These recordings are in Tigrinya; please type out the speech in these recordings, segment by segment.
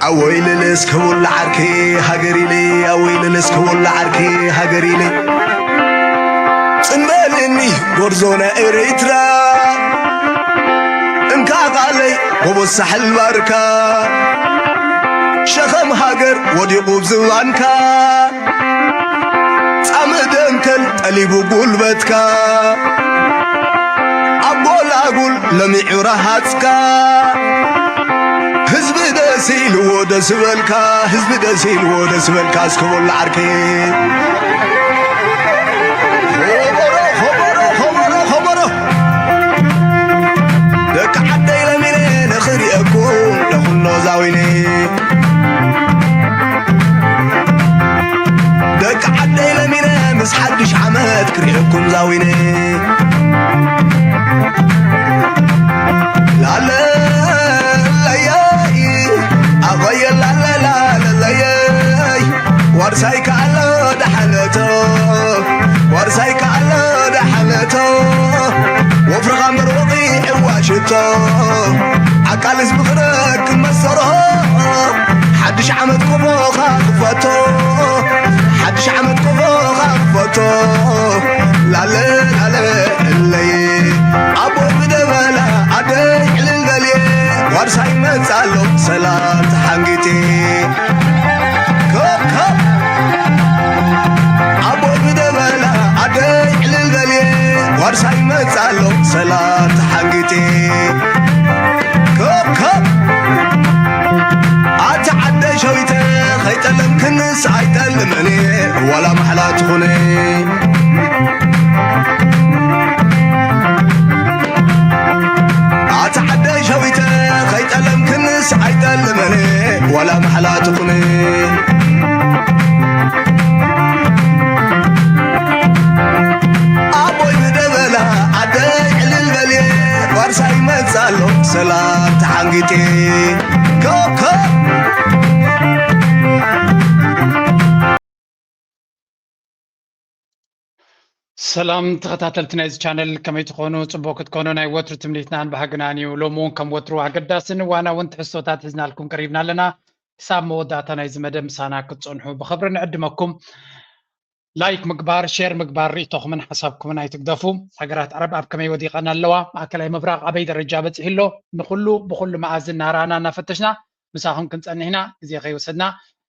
ኣወይ ልልስ ክውላ ዓርኪ ሃገር ኢለ ኣወይ ልልስ ክውላ ዓርኪ ሃገር ኢለ ጽንበልኒ ጎርዞና ኤርትራ እንካ ቃለይ ጎቦ ሳሕል ባርካ ሸኸም ሃገር ወዲቑ ብዝባንካ ጻምእ ደንከል ጠሊቡ ጉልበትካ ኣብ ጎላጉል ለሚዑ ረሃጽካ ህዝቢ ደስ ኢልዎ ደስ በልካ ህዝቢ ደስ ኢልዎ ደስ በልካ እስከ በሉ ዓርከይ ኾበሮ ኾበሮ ኾበሮ ኾበሮ ደቂ ዓደይ ለሚነ ንኽሪአኩም ለኹሎ ዛዊነ ደቂ ዓደይ ለሚነ ምስ ሓድሽ ዓመት ክሪአኩም ዛዊነ ላለለየይ ኣቐየ ላለላለለየይ ዋርሳይ ከኣሎ ደሓነቶ ዋርሳይ ከኣሎ ደሓነቶ ወፍርኻ ምርቂ ዕዋሽቶ ዓቃልስ ብኽረክ መሰሮ ሓድሽ ዓመት ቆፎኻ ክፈቶ ሓድሽ ዓመት ቆፎኻ ክፈቶ ላለ ላለ እለየ ኣቦይ ብደበላ ኣደይ ዕልል በልየ ዋርሳይ መጻሎ ሰላም ተሓንጊጤ ከብ ከብ ኣቦይ ብደበላ ኣደይ ዕልል በልየ ዋርሳይ መጻሎ ሰላም ተሓንጊጤ ከብ ከብ ኣቲ ዓደይ ሸዊተ ከይጠለምክንስ ኣይጠልምን እየ ዋላ ማሕላ ትኹነ ኣቲ ዓደይ ሸዊተ ከይጠለምክንስ ኣይጠልምን እየ ዋላ ማሕላ ትኹነ ኣቦይ ብደበላ ዓደይ ዕልል በልየ ዋርሳይ መጻሎ ሰላም ተሓንጊጤ ኮኮ ሰላም ተኸታተልቲ ናይዚ ቻነል ከመይ ትኾኑ? ፅቡቅ ክትኮኑ ናይ ወትሩ ትምኒትናን ባህግናን እዩ። ሎሚ እውን ከም ወትሩ ኣገዳስን እዋናውን ትሕዝቶታት ሒዝናልኩም ቀሪብና ኣለና። ክሳብ መወዳእታ ናይዚ መደብ ምሳና ክትፀንሑ ብኽብሪ ንዕድመኩም። ላይክ ምግባር፣ ሼር ምግባር፣ ርእይቶኹምን ሓሳብኩምን ኣይትግደፉ። ሃገራት ዓረብ ኣብ ከመይ ወዲቐን ኣለዋ? ማእከላይ ምብራቕ ኣበይ ደረጃ በፂሑ ኣሎ? ንኹሉ ብኹሉ መኣዝን እናረኣና እናፈተሽና ምሳኹም ክንፀንሕ ኢና። ግዜ ከይወሰድና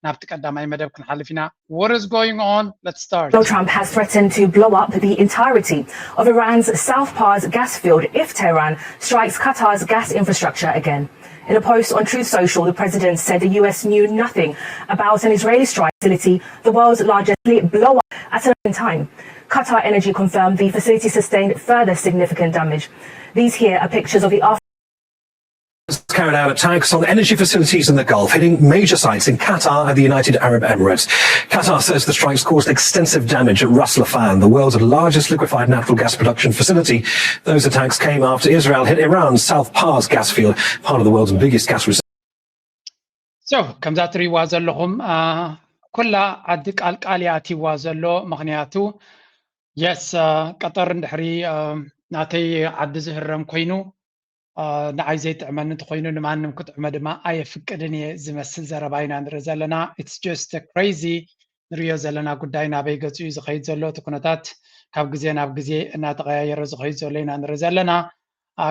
ናብቲ ቀዳማይ መደብ ክንሓልፍ ኢና። What is going on? Let's start. Donald Trump has threatened to blow up the entirety of Iran's South Pars gas field if Tehran strikes Qatar's gas infrastructure again. In a post on Truth Social, the president said the U S knew nothing about an Israeli strike facility, the world's largest blow up at an time. Qatar Energy confirmed the facility sustained further significant damage. These here are pictures of the after. carried out attacks on energy facilities in the Gulf, hitting major sites in Qatar and the United Arab Emirates. Qatar says the strikes caused extensive damage at Ras Laffan, the world's largest liquefied natural gas production facility. Those attacks came after Israel hit Iran's South Pars gas field, part of the world's biggest gas reserve. So ከምዛ ትሪእዋ ዘለኹም ኩላ ዓዲ ቃልቃል እያ ኣትይዋ ዘሎ። ምኽንያቱ የስ ቀጠር እንድሕሪ ናተይ ዓዲ ዝህረም ኮይኑ ንዓይ ዘይጥዕመኒ እንተኾይኑ ንማንም ክጥዕሞ ድማ ኣየፍቅድን እየ ዝመስል ዘረባ ኢና ንርኢ ዘለና። It's just crazy ንሪኦ ዘለና ጉዳይ ናበይ ገፁ እዩ ዝኸይድ ዘሎ። እቲ ኩነታት ካብ ግዜ ናብ ግዜ እናተቐያየረ ዝኸይድ ዘሎ ኢና ንርኢ ዘለና።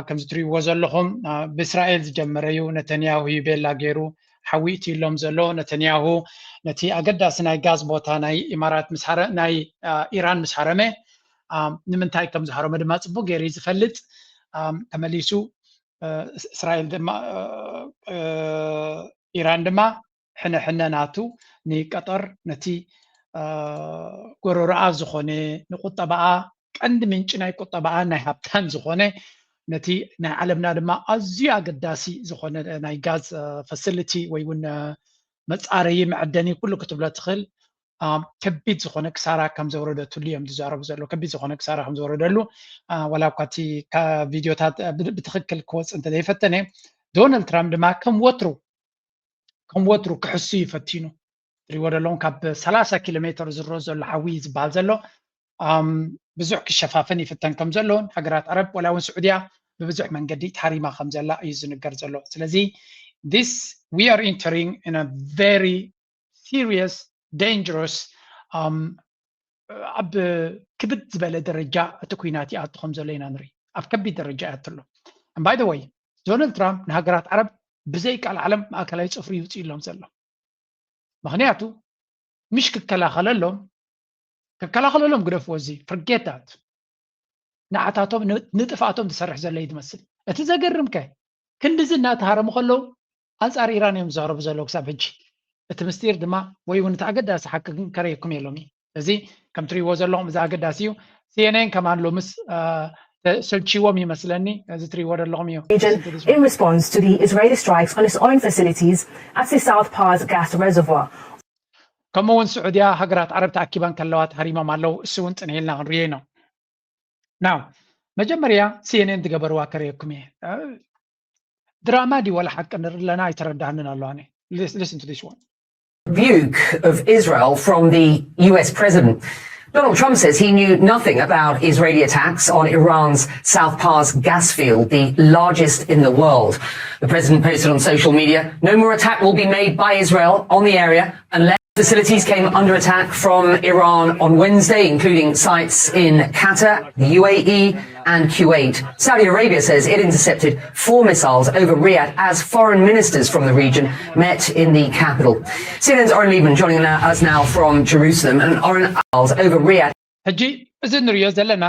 ከምዚ ትሪእዎ ዘለኹም ብእስራኤል ዝጀመረ እዩ። ነተንያሁ እዩ ቤላ ገይሩ ሓዊ እትይሎም ዘሎ። ነተንያሁ ነቲ ኣገዳሲ ናይ ጋዝ ቦታ ናይ ኢማራት ናይ ኢራን ምስ ሃረመ ንምንታይ ከም ዝሃረመ ድማ ፅቡቅ ገይሩ እዩ ዝፈልጥ። ተመሊሱ እስራኤል ድማ ኢራን ድማ ሕነ ሕነ ናቱ ንቀጠር ነቲ ጎረሮኣ ዝኾነ ንቁጠባኣ ቀንዲ ምንጪ ናይ ቁጠባኣ ናይ ሃብታን ዝኾነ ነቲ ናይ ዓለምና ድማ ኣዝዩ ኣገዳሲ ዝኾነ ናይ ጋዝ facility ወይ እውን መፃረዪ መዐደኒ ኩሉ ክትብሎ ትኽእል ከቢድ ዝኾነ ክሳራ ከም ዘውረደትሉ እዮም ዝዛረቡ ዘለዉ። ከቢድ ዝኾነ ክሳራ ከም ዘውረደሉ ዋላ እኳ እቲ ቪዲዮታት ብትኽክል ክወፅእ እንተዘይፈተነ ዶናልድ ትራምፕ ድማ ከም ወትሩ ከም ወትሩ ክሕሱ እዩ ፈቲኑ። ትሪእዎ ዘለኹም ካብ ሰላሳ ኪሎ ሜትር ዝሮ ዘሎ ሓዊ ዝበሃል ዘሎ ብዙሕ ክሸፋፈን ይፍተን ከም ዘሎን ሃገራት ዓረብ ወላ እውን ስዑድያ ብብዙሕ መንገዲ ተሃሪማ ከም ዘላ እዩ ዝንገር ዘሎ። ስለዚ this we are entering in a very serious, dangerous, um, ኣብ ክብድ ዝበለ ደረጃ እቲ ኩናት ይኣቱ ከም ዘሎ ኢና ንርኢ። ኣብ ከቢድ ደረጃ ይኣቱ ኣሎ። And by the way, ዶናልድ ትራምፕ ንሃገራት ዓረብ ብዘይ ቃል ዓለም ማእከላይ ጽፍሪ ይውፅእ ኢሎም ዘሎ። ምክንያቱ ምሽ ክከላኸለሎም፣ ክከላኸለሎም ግደፍዎ፣ እዚ ፍርጌታት ንዓታቶም ንጥፍኣቶም ዝሰርሕ ዘሎ እዩ ዝመስል። እቲ ዘገርም ከ ክንድዚ እናተሃረሙ ከለዉ ኣንፃር ኢራን እዮም ዝዛረቡ ዘለዉ ክሳብ ሕጂ። እቲ ምስጢር ድማ ወይ እውን እቲ ኣገዳሲ ሓቂ ግን ከረየኩም የሎም እዩ። እዚ ከም ትሪእዎ ዘለኹም እዚ ኣገዳሲ እዩ። ሲኤንኤን ከማን ሎምስ ሰልችዎም ይመስለኒ። እዚ ትሪእዎ ዘለኹም እዩ። In response to the Israeli strikes on its own facilities at the South Pars gas reservoir. ከምኡ እውን ስዑድያ ሃገራት ዓረብ ተኣኪበን ከለዋ ተሃሪሞም ኣለዉ። እሱ እውን ፅንሒልና ክንሪኦ ኢና። ናው መጀመርያ ሲኤንኤን ዝገበርዋ ከርእየኩም እየ። ድራማ ድዩ ወላ ሓቂ ንርኢ ኣለና ኣይተረዳህንን ኣሎ። ኣነ listen to this one. Rebuke of Israel from the U S president. Donald Trump says he knew nothing about Israeli attacks on Iran's South Pars gas field, the largest in the world. The president posted on social media, "No more attack will be made by Israel on the area unless facilities came under attack from Iran on Wednesday, including sites in Qatar, the U A E, and Kuwait. Saudi Arabia says it intercepted four missiles over Riyadh as foreign ministers from the region met in the capital." C N N's Oren Lieberman joining us now from Jerusalem. And Oren, missiles over Riyadh. ሕጂ እዚ ንሪኦ ዘለና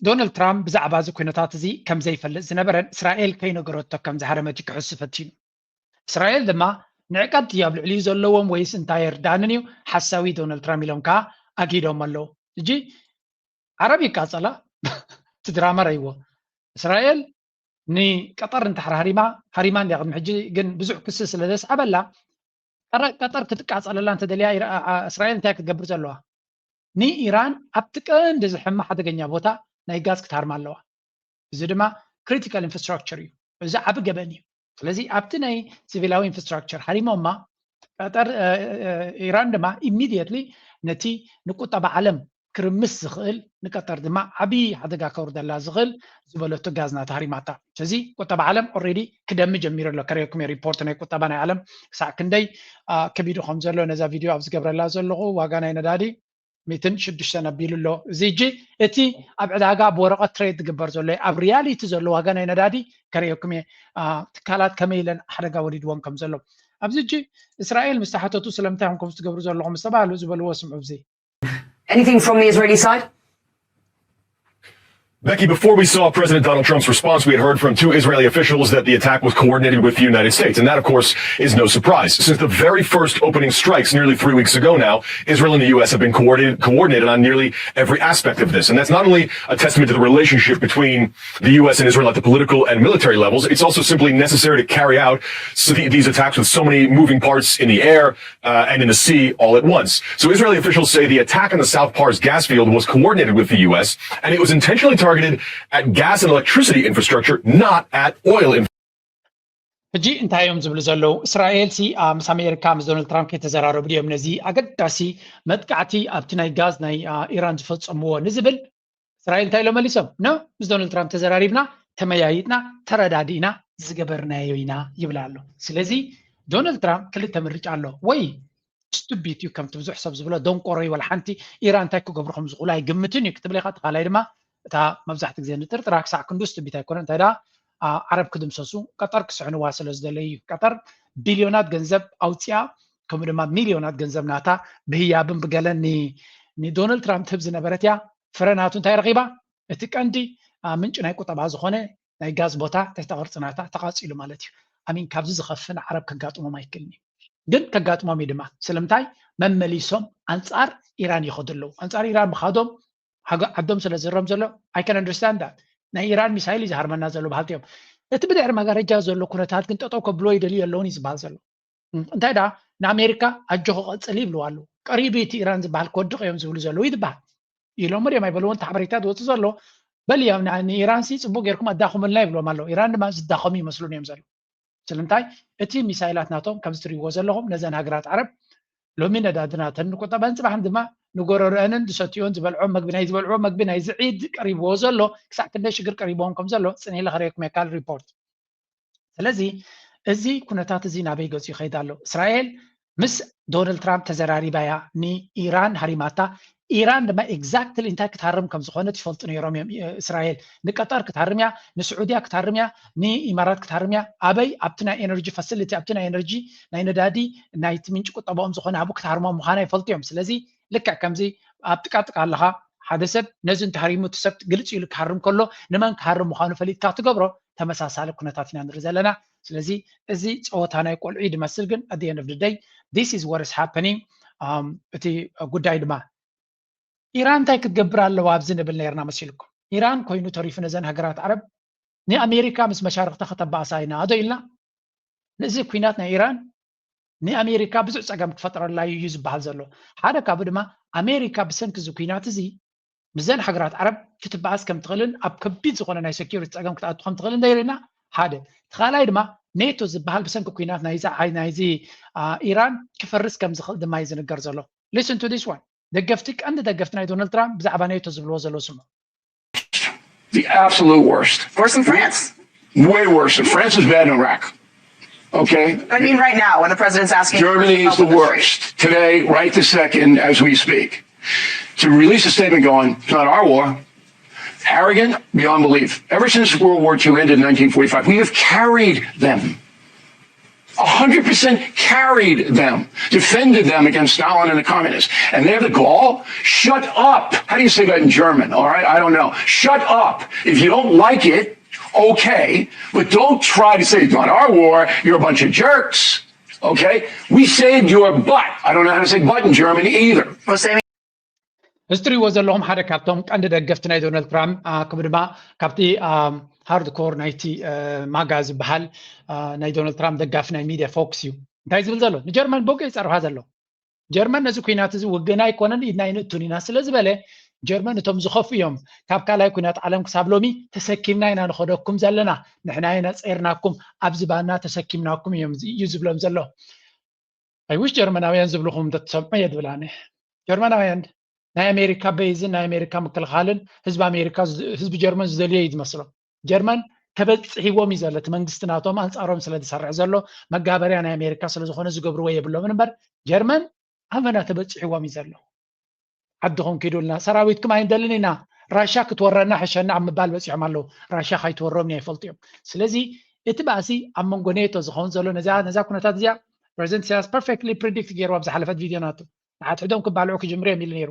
ዶናልድ ትራምፕ ብዛዕባ እዚ ኩነታት እዚ ከም ዘይፈልጥ ዝነበረን እስራኤል ከይነገረቶ ከም ዝሃረመት ክሕሱ ፈቲኑ። እስራኤል ድማ ንዕቀት ድዩ ኣብ ልዕሊኡ ዘለዎም ወይስ እንታይ ኣይርዳእንን እዩ፣ ሓሳዊ ዶናልድ ትራምፕ ኢሎም ከዓ ኣግሂዶም ኣለዉ። ሕጂ ዓረብ ይቃጸላ እቲ ድራማ ረይዎ። እስራኤል ንቀጠር እንተሓር ሃሪማ ሃሪማ እንዲያ ቅድሚ ሕጂ ግን ብዙሕ ክሲ ስለ ዘስዓበላ ቀረ- ቀጠር ክትቃጸለላ እንተደልያ ኢራ- ኣ- ኣ- እስራኤል እንታይ ክትገብር ዘለዋ? ንኢራን ኣብቲ ቀንዲ ዝሕማ ሓደገኛ ቦታ ናይ ጋዝ ክትሃርማ ኣለዋ። እዚ ድማ critical infrastructure እዩ። እዚ ዓቢ ገበን እዩ። ስለዚ ኣብቲ ናይ ሲቪላዊ ኢንፍራስትራክቸር ሃሪሞማ ቀጠር እ- እ- እ- ኢራን ድማ ኢሚድየትሊ ነቲ ንቁጠባ ዓለም ክርምስ ዝኽእል ንቀጠር ድማ ዓብዪ ሓደጋ ከውርደላ ዝኽእል ዝበለቶ ጋዝ ናታ ሃሪማታ። ስለዚ ቁጠባ ዓለም ኦልሬዲ ክደሚ ጀሚሩ ኣሎ። ከርእየኩም እየ ሪፖርት ናይ ቁጠባ ናይ ዓለም ክሳዕ ክንደይ አ፣ ከቢዱ ከም ዘሎ ነዛ ቪድዮ ኣብ ዝገብረላ ዘለኹ ዋጋ ናይ ነዳዲ ሚእትን ሽዱሽተን ኣቢሉ ኣሎ። እዚ ሕጂ እቲ ኣብ ዕዳጋ ብወረቐት ትሬድ ዝግበር ዘሎ እዩ። ኣብ ሪያሊቲ ዘሎ ዋጋ ናይ ነዳዲ ከርእየኩም እየ አ፣ ትካላት ከመይ ኢለን ሓደጋ ወሪድዎም ከም ዘሎ። ኣብዚ ሕጂ እስራኤል ምስ ተሓተቱ ስለምንታይ ኢኹም ከምዚ ትገብሩ ዘለኹም ምስ ተባሃሉ ዝበልዎ ስምዑ። እዚ Anything from the Israeli side? Becky, before we saw President Donald Trump's response, we had heard from two Israeli officials that the attack was coordinated with the United States. And that, of course, is no surprise. Since the very first opening strikes nearly three weeks ago now, Israel and the U S have been coordinated, coordinated on nearly every aspect of this. And that's not only a testament to the relationship between the U S and Israel at the political and military levels, it's also simply necessary to carry out so the, these attacks with so many moving parts in the air uh, and in the sea all at once. So Israeli officials say the attack on the South Pars gas field was coordinated with the U S, and it was intentionally targeted at gas and electricity infrastructure, not at oil infrastructure. ሕጂ እንታይ እዮም ዝብሉ ዘለዉ? እስራኤል ሲ አ፣ ምስ ኣሜሪካ ምስ ዶናልድ ትራምፕ ከይተዘራረቡ ድዮም ነዚ ኣገዳሲ መጥቃዕቲ ኣብቲ ናይ ጋዝ ናይ አ፣ ኢራን ዝፈጸምዎ ንዝብል እስራኤል እንታይ ኢሎም መሊሶም? ኖ፣ ምስ ዶናልድ ትራምፕ ተዘራሪብና፣ ተመያይጥና፣ ተረዳዲእና ዝገበርናዮ ኢና ይብል ኣሎ። ስለዚ ዶናልድ ትራምፕ ክልተ ምርጫ ኣሎ። ወይ ስቱቢት እዩ ከምቲ ብዙሕ ሰብ ዝብሎ ደንቆሮ እዩ፣ ወላ ሓንቲ ኢራን እንታይ ክገብሩ ከም ዝኽእሉ ኣይግምትን እዩ ክትብል ኢኻ። እቲ ካልኣይ ድማ እታ መብዛሕትኡ ግዜ ንጥርጥራ ክሳዕ ክንዱ ስቱቢት ኣይኮነን። እንታይ ደኣ ዓ- ዓረብ ክድምሰሱ ቀጠር ክስሕንዋ ስለ ዝደለዩ እዩ። ቀጠር ቢልዮናት ገንዘብ ኣውፅኣ ከምኡ ድማ ሚልዮናት ገንዘብ ናታ ብህያብን ብገለን ን- ንዶናልድ ትራምፕ ትህብ ዝነበረት እያ። ፍረ ናቱ እንታይ ረኺባ? እቲ ቀንዲ አ፣ ምንጪ ናይ ቁጠባ ዝኾነ ናይ ጋዝ ቦታ ትሕተ ቅርፂ ናታ ተቓፂሉ ማለት እዩ። ኣሚን ካብዚ ዝኸፍእ ንዓረብ ከጋጥሞም ኣይክእልን እዩ። ግን ከጋጥሞም እዩ ድማ። ስለምንታይ? መመሊሶም ኣንፃር ኢራን ይኸዱ ኣለዉ። ኣንፃር ኢራን ምኻዶም ሃገ- ዓዶም ስለ ዝረም ዘሎ I can understand that። ናይ ኢራን ሚሳይል እዩ ዝሃርመና ዘሎ በሃልቲ እዮም። እቲ ብድሕሪ መጋረጃ ዘሎ ኩነታት ግን ጠጠው ከብሎ ይደልዩ ኣለውን እዩ ዝበሃል ዘሎ። እንታይ ደኣ ንኣሜሪካ ኣጆኹ ቀፅሊ ይብልዋ ኣለዉ። ቀሪቡ እቲ ኢራን ዝበሃል ክወድቕ እዮም ዝብሉ ዘለዉ ይትበሃል። ኢሎሞ ድዮም ኣይበልዎ እቲ ሓበሬታ ዝወፅእ ዘሎ። በል እዮም ንኢራን ሲ ፅቡቅ ጌርኩም ኣዳኹምልና ይብልዎም ኣለዉ። ኢራን ድማ ዝዳኸሙ ይመስሉን እዮም ዘለዉ። ስለምንታይ? እቲ ሚሳይላት ናቶም ከምዚ ትሪእዎ ዘለኹም ነዘን ሃገራት ዓረብ ሎሚ ነዳዲ ናተን ንቁጠበን ፅባሕን ድማ ንጎረርአንን ዝሰትዮን ዝበልዖ መግቢ ናይ ዝበልዕዎ መግቢ ናይ ዝዒድ ቀሪብዎ ዘሎ ክሳዕ ክንደይ ሽግር ቀሪብዎም ከም ዘሎ ፅንሒለ ከርእየኩም እየ ካልእ ሪፖርት። ስለዚ እዚ ኩነታት እዚ ናበይ ገጹ ይኸይድ ኣሎ? እስራኤል ምስ ዶናልድ ትራምፕ ተዘራሪባ እያ ንኢራን ሃሪማታ። ኢራን ድማ exactly እንታይ ክትሃርም ከም ዝኾነ ትፈልጡ ነይሮም እዮም። እ፣ እስራኤል ንቀጠር ክትሃርም እያ፣ ንስዑድያ ክትሃርም እያ፣ ንኢማራት ክትሃርም እያ። ኣበይ? ኣብቲ ናይ ኤነርጂ ፋሲሊቲ፣ ኣብቲ ናይ ኤነርጂ ናይ ነዳዲ ናይቲ ምንጪ ቁጠባኦም ዝኾነ ኣብኡ ክትሃርሞም ምዃና ይፈልጡ እዮም። ስለዚ ልክዕ ከምዚ ኣብ ጥቃ ጥቃ ኣለኻ ሓደ ሰብ ነዚ እንተሃሪሙ እቲ ሰብ ግልጽ ኢሉ ክሃርም ከሎ ንመን ክሃርም ምዃኑ ፈሊጥካ ትገብሮ ተመሳሳሊ ኩነታት ኢና ንርኢ ዘለና። ስለዚ እዚ ጸወታ ናይ ቆልዑ እዩ ዝመስል፣ ግን at the end of the day this is what is happening። እቲ ጉዳይ ድማ ኢራን እንታይ ክትገብር ኣለዋ ኣብዚ ንብል ነርና መሲልኩም። ኢራን ኮይኑ ተሪፉ ነዘን ሃገራት ዓረብ ንኣሜሪካ ምስ መሻርክታ ከተባእሳ ኢና ዶ ኢልና? ነዚ ኩናት ናይ ኢራን ንኣሜሪካ ብዙሕ ጸገም ክፈጥረላ እዩ ዝበሃል ዘሎ። ሓደ ካብኡ ድማ ኣሜሪካ ብሰንኪ እዚ ኩናት እዚ ምስዘን ሃገራት ዓረብ ክትበኣስ ከም ትኽእልን ኣብ ከቢድ ዝኾነ ናይ ሴኪሪቲ ጸገም ክትኣቱ ከም ትኽእልን ደይርና ሓደ። እቲ ካልኣይ ድማ ኔቶ ዝበሃል ብሰንኪ ኩናት ናይዚ ዓይ- ናይዚ አ፣ ኢራን ክፈርስ ከም ዝኽእል ድማ እዩ ዝንገር ዘሎ። Listen to this one። ደገፍቲ ቀንዲ ደገፍቲ ናይ ዶናልድ ትራምፕ ብዛዕባ ኔቶ ዝብልዎ ዘለዉ ስምዑ። The absolute worst. Worse than France. Way worse. France is bad in Iraq. Okay? I mean, right now, when the president's asking. Germany to is the help with worst. Today, right this second, as we speak. To release a statement going, "It's not our war." Arrogant beyond belief. Ever since World War Two ended in nineteen forty-five, we have carried them. A hundred percent carried them, defended them against Stalin and the communists. And they have the gall. Shut up. How do you say that in German? All right, I don't know. Shut up. If you don't like it, okay, but don't try to say it's not our war. You're a bunch of jerks. Okay? We saved your butt. I don't know how to say butt in German either. Well, Sammy, እዚ ትሪእዎ ዘለኹም ሓደ ካብቶም ቀንዲ ደገፍቲ ናይ ዶናልድ ትራምፕ አ፣ ከምኡ ድማ ካብቲ ሃርድ ኮር ናይቲ አ፣ ማጋ ዝበሃል አ፣ ናይ ዶናልድ ትራምፕ ደጋፊ ናይ ሚድያ ፎክስ እዩ። እንታይ ዝብል ዘሎ? ንጀርመን ብውግእ ይፀርፋ ዘሎ። ጀርመን ነዚ ኩናት እዚ ውግእና ኣይኮነን ኢድና ኣይንእቱን ኢና ስለ ዝበለ ጀርመን እቶም ዝኸፍኡ እዮም። ካብ ካልኣይ ኩናት ዓለም ክሳብ ሎሚ ተሰኪምና ኢና ንኸደኩም ዘለና፣ ንሕና ኢና ፀይርናኩም፣ ኣብ ዝባና ተሰኪምናኩም እዮም እዩ ዝብሎም ዘሎ። ኣይውሽ ጀርመናውያን ዝብልኹም እንተትሰምዑ እየ ዝብል ኣነ። ጀርመናውያን ናይ ኣሜሪካ በይዝን ናይ ኣሜሪካ ምክልኻልን ህዝቢ ኣሜሪካ ህዝቢ ጀርመን ዝደልዮ እዩ ዝመስሎም። ጀርመን ተበፂሕዎም እዩ ዘሎ እቲ መንግስቲ ናቶም ኣንፃሮም ስለ ዝሰርሕ ዘሎ መጋበርያ ናይ ኣሜሪካ ስለ ዝኾነ ዝገብርዎ የብሎምን እምበር ጀርመን ኣመና ተበፂሕዎም እዩ ዘሎ። ዓድኹም ኪዱልና ሰራዊትኩም ኣይንደልን ኢና ራሻ ክትወረና ሕሸና ኣብ ምባል በፂሖም ኣለዉ። ራሻ ካይትወሮም እያ ይፈልጡ እዮም። ስለዚ እቲ ባእሲ ኣብ መንጎ ኔቶ ዝኸውን ዘሎ ነዛ ነዛ ኩነታት እዚኣ ፕሬዚደንት ኢሳያስ perfectly predict ገይርዋ ኣብ ዝሓለፈት ቪድዮ ናቱ ንሓድሕዶም ክባልዑ ክጅምሩ እዮም ኢሉ ነይሩ።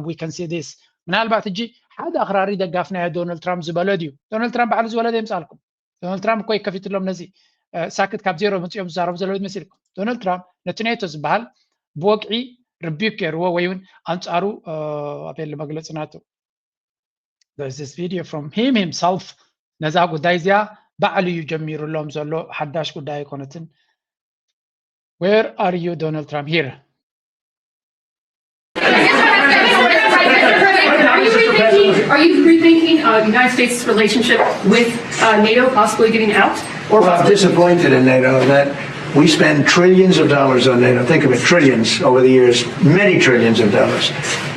We can see this ምናልባት ሕጂ ሓደ ኣኽራሪ ደጋፍ ናይ ዶናልድ ትራምፕ ዝበሎ ድዩ? ዶናልድ ትራምፕ ባዕሉ ዝበሎ የምፃልኩም። ዶናልድ ትራምፕ እኮ ይከፊትሎም ነዚ ሳክት ካብ ዜሮ መፅኦም ዝዛረቡ ዘለዉ ይመስልኩም። ዶናልድ ትራምፕ ነቲ ኔቶ ዝበሃል ብወግዒ ርቢክ ገይርዎ ወይ እውን ኣንፃሩ ኣበየሉ መግለፂ ናቱ this video from him himself ነዛ ጉዳይ እዚኣ ባዕሉ እዩ ጀሚሩሎም ዘሎ ሓዳሽ ጉዳይ ኣይኮነትን። Where are you Donald Trump here? Are you rethinking uh, United States' relationship with uh, NATO possibly getting out? Or Well, I'm disappointed in NATO that we spend trillions of dollars on NATO. Think of it, trillions over the years, many trillions of dollars.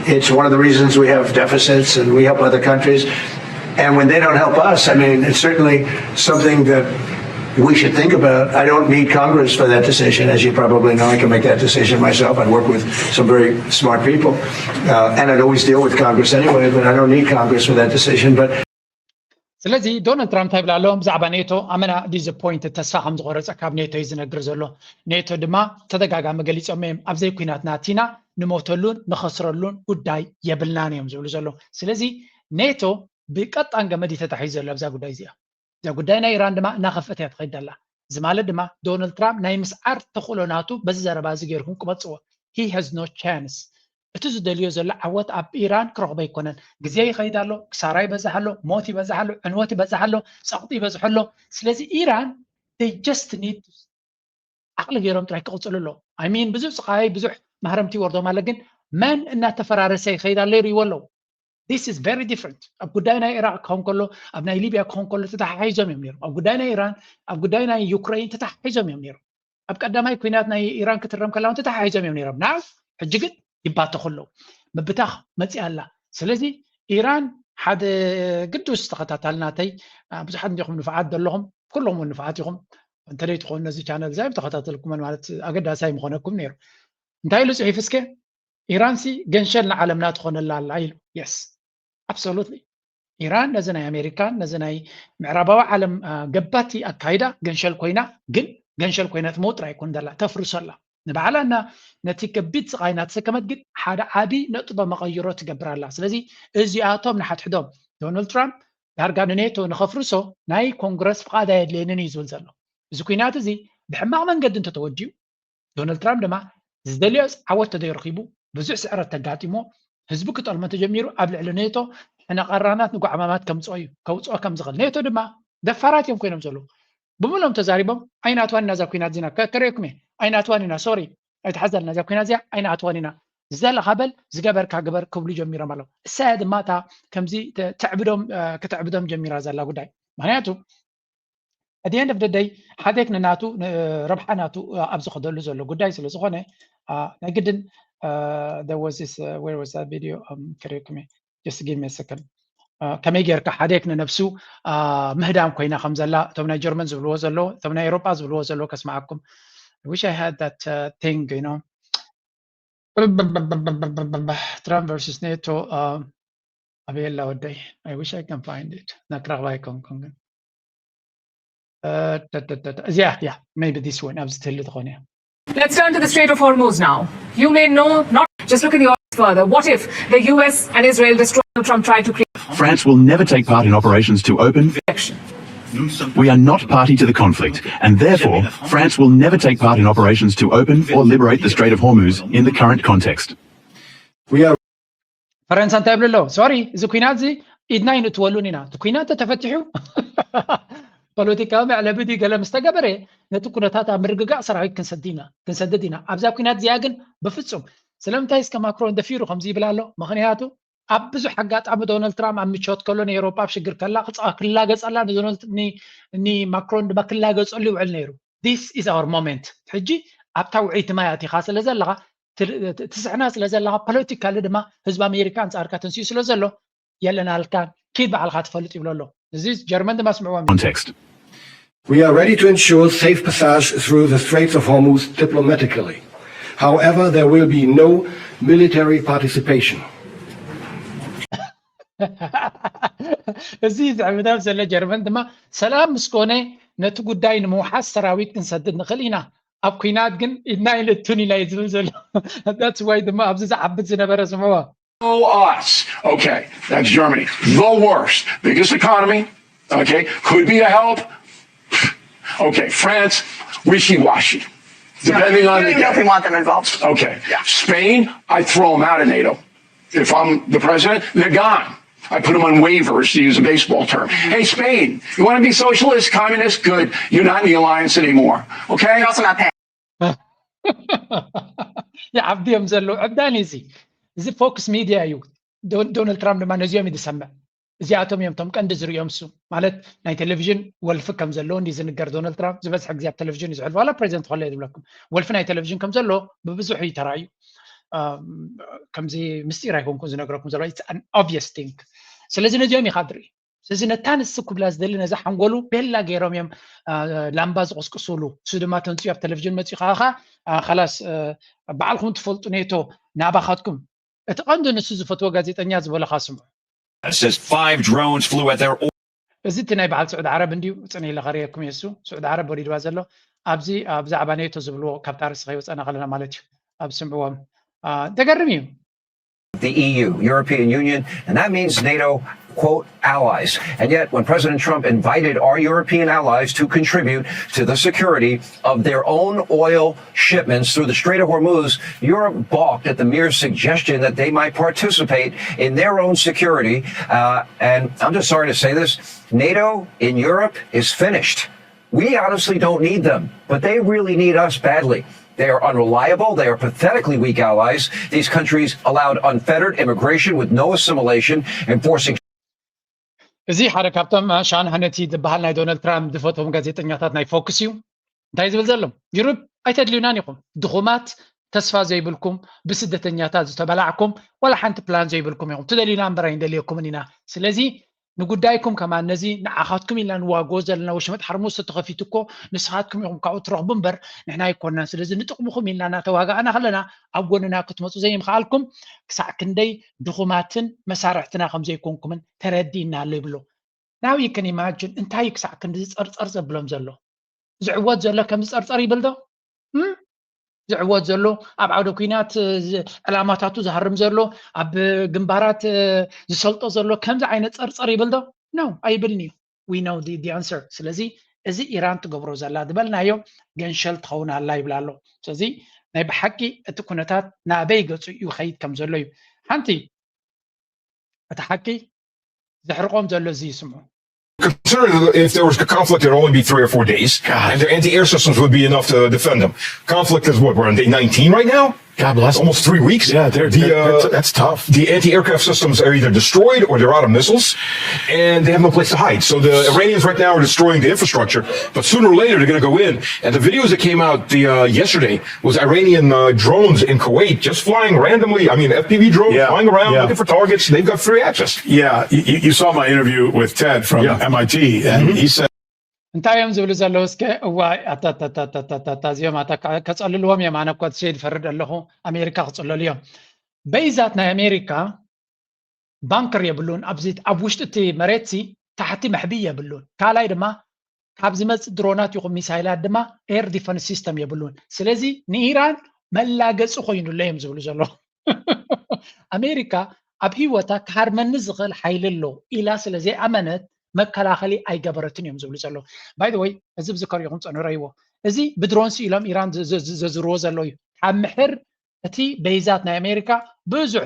It's one of the reasons we have deficits and we help other countries. And when they don't help us, I mean, it's certainly something that we should think about. I don't need Congress for that decision. As you probably know, I can make that decision myself. I work with some very smart people. Uh, and I'd always deal with Congress anyway, but I don't need Congress for that decision. But ስለዚ ዶናልድ ትራምፕ እንታይ ይብል ኣሎ ብዛዕባ ኔቶ? ኣመና ዲስፖይንት ተስፋ ከም ዝቆረፀ ካብ ኔቶ እዩ ዝነግር ዘሎ። ኔቶ ድማ ተደጋጋሚ ገሊፆም እዮም ኣብዘይ ኩናትና ኣቲና ንሞተሉን ንኸስረሉን ጉዳይ የብልናን እዮም ዝብሉ ዘሎ። ስለዚ ኔቶ ብቀጣን ገመድ እዩ ተታሒዙ ዘሎ ኣብዛ ጉዳይ እዚኣ። እዛ ጉዳይ ናይ ኢራን ድማ እናኸፍአት እያ ትኸይድ ዘላ። እዚ ማለት ድማ ዶናልድ ትራምፕ ናይ ምስዓር ተኽእሎ ናቱ በዚ ዘረባ እዚ ገይርኩም ቅመፅዎ። He has no chance። እቲ ዝደልዮ ዘሎ ዓወት ኣብ ኢራን ክረኽቦ ኣይኮነን። ግዜ ይኸይድ ኣሎ፣ ክሳራ ይበዝሕ ኣሎ፣ ሞት ይበዝሕ ኣሎ፣ ዕንወት ይበዝሕ ኣሎ፣ ፀቕጢ ይበዝሕ ኣሎ። ስለዚ ኢራን they just need to ዓቕሊ ገይሮም ጥራይ ክቕፅሉ ኣለዎም። I mean ብዙሕ ስቓይ ብዙሕ ማህረምቲ ይወርዶም ኣሎ፣ ግን መን እናተፈራረሰ ይኸይድ ኣሎ ይርእይዎ ኣለዉ። This is very different። ኣብ ጉዳይ ናይ ኢራቅ ክኸውን ከሎ ኣብ ናይ ሊብያ ክኸውን ከሎ ተተሓሒዞም እዮም ነይሮም። ኣብ ጉዳይ ናይ ኢራን ኣብ ጉዳይ ናይ ዩክረይን ተተሓሒዞም እዮም ነይሮም። ኣብ ቀዳማይ ኩናት ናይ ኢራን ክትረም ከላ እውን ተተሓሒዞም እዮም ነይሮም። ናው ሕጂ ግን ይባተኹ ኣለዉ። ምብታኽ መፂኣ ኣላ። ስለዚ ኢራን ሓደ ግዱስ ተኸታታሊ ናተይ ብዙሓት እንዲኹም ንፉዓት ዘለኹም ኩሎም እውን ንፉዓት ኢኹም። እንተደይ ትኾኑ ነዚ ቻነል ዛይ ተኸታተልኩመን ማለት ኣገዳሲ ኣይምኾነኩም ነይሩ። እንታይ ኢሉ ጽሒፍ እስከ? ኢራንሲ ገንሸል ንዓለምና ትኾነላ ኣላ ኢሉ። የስ፣ ኣብሶሉትሊ። ኢራን ነዚ ናይ ኣሜሪካን ነዚ ናይ ምዕራባዊ ዓለም ገባቲ ኣካይዳ ገንሸል ኮይና፣ ግን ገንሸል ኮይና ትመውጥ ኣይኮን ዘላ፣ ተፍርሶ ኣላ። ንባዕላ እና ነቲ ከቢድ ስቓይ እናተሰከመት ግን ሓደ ዓቢ ነጥበ መቐይሮ ትገብር ኣላ። ስለዚ እዚኣቶም ንሓድሕዶም ዶናልድ ትራምፕ ዳርጋ ንኔቶ ንኸፍርሶ ናይ ኮንግረስ ፍቓድ ኣየድልየንን እዩ ዝብል ዘሎ። እዚ ኩናት እዚ ብሕማቕ መንገዲ እንተተወዲኡ ዶናልድ ትራምፕ ድማ ዝደልዮ ዓወት ተዘይረኺቡ ብዙሕ ስዕረት ተጋጢሞ ህዝቢ ክጠልሞ ተጀሚሩ ኣብ ልዕሊ ኔቶ ሕነ ቀራናት ንጓዕማማት ከምፅኦ እዩ ከውፅኦ ከም ዝኽእል ኔቶ ድማ ደፋራት እዮም ኮይኖም ዘለዉ ብምሎም ተዛሪቦም ኣይናትዋን ኢና እዛ ኩናት ዚና ከከረየኩም እየ ኣይናትዋን ኢና ሶሪ ኣይትሓዛልና እዛ ኩናት እዚኣ ኣይናትዋን ኢና ዝደለኻ በል ዝገበርካ ግበር ክብሉ ጀሚሮም ኣለዉ እሳያ ድማ እታ ከምዚ ተዕብዶም ከተዕብዶም ጀሚራ ዘላ ጉዳይ ምክንያቱ ኣደየንድ ኦፍ ደደይ ሓቴክ ንናቱ ረብሓ ናቱ ኣብ ዝኸደሉ ዘሎ ጉዳይ ስለ ዝኾነ ናይ ግድን ወዝስ ቪድዮ ክሪክሚ ስ ጊ ሰከን ከመይ ጌርካ ሓዴክ ንነብሱ ምህዳም ኮይና ከም ዘላ እቶም ናይ ጀርመን ዝብልዎ ዘሎ እቶም ናይ ኤሮጳ ዝብልዎ ዘሎ ከስማዓኩም wish I had that thing you know Trump versus NATO ኣበይ ኣላ ወደይ I wish I can find it ናክረኽባ ኣይኮንኩን ግን እዚኣ እያ maybe this one ኣብዚ ትህሉ ትኾን እያ Let's turn to the Strait of Hormuz now. You may know, not just look at the oil further. What if the U S and Israel destroy Trump tried to create? France will never take part in operations to open. We are not party to the conflict, and therefore France will never take part in operations to open or liberate the Strait of Hormuz in the current context. ፈረንሳ እንታይ ይብሉ ኣለዉ ሶሪ እዚ ኩናት እዚ ኢድና ይንእትወሉን ኢና እቲ ኩናት ተተፈቲሑ ፖለቲካዊ መዕለቢ ድዩ ገለ ምስ ተገበረ ነቲ ኩነታት ኣብ ምርግጋእ ሰራዊት ክንሰድድ ኢና ኣብዛ ኩናት እዚኣ ግን ብፍፁም ስለምንታይ እስከ ማክሮን ደፊሩ ከምዚ ይብል ኣሎ ምክንያቱ ኣብ ብዙሕ ኣጋጣሚ ዶናልድ ትራምፕ ኣብ ምቾት ከሎ ንኤሮፓ ኣብ ሽግር ከላ ክላገፀላ ንማክሮን ድማ ክላገፀሉ ይውዕል ነይሩ this is our moment ሕጂ ኣብታ ውዕይቲ ማይ ኣቲኻ ስለ ዘለኻ ትስሕና ስለ ዘለኻ ፖለቲካሊ ድማ ህዝቢ ኣሜሪካ ኣንፃርካ ተንስኡ ስለ ዘሎ የለናልካን ኪድ ባዕልካ ትፈልጥ ይብሎ ኣሎ እዚ ጀርመን ድማ ስምዕዎም Context. We are ready to ensure safe passage through the Straits of Hormuz diplomatically. However, there will be no military participation. እዚ ዝዕብዳብ ዘሎ ጀርመን ድማ ሰላም ምስ ኮነ ነቲ ጉዳይ ንምውሓስ ሰራዊት ክንሰድድ ንኽእል ኢና ኣብ ኩናት ግን ኢድና ይንእቱን ኢና እዩ ዝብል ዘሎ that's why ድማ ኣብዚ ዝዓብድ ዝነበረ ስምዕዎ Oh, us. Okay, that's Germany. The worst. Biggest economy. Okay, could be a help. Okay, France, wishy washy. Depending on the. You definitely want them involved. Okay. Yeah. Spain, I throw them out of NATO. If I'm the president, they're gone. I put them on waivers, to use a baseball term. Hey, Spain, you want to be socialist, communist? Good. You're not in the alliance anymore. Okay? You're also not paying. ይዓብዱ እዮም ዘለዉ ዕብዳን እዚ እዚ ፎክስ ሚድያ እዩ ዶናልድ ትራምፕ ድማ ነዚኦም እዩ ዝሰምዕ እዚኣቶም እዮም ቶም ቀንዲ ዝርእዮም እሱ ማለት ናይ ቴሌቪዥን ወልፊ ከም ዘለዎ እንዲ ዝንገር ዶናልድ ትራምፕ ዝበዝሐ ግዜ ኣብ ቴሌቪዥን እዩ ዝሕልፍ ዋላ ፕሬዚደንት ከሎ ዝብለኩም ወልፊ ናይ ቴሌቪዥን ከም ዘሎ ብብዙሕ እዩ ተራእዩ ከምዚ ምስጢር ኣይኮንኩን ዝነግረኩም ዘሎ obvious thing ስለዚ ነዚኦም ኢኻ ትርኢ ስለዚ ነታ ንሱ ክብላ ዝደሊ ነዛ ሓንጎሉ ቤላ ገይሮም እዮም ላምባ ዝቕስቅሱሉ እሱ ድማ ተንፅኡ ኣብ ቴሌቪዥን መፅኡ ከዓ ከዓ ካላስ ባዕልኩም ትፈልጡ ኔቶ ናባኻትኩም እቲ ቀንዲ ንሱ ዝፈትዎ ጋዜጠኛ ዝበለካ ስምዑ It says five drones flew at their እዚ እቲ ናይ በዓል ስዑድ ዓረብ እንድዩ ፅን ኢለ ከርእየኩም እየ እሱ ስዑድ ዓረብ ወሪድዋ ዘሎ ኣብዚ ብዛዕባ ኔቶ ዝብልዎ ካብ ታሪስ ከይወፀና ከለና ማለት እዩ ኣብ ስምዕዎም ተገርም እዩ the E U, European Union, and that means NATO, quote, allies. And yet, when President Trump invited our European allies to contribute to the security of their own oil shipments through the Strait of Hormuz, Europe balked at the mere suggestion that they might participate in their own security. Uh, and I'm just sorry to say this NATO in Europe is finished. We honestly don't need them, but they really need us badly. They are unreliable. They are pathetically weak allies. These countries allowed unfettered immigration with no assimilation, enforcing. እዚ ሓደ ካብቶም ሻን ሃነቲ ዝበሃል ናይ ዶናልድ ትራምፕ ዝፈትዎም ጋዜጠኛታት ናይ ፎክስ እዩ እንታይ ዝብል ዘሎ ዩሩብ ኣይተድልዩናን ኢኹም ድኹማት ተስፋ ዘይብልኩም ብስደተኛታት ዝተበላዕኩም ዋላ ሓንቲ ፕላን ዘይብልኩም ኢኹም ትደልዩና እምበር ኣይንደልየኩምን ኢና ስለዚ ንጉዳይኩም ከማን ነዚ ንዓኻትኩም ኢልና ንዋግኦ ዘለና ወሽመጥ ሓርሙዝ ተተኸፊቱ እኮ ንስኻትኩም ኢኹም ካብኡ ትረኽቡ እምበር ንሕና ኣይኮናን። ስለዚ ንጥቕምኹም ኢልና እናተዋጋእና ከለና ኣብ ጎንና ክትመፁ ዘይምኽኣልኩም ክሳዕ ክንደይ ድኹማትን መሳርሕትና ከም ዘይኮንኩምን ተረዲእና ኣሎ ይብሎ። Now you can imagine እንታይ እዩ ክሳዕ ክንዲ ዝፀርፀር ዘብሎም ዘሎ። ዝዕወት ዘሎ ከም ዝፀርፀር ይብል ዶ? ዝዕወት ዘሎ ኣብ ዓውደ ኩናት ዕላማታቱ ዝሃርም ዘሎ ኣብ ግንባራት ዝሰልጦ ዘሎ ከምዚ ዓይነት ፀርፀር ይብል ዶ? No ኣይብልን እዩ። We know the answer። ስለዚ እዚ ኢራን ትገብሮ ዘላ ዝበልናዮ ገንሸል ትኸውን ኣላ ይብል ኣሎ። ስለዚ ናይ ብሓቂ እቲ ኩነታት ናበይ ገፁ ይኸይድ ከም ዘሎ እዩ። ሓንቲ እቲ ሓቂ ዘሕርቆም ዘሎ እዚ ይስምዑ። Considering if there was a conflict, it'd only be three or four days, and their anti-air systems would be enough to defend them. Conflict is what, we're on day nineteen right now? God bless. Almost three weeks. Yeah, they're, the, they're, uh, that's, that's tough. The anti-aircraft systems are either destroyed or they're out of missiles, and they have no place to hide. So the Iranians right now are destroying the infrastructure, but sooner or later they're going to go in. And the videos that came out the uh, yesterday was Iranian uh, drones in Kuwait just flying randomly. I mean, F P V drones Yeah, flying around yeah. looking for targets. They've got free access. Yeah, you, you you saw my interview with Ted from Yeah. M I T, and he said እንታይ እዮም ዝብሉ ዘለዉ? እስከ እዋይ ኣታታታታታታ እዚኦም ኣታ ከ- ከጸልልዎም እዮም። ኣነ እኳ ትሸይ ዝፈርድ ኣለኹ። ኣሜሪካ ክጽለሉ እዮም። በይዛት ናይ ኣሜሪካ ባንከር የብሉን። ኣብዚ ኣብ ውሽጢ እቲ መሬት ሲ ታሕቲ መሕብኢ የብሉን። ካልኣይ ድማ ካብ ዝመጽእ ድሮናት ይኹን ሚሳይላት ድማ ኤር ዲፈንስ ሲስተም የብሉን። ስለዚ ንኢራን መላገፂ ኮይኑሎ እዮም ዝብሉ ዘለዉ። ኣሜሪካ ኣብ ህይወታ ክሃርመኒ ዝኽእል ሓይሊ ኣሎ ኢላ ስለ ዘይኣመነት መከላኸሊ ኣይገበረትን እዮም ዝብሉ ዘለዉ። By the way እዚ ብዝከሪኹም ፀንረይዎ። እዚ ብድሮን ስኢሎም ኢራን ዘ- ዘ- ዘዝርዎ ዘለዉ እዩ። ካብ ምሕር እቲ በይዛት ናይ ኣሜሪካ ብዙሕ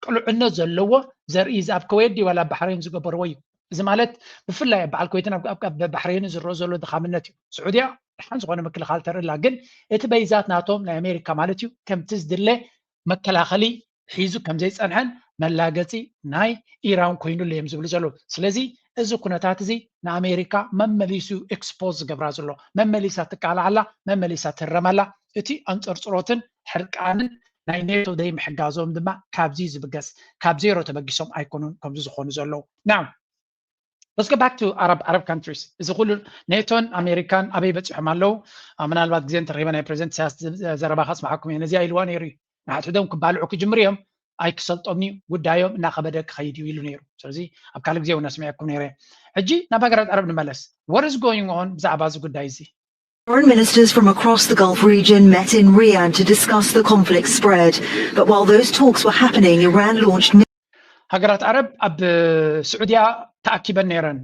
ቅሉዕነት ዘለዎ ዘርኢ እዚ ኣብ ከወየት ድዩ ዋላ ኣብ ባሕሬን ዝገበርዎ እዩ። እዚ ማለት ብፍላይ ኣብ በዓል ኮይትን ኣብ- ኣብ ኣብ ባሕሬን ዝረኦ ዘሎ ድኻምነት እዩ። ስዑድያ ድሓን ዝኾነ ምክልኻል ተርእላ፣ ግን እቲ በይዛት ናቶም ናይ ኣሜሪካ ማለት እዩ ከምቲ ዝድለ መከላኸሊ ሒዙ ከም ዘይፀንሐን መላገፂ ናይ ኢራን ኮይኑሉ እዮም ዝብሉ ዘለዉ። ስለዚ እዚ ኩነታት እዚ ንኣሜሪካ መመሊሱ ኤክስፖዝ ዝገብራ ዘሎ፣ መመሊሳ ትቃላዓላ፣ መመሊሳ ትህረመላ። እቲ ኣንፀርፅሮትን ሕርቃንን ናይ ኔቶ ዘይምሕጋዞም ድማ ካብዚ ዝብገስ፣ ካብ ዜሮ ተበጊሶም ኣይኮኑን ከምዚ ዝኾኑ ዘለዉ። Now let's go back to Arab Arab countries። እዚ ኩሉ ኔቶን ኣሜሪካን ኣበይ በፂሖም ኣለዉ? ምናልባት ግዜ እንተረኺበ ናይ ፕሬዚደንት ኢሳያስ ዘረባ ከስማዓኩም እየ። ነዚኣ ኢልዋ ነይሩ እዩ። ንሓድሕዶም ክባልዑ ክጅምሩ እዮም። ኣይክሰልጦምኒ ጉዳዮም እናኸበደ ክኸይድ እዩ ኢሉ ነይሩ። ስለዚ ኣብ ካልእ ግዜ እውን ኣስሚዐኩም ነይረ። ሕጂ ናብ ሃገራት ዓረብ ንመለስ። What is going on ብዛዕባ እዚ ጉዳይ እዚ? Foreign ministers from across the Gulf region met in Riyadh to discuss the conflict spread. But while those talks were happening, Iran launched ሃገራት ዓረብ ኣብ ስዑድያ ተኣኪበን ነይረን።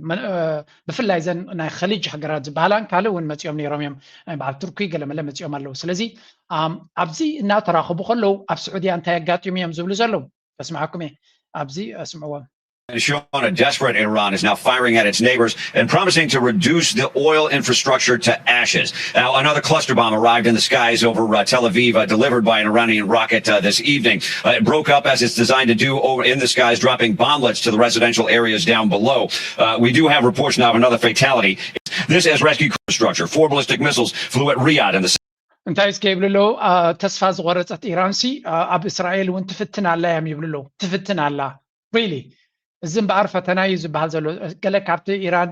ብፍላይ ዘን ናይ ኸሊጅ ሃገራት ዝበሃላን ካልእ እውን መፂኦም ነይሮም እዮም። በዓል ቱርኪ ገለመለ መፂኦም ኣለዉ። ስለዚ ኣብዚ እናተራኸቡ ከለዉ ኣብ ስዑድያ እንታይ ኣጋጢሙ እዮም ዝብሉ ዘለዉ ከስምዓኩም እየ። ኣብዚ ስምዕዎም። Sean, a desperate Iran is now firing at its neighbors and promising to reduce the oil infrastructure to ashes. Now, another cluster bomb arrived in the skies over uh, Tel Aviv, uh, delivered by an Iranian rocket uh, this evening. Uh, it broke up as it's designed to do over in the skies, dropping bomblets to the residential areas down below. Uh, we do have reports now of another fatality. This as rescue infrastructure. Four ballistic missiles flew at Riyadh in the እንታይ እስከ ይብሉ ኣለዉ? ተስፋ ዝቆረፀት ኢራን ሲ ኣብ እስራኤል እውን ትፍትን ኣላ እዮም ይብሉ ኣለዉ። ትፍትን ኣላ። Really እዚ እምበኣር ፈተና እዩ ዝበሃል ዘሎ። ገለ ካብቲ ኢራን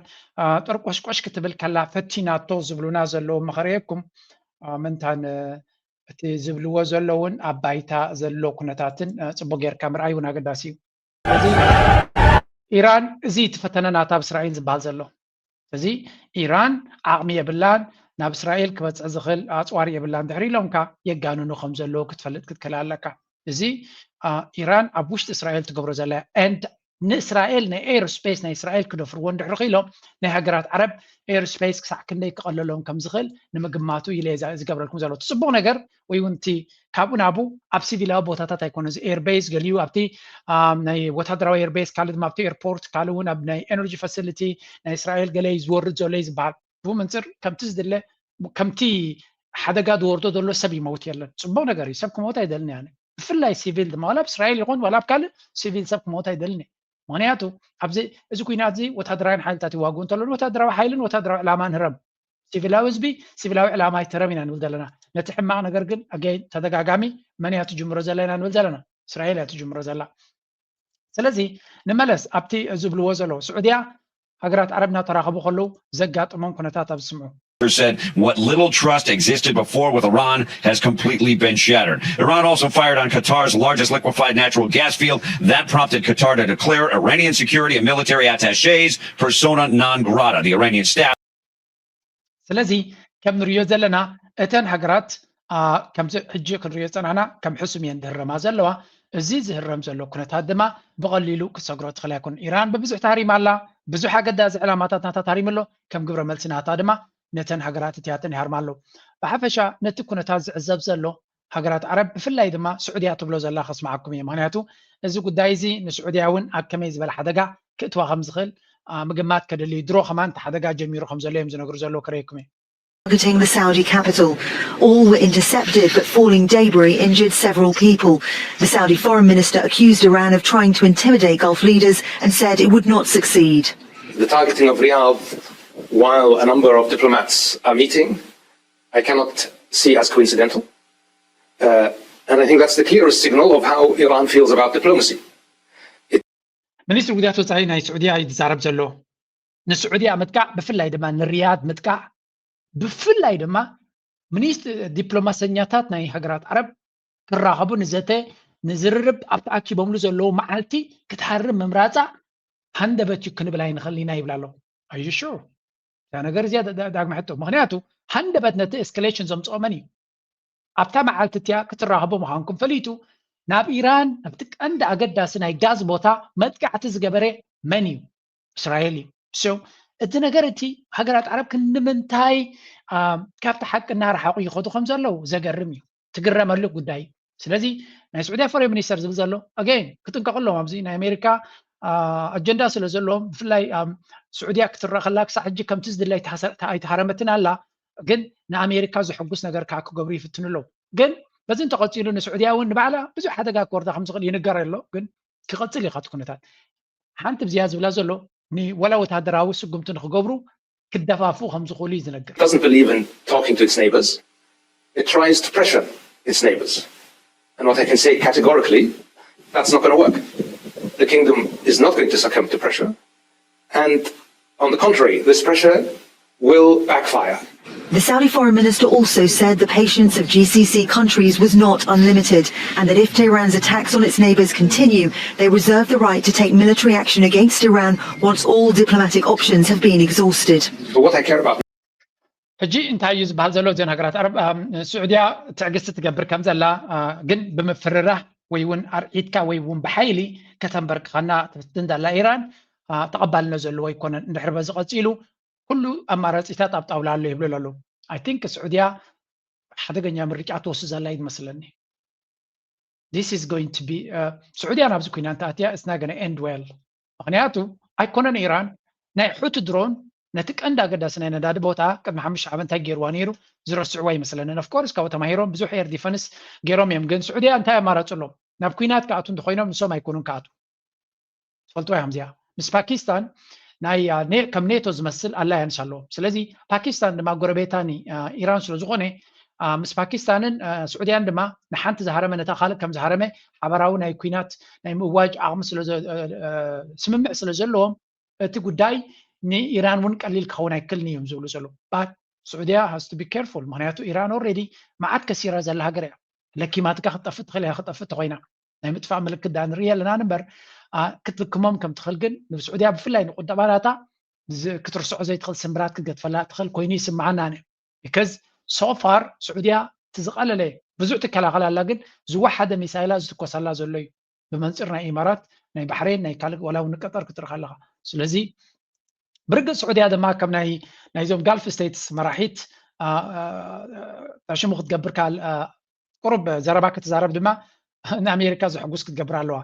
ጠርቆሽቆሽ ክትብል ከላ ፈቲናቶ ዝብሉና ዘለዉ መኸረየኩም ምንታን እቲ ዝብልዎ ዘለውን ኣብ ባይታ ዘሎ ኩነታትን ፅቡቅ ጌርካ ምርኣይ እውን ኣገዳሲ እዩ። ስለዚ ኢራን እዚ እቲ ፈተነናት ኣብ እስራኤል ዝበሃል ዘሎ። እዚ ኢራን ዓቕሚ የብላን፣ ናብ እስራኤል ክበፅሕ ዝኽእል ኣፅዋር የብላን ድሕሪ ኢሎምካ የጋንኑ ከም ዘለዉ ክትፈልጥ ክትክእል ኣለካ። እዚ ኢራን ኣብ ውሽጢ እስራኤል ትገብሮ ዘላ and ንእስራኤል ናይ ኤር ስፔስ ናይ እስራኤል ክደፍርዎ እንድሕሪ ክኢሎም ናይ ሃገራት ዓረብ ኤር ስፔስ ክሳዕ ክንደይ ክቐለሎም ከም ዝኽእል ንምግማቱ ኢለ ዝገብረልኩም ዘሎ እቲ ፅቡቕ ነገር ወይ እውን እቲ ካብኡ ናብኡ ኣብ ሲቪላዊ ቦታታት ኣይኮነ እዚ ኤርቤስ ገሊኡ ኣብቲ ናይ ወታደራዊ ኤርቤስ ካልእ ድማ ኣብቲ ኤርፖርት ካልእ እውን ኣብ ናይ ኤነርጂ ፋሲሊቲ ናይ እስራኤል ገለ ዝወርድ ዘሎ እዩ ዝበሃል ብኡ መንፅር ከምቲ ዝድለ ከምቲ ሓደጋ ዝወርዶ ዘሎ ሰብ ይመውት የለን ፅቡቅ ነገር እዩ ሰብ ክመውት ኣይደልን እየ ብፍላይ ሲቪል ድማ ዋላ ኣብ እስራኤል ይኮን ዋላ ኣብ ካልእ ሲቪል ሰብ ክመውት ኣይደልን እየ ምክንያቱ ኣብዚ እዚ ኩናት እዚ ወታደራዊን ሓይልታት ይዋግኡ እንተለዉ ወታደራዊ ሓይልን ወታደራዊ ዕላማን ህረም ሲቪላዊ ህዝቢ ሲቪላዊ ዕላማ ኣይትረም ኢና ንብል ዘለና ነቲ ሕማቅ ነገር ግን ኣገይ ተደጋጋሚ መን እያ ትጅምሮ ዘላ ኢና ንብል ዘለና እስራኤል እያ ትጅምሮ ዘላ ስለዚ ንመለስ ኣብቲ ዝብልዎ ዘለዉ፣ ስዑድያ ሃገራት ዓረብ እናተራኸቡ ከለዉ ዘጋጥሞም ኩነታት ኣብ ዝስምዑ። Said what little trust existed before with Iran has completely been shattered. Iran also fired on Qatar's largest liquefied natural gas field. That prompted Qatar to declare Iranian security and military attaches persona non grata. The Iranian staff ስለዚ ከም ንሪኦ ዘለና እተን ሃገራት ከምዚ ሕጂ ክንሪኦ ዝፀናሕና ከም ሕሱም እየን ዝህረማ ዘለዋ። እዚ ዝህረም ዘሎ ኩነታት ድማ ብቐሊሉ ክትሰግሮ ትኽእል ኣይኮን። ኢራን ብብዙሕ ታሪማ ኣላ፣ ብዙሕ ኣገዳዚ ዕላማታት ናታ ታሪሙ ኣሎ። ከም ግብረ መልሲ ናታ ድማ ነተን ሃገራት እቲኣተን ይሃርማ ኣለዉ። ብሓፈሻ ነቲ ኩነታት ዝዕዘብ ዘሎ ሃገራት ዓረብ ብፍላይ ድማ ስዑድያ ትብሎ ዘላ ከስምዓኩም እየ። ምክንያቱ እዚ ጉዳይ እዚ ንስዑድያ እውን ኣብ ከመይ ዝበለ ሓደጋ ክእትዋ ከም ዝኽእል ምግማት ከድሊ። ድሮ ከማን እቲ ሓደጋ ጀሚሩ ከም ዘሎ እዮም ዝነግሩ ዘለዉ ክረይኩም እየ። Targeting the Saudi capital. All were intercepted, but falling debris injured several people. The Saudi foreign minister accused Iran of trying to intimidate Gulf leaders and said it would not succeed. The targeting of Riyadh while a number of diplomats are meeting, I cannot see as coincidental. Uh, and I think that's the clearest signal of how Iran feels about diplomacy. ሚኒስትሪ ጉዳያት ወፃኢ ናይ ስዑድያ እዩ ዝዛረብ ዘሎ። ንስዑድያ ምጥቃዕ ብፍላይ ድማ ንሪያድ ምጥቃዕ ብፍላይ ድማ ሚኒስትሪ ዲፕሎማሰኛታት ናይ ሃገራት ዓረብ ክራኸቡ ንዘተ ንዝርርብ ኣብ ተኣኪቦምሉ ዘለዉ መዓልቲ ክትሃርም ምምራፃ ሃንደበት እዩ ክንብል ኣይንኽእል ኢና ይብል ኣሎ። ኣዩ ሹር? እዛ ነገር እዚኣ ዳግመ ሕቶ። ምክንያቱ ሃንደበት ነቲ ኤስካሌሽን ዘምፅኦ መን እዩ? ኣብታ መዓልቲ እቲኣ ክትራኸቡ ምዃንኩም ፈሊጡ ናብ ኢራን ኣብቲ ቀንዲ ኣገዳሲ ናይ ጋዝ ቦታ መጥቃዕቲ ዝገበረ መን እዩ? እስራኤል እዩ። So እቲ ነገር እቲ ሃገራት ዓረብ ክንምንታይ ካብቲ ሓቂ እናረሓቑ ይኸዱ ከም ዘለዉ ዘገርም እዩ። ትግረመሉ ጉዳይ እዩ። ስለዚ ናይ ስዑድያ ፎሬን ሚኒስተር ዝብል ዘሎ ኣገይን ክጥንቀቑ ኣለዎም። ኣብዚ ናይ ኣሜሪካ ኣጀንዳ ስለ ዘለዎም ብፍላይ ስዑድያ ክትረአ ከላ ክሳዕ ሕጂ ከምቲ ዝድለ ኣይተሃረመትን ኣላ። ግን ንኣሜሪካ ዘሐጉስ ነገር ከዓ ክገብሩ ይፍትኑ ኣለዉ። ግን በዚ እንተቐፂሉ ንስዑድያ እውን ንባዕላ ብዙሕ ሓደጋ ክወርዳ ከም ዝኽእል ይንገር ኣሎ። ግን ክቐፅል እዩ ካብቲ ኩነታት። ሓንቲ ብዚያ ዝብላ ዘሎ ንወላ ወታደራዊ ስጉምቲ ንክገብሩ ክደፋፍኡ ከም ዝኽእሉ እዩ ዝነግር። Doesn't believe in talking to its neighbors. It tries to pressure its neighbors. And what I can say categorically, that's not going to work. The kingdom is not going to succumb to pressure. And on the contrary, this pressure will backfire. The Saudi foreign minister also said the patience of G C C countries was not unlimited and that if Tehran's attacks on its neighbours continue, they reserve the right to take military action against Iran once all diplomatic options have been exhausted. But what I care about ሕጂ እንታይ እዩ ዝበሃል ዘሎ? እዘን ሃገራት ዓረብ ስዑድያ ትዕግስቲ ትገብር ከም ዘላ ግን ብምፍርራህ ወይ እውን ኣርዒድካ ወይ እውን ብሓይሊ ከተንበርክኸና ትፍትን ዘላ ኢራን ተቐባልነት ዘለዎ ኣይኮነን። እንድሕር በዚ ቀፂሉ ኩሉ ኣማራፂታት ኣብ ጣውላ ኣሎ ይብሉ ኣለዉ። I think ስዑድያ ሓደገኛ ምርጫ ትወስድ ዘላ እዩ ዝመስለኒ። This is going to be ስዑድያ ናብዚ ኩና እንተኣትያ it's not going to end well። ምክንያቱ ኣይኮነን ኢራን ናይ ሑቲ ድሮን ነቲ ቀንዲ ኣገዳሲ ናይ ነዳዲ ቦታ ቅድሚ ሓሙሽተ ዓመት እንታይ ገይርዋ ነይሩ ዝረስዕዋ ይመስለንን። Of course ካብኡ ተማሂሮም ብዙሕ ኤር ዲፈንስ ገይሮም እዮም። ግን ስዑድያ እንታይ ኣማራፂ ኣለዎም? ናብ ኩናት ክኣቱ እንተኮይኖም ንሶም ኣይኮኑን ክኣቱ። ትፈልጥዋ እዮም እዚኣ ምስ ፓኪስታን ናይ ከም ኔቶ ዝመስል ኣላያንስ ኣለዎም። ስለዚ ፓኪስታን ድማ ጎረቤታኒ ኢራን ስለዝኮነ ምስ ፓኪስታንን ስዑድያን ድማ ንሓንቲ ዝሃረመ ነታ ካልእ ከም ዝሃረመ ሓበራዊ ናይ ኩናት ናይ ምእዋጅ ዓቕሚ ስምምዕ ስለ ዘለዎም እቲ ጉዳይ ንኢራን እውን ቀሊል ክኸውን ኣይክልኒ እዮም ዝብሉ ዘለዉ። But ስዑድያ has to be careful። ምክንያቱ ኢራን already መዓት ከሲራ ዘላ ሃገር እያ። ለኪማትካ ክትጠፍእ ትኽእል እያ። ክትጠፍእ ተኮይና ናይ ምጥፋእ ምልክት ዳ ንርኢ ኣለና እምበር ክትልክሞም ከም ትኽእል ግን ንስዑድያ ብፍላይ ንቁጠባ ናታ ክትርስዖ ዘይትኽእል ስምብራት ክትገድፈላ ትኽእል ኮይኑ ይስምዓና። ኣነ because so far ስዑድያ እቲ ዝቐለለ ብዙሕ ትከላኸል ኣላ ግን ዝወሓደ ሚሳይላ ዝትኮሳላ ዘሎ እዩ። ብመንፅር ናይ ኢማራት ናይ ባሕሬን ናይ ካልእ ዋላ እውን ቀጠር ክትርኢ ከለኻ። ስለዚ ብርግፅ ስዑድያ ድማ ከም ናይ ናይዞም ጋልፍ ስቴትስ መራሒት ሽሙ ክትገብር ካል ቁሩብ ዘረባ ክትዛረብ ድማ ንኣሜሪካ ዘሕጉስ ክትገብር ኣለዋ።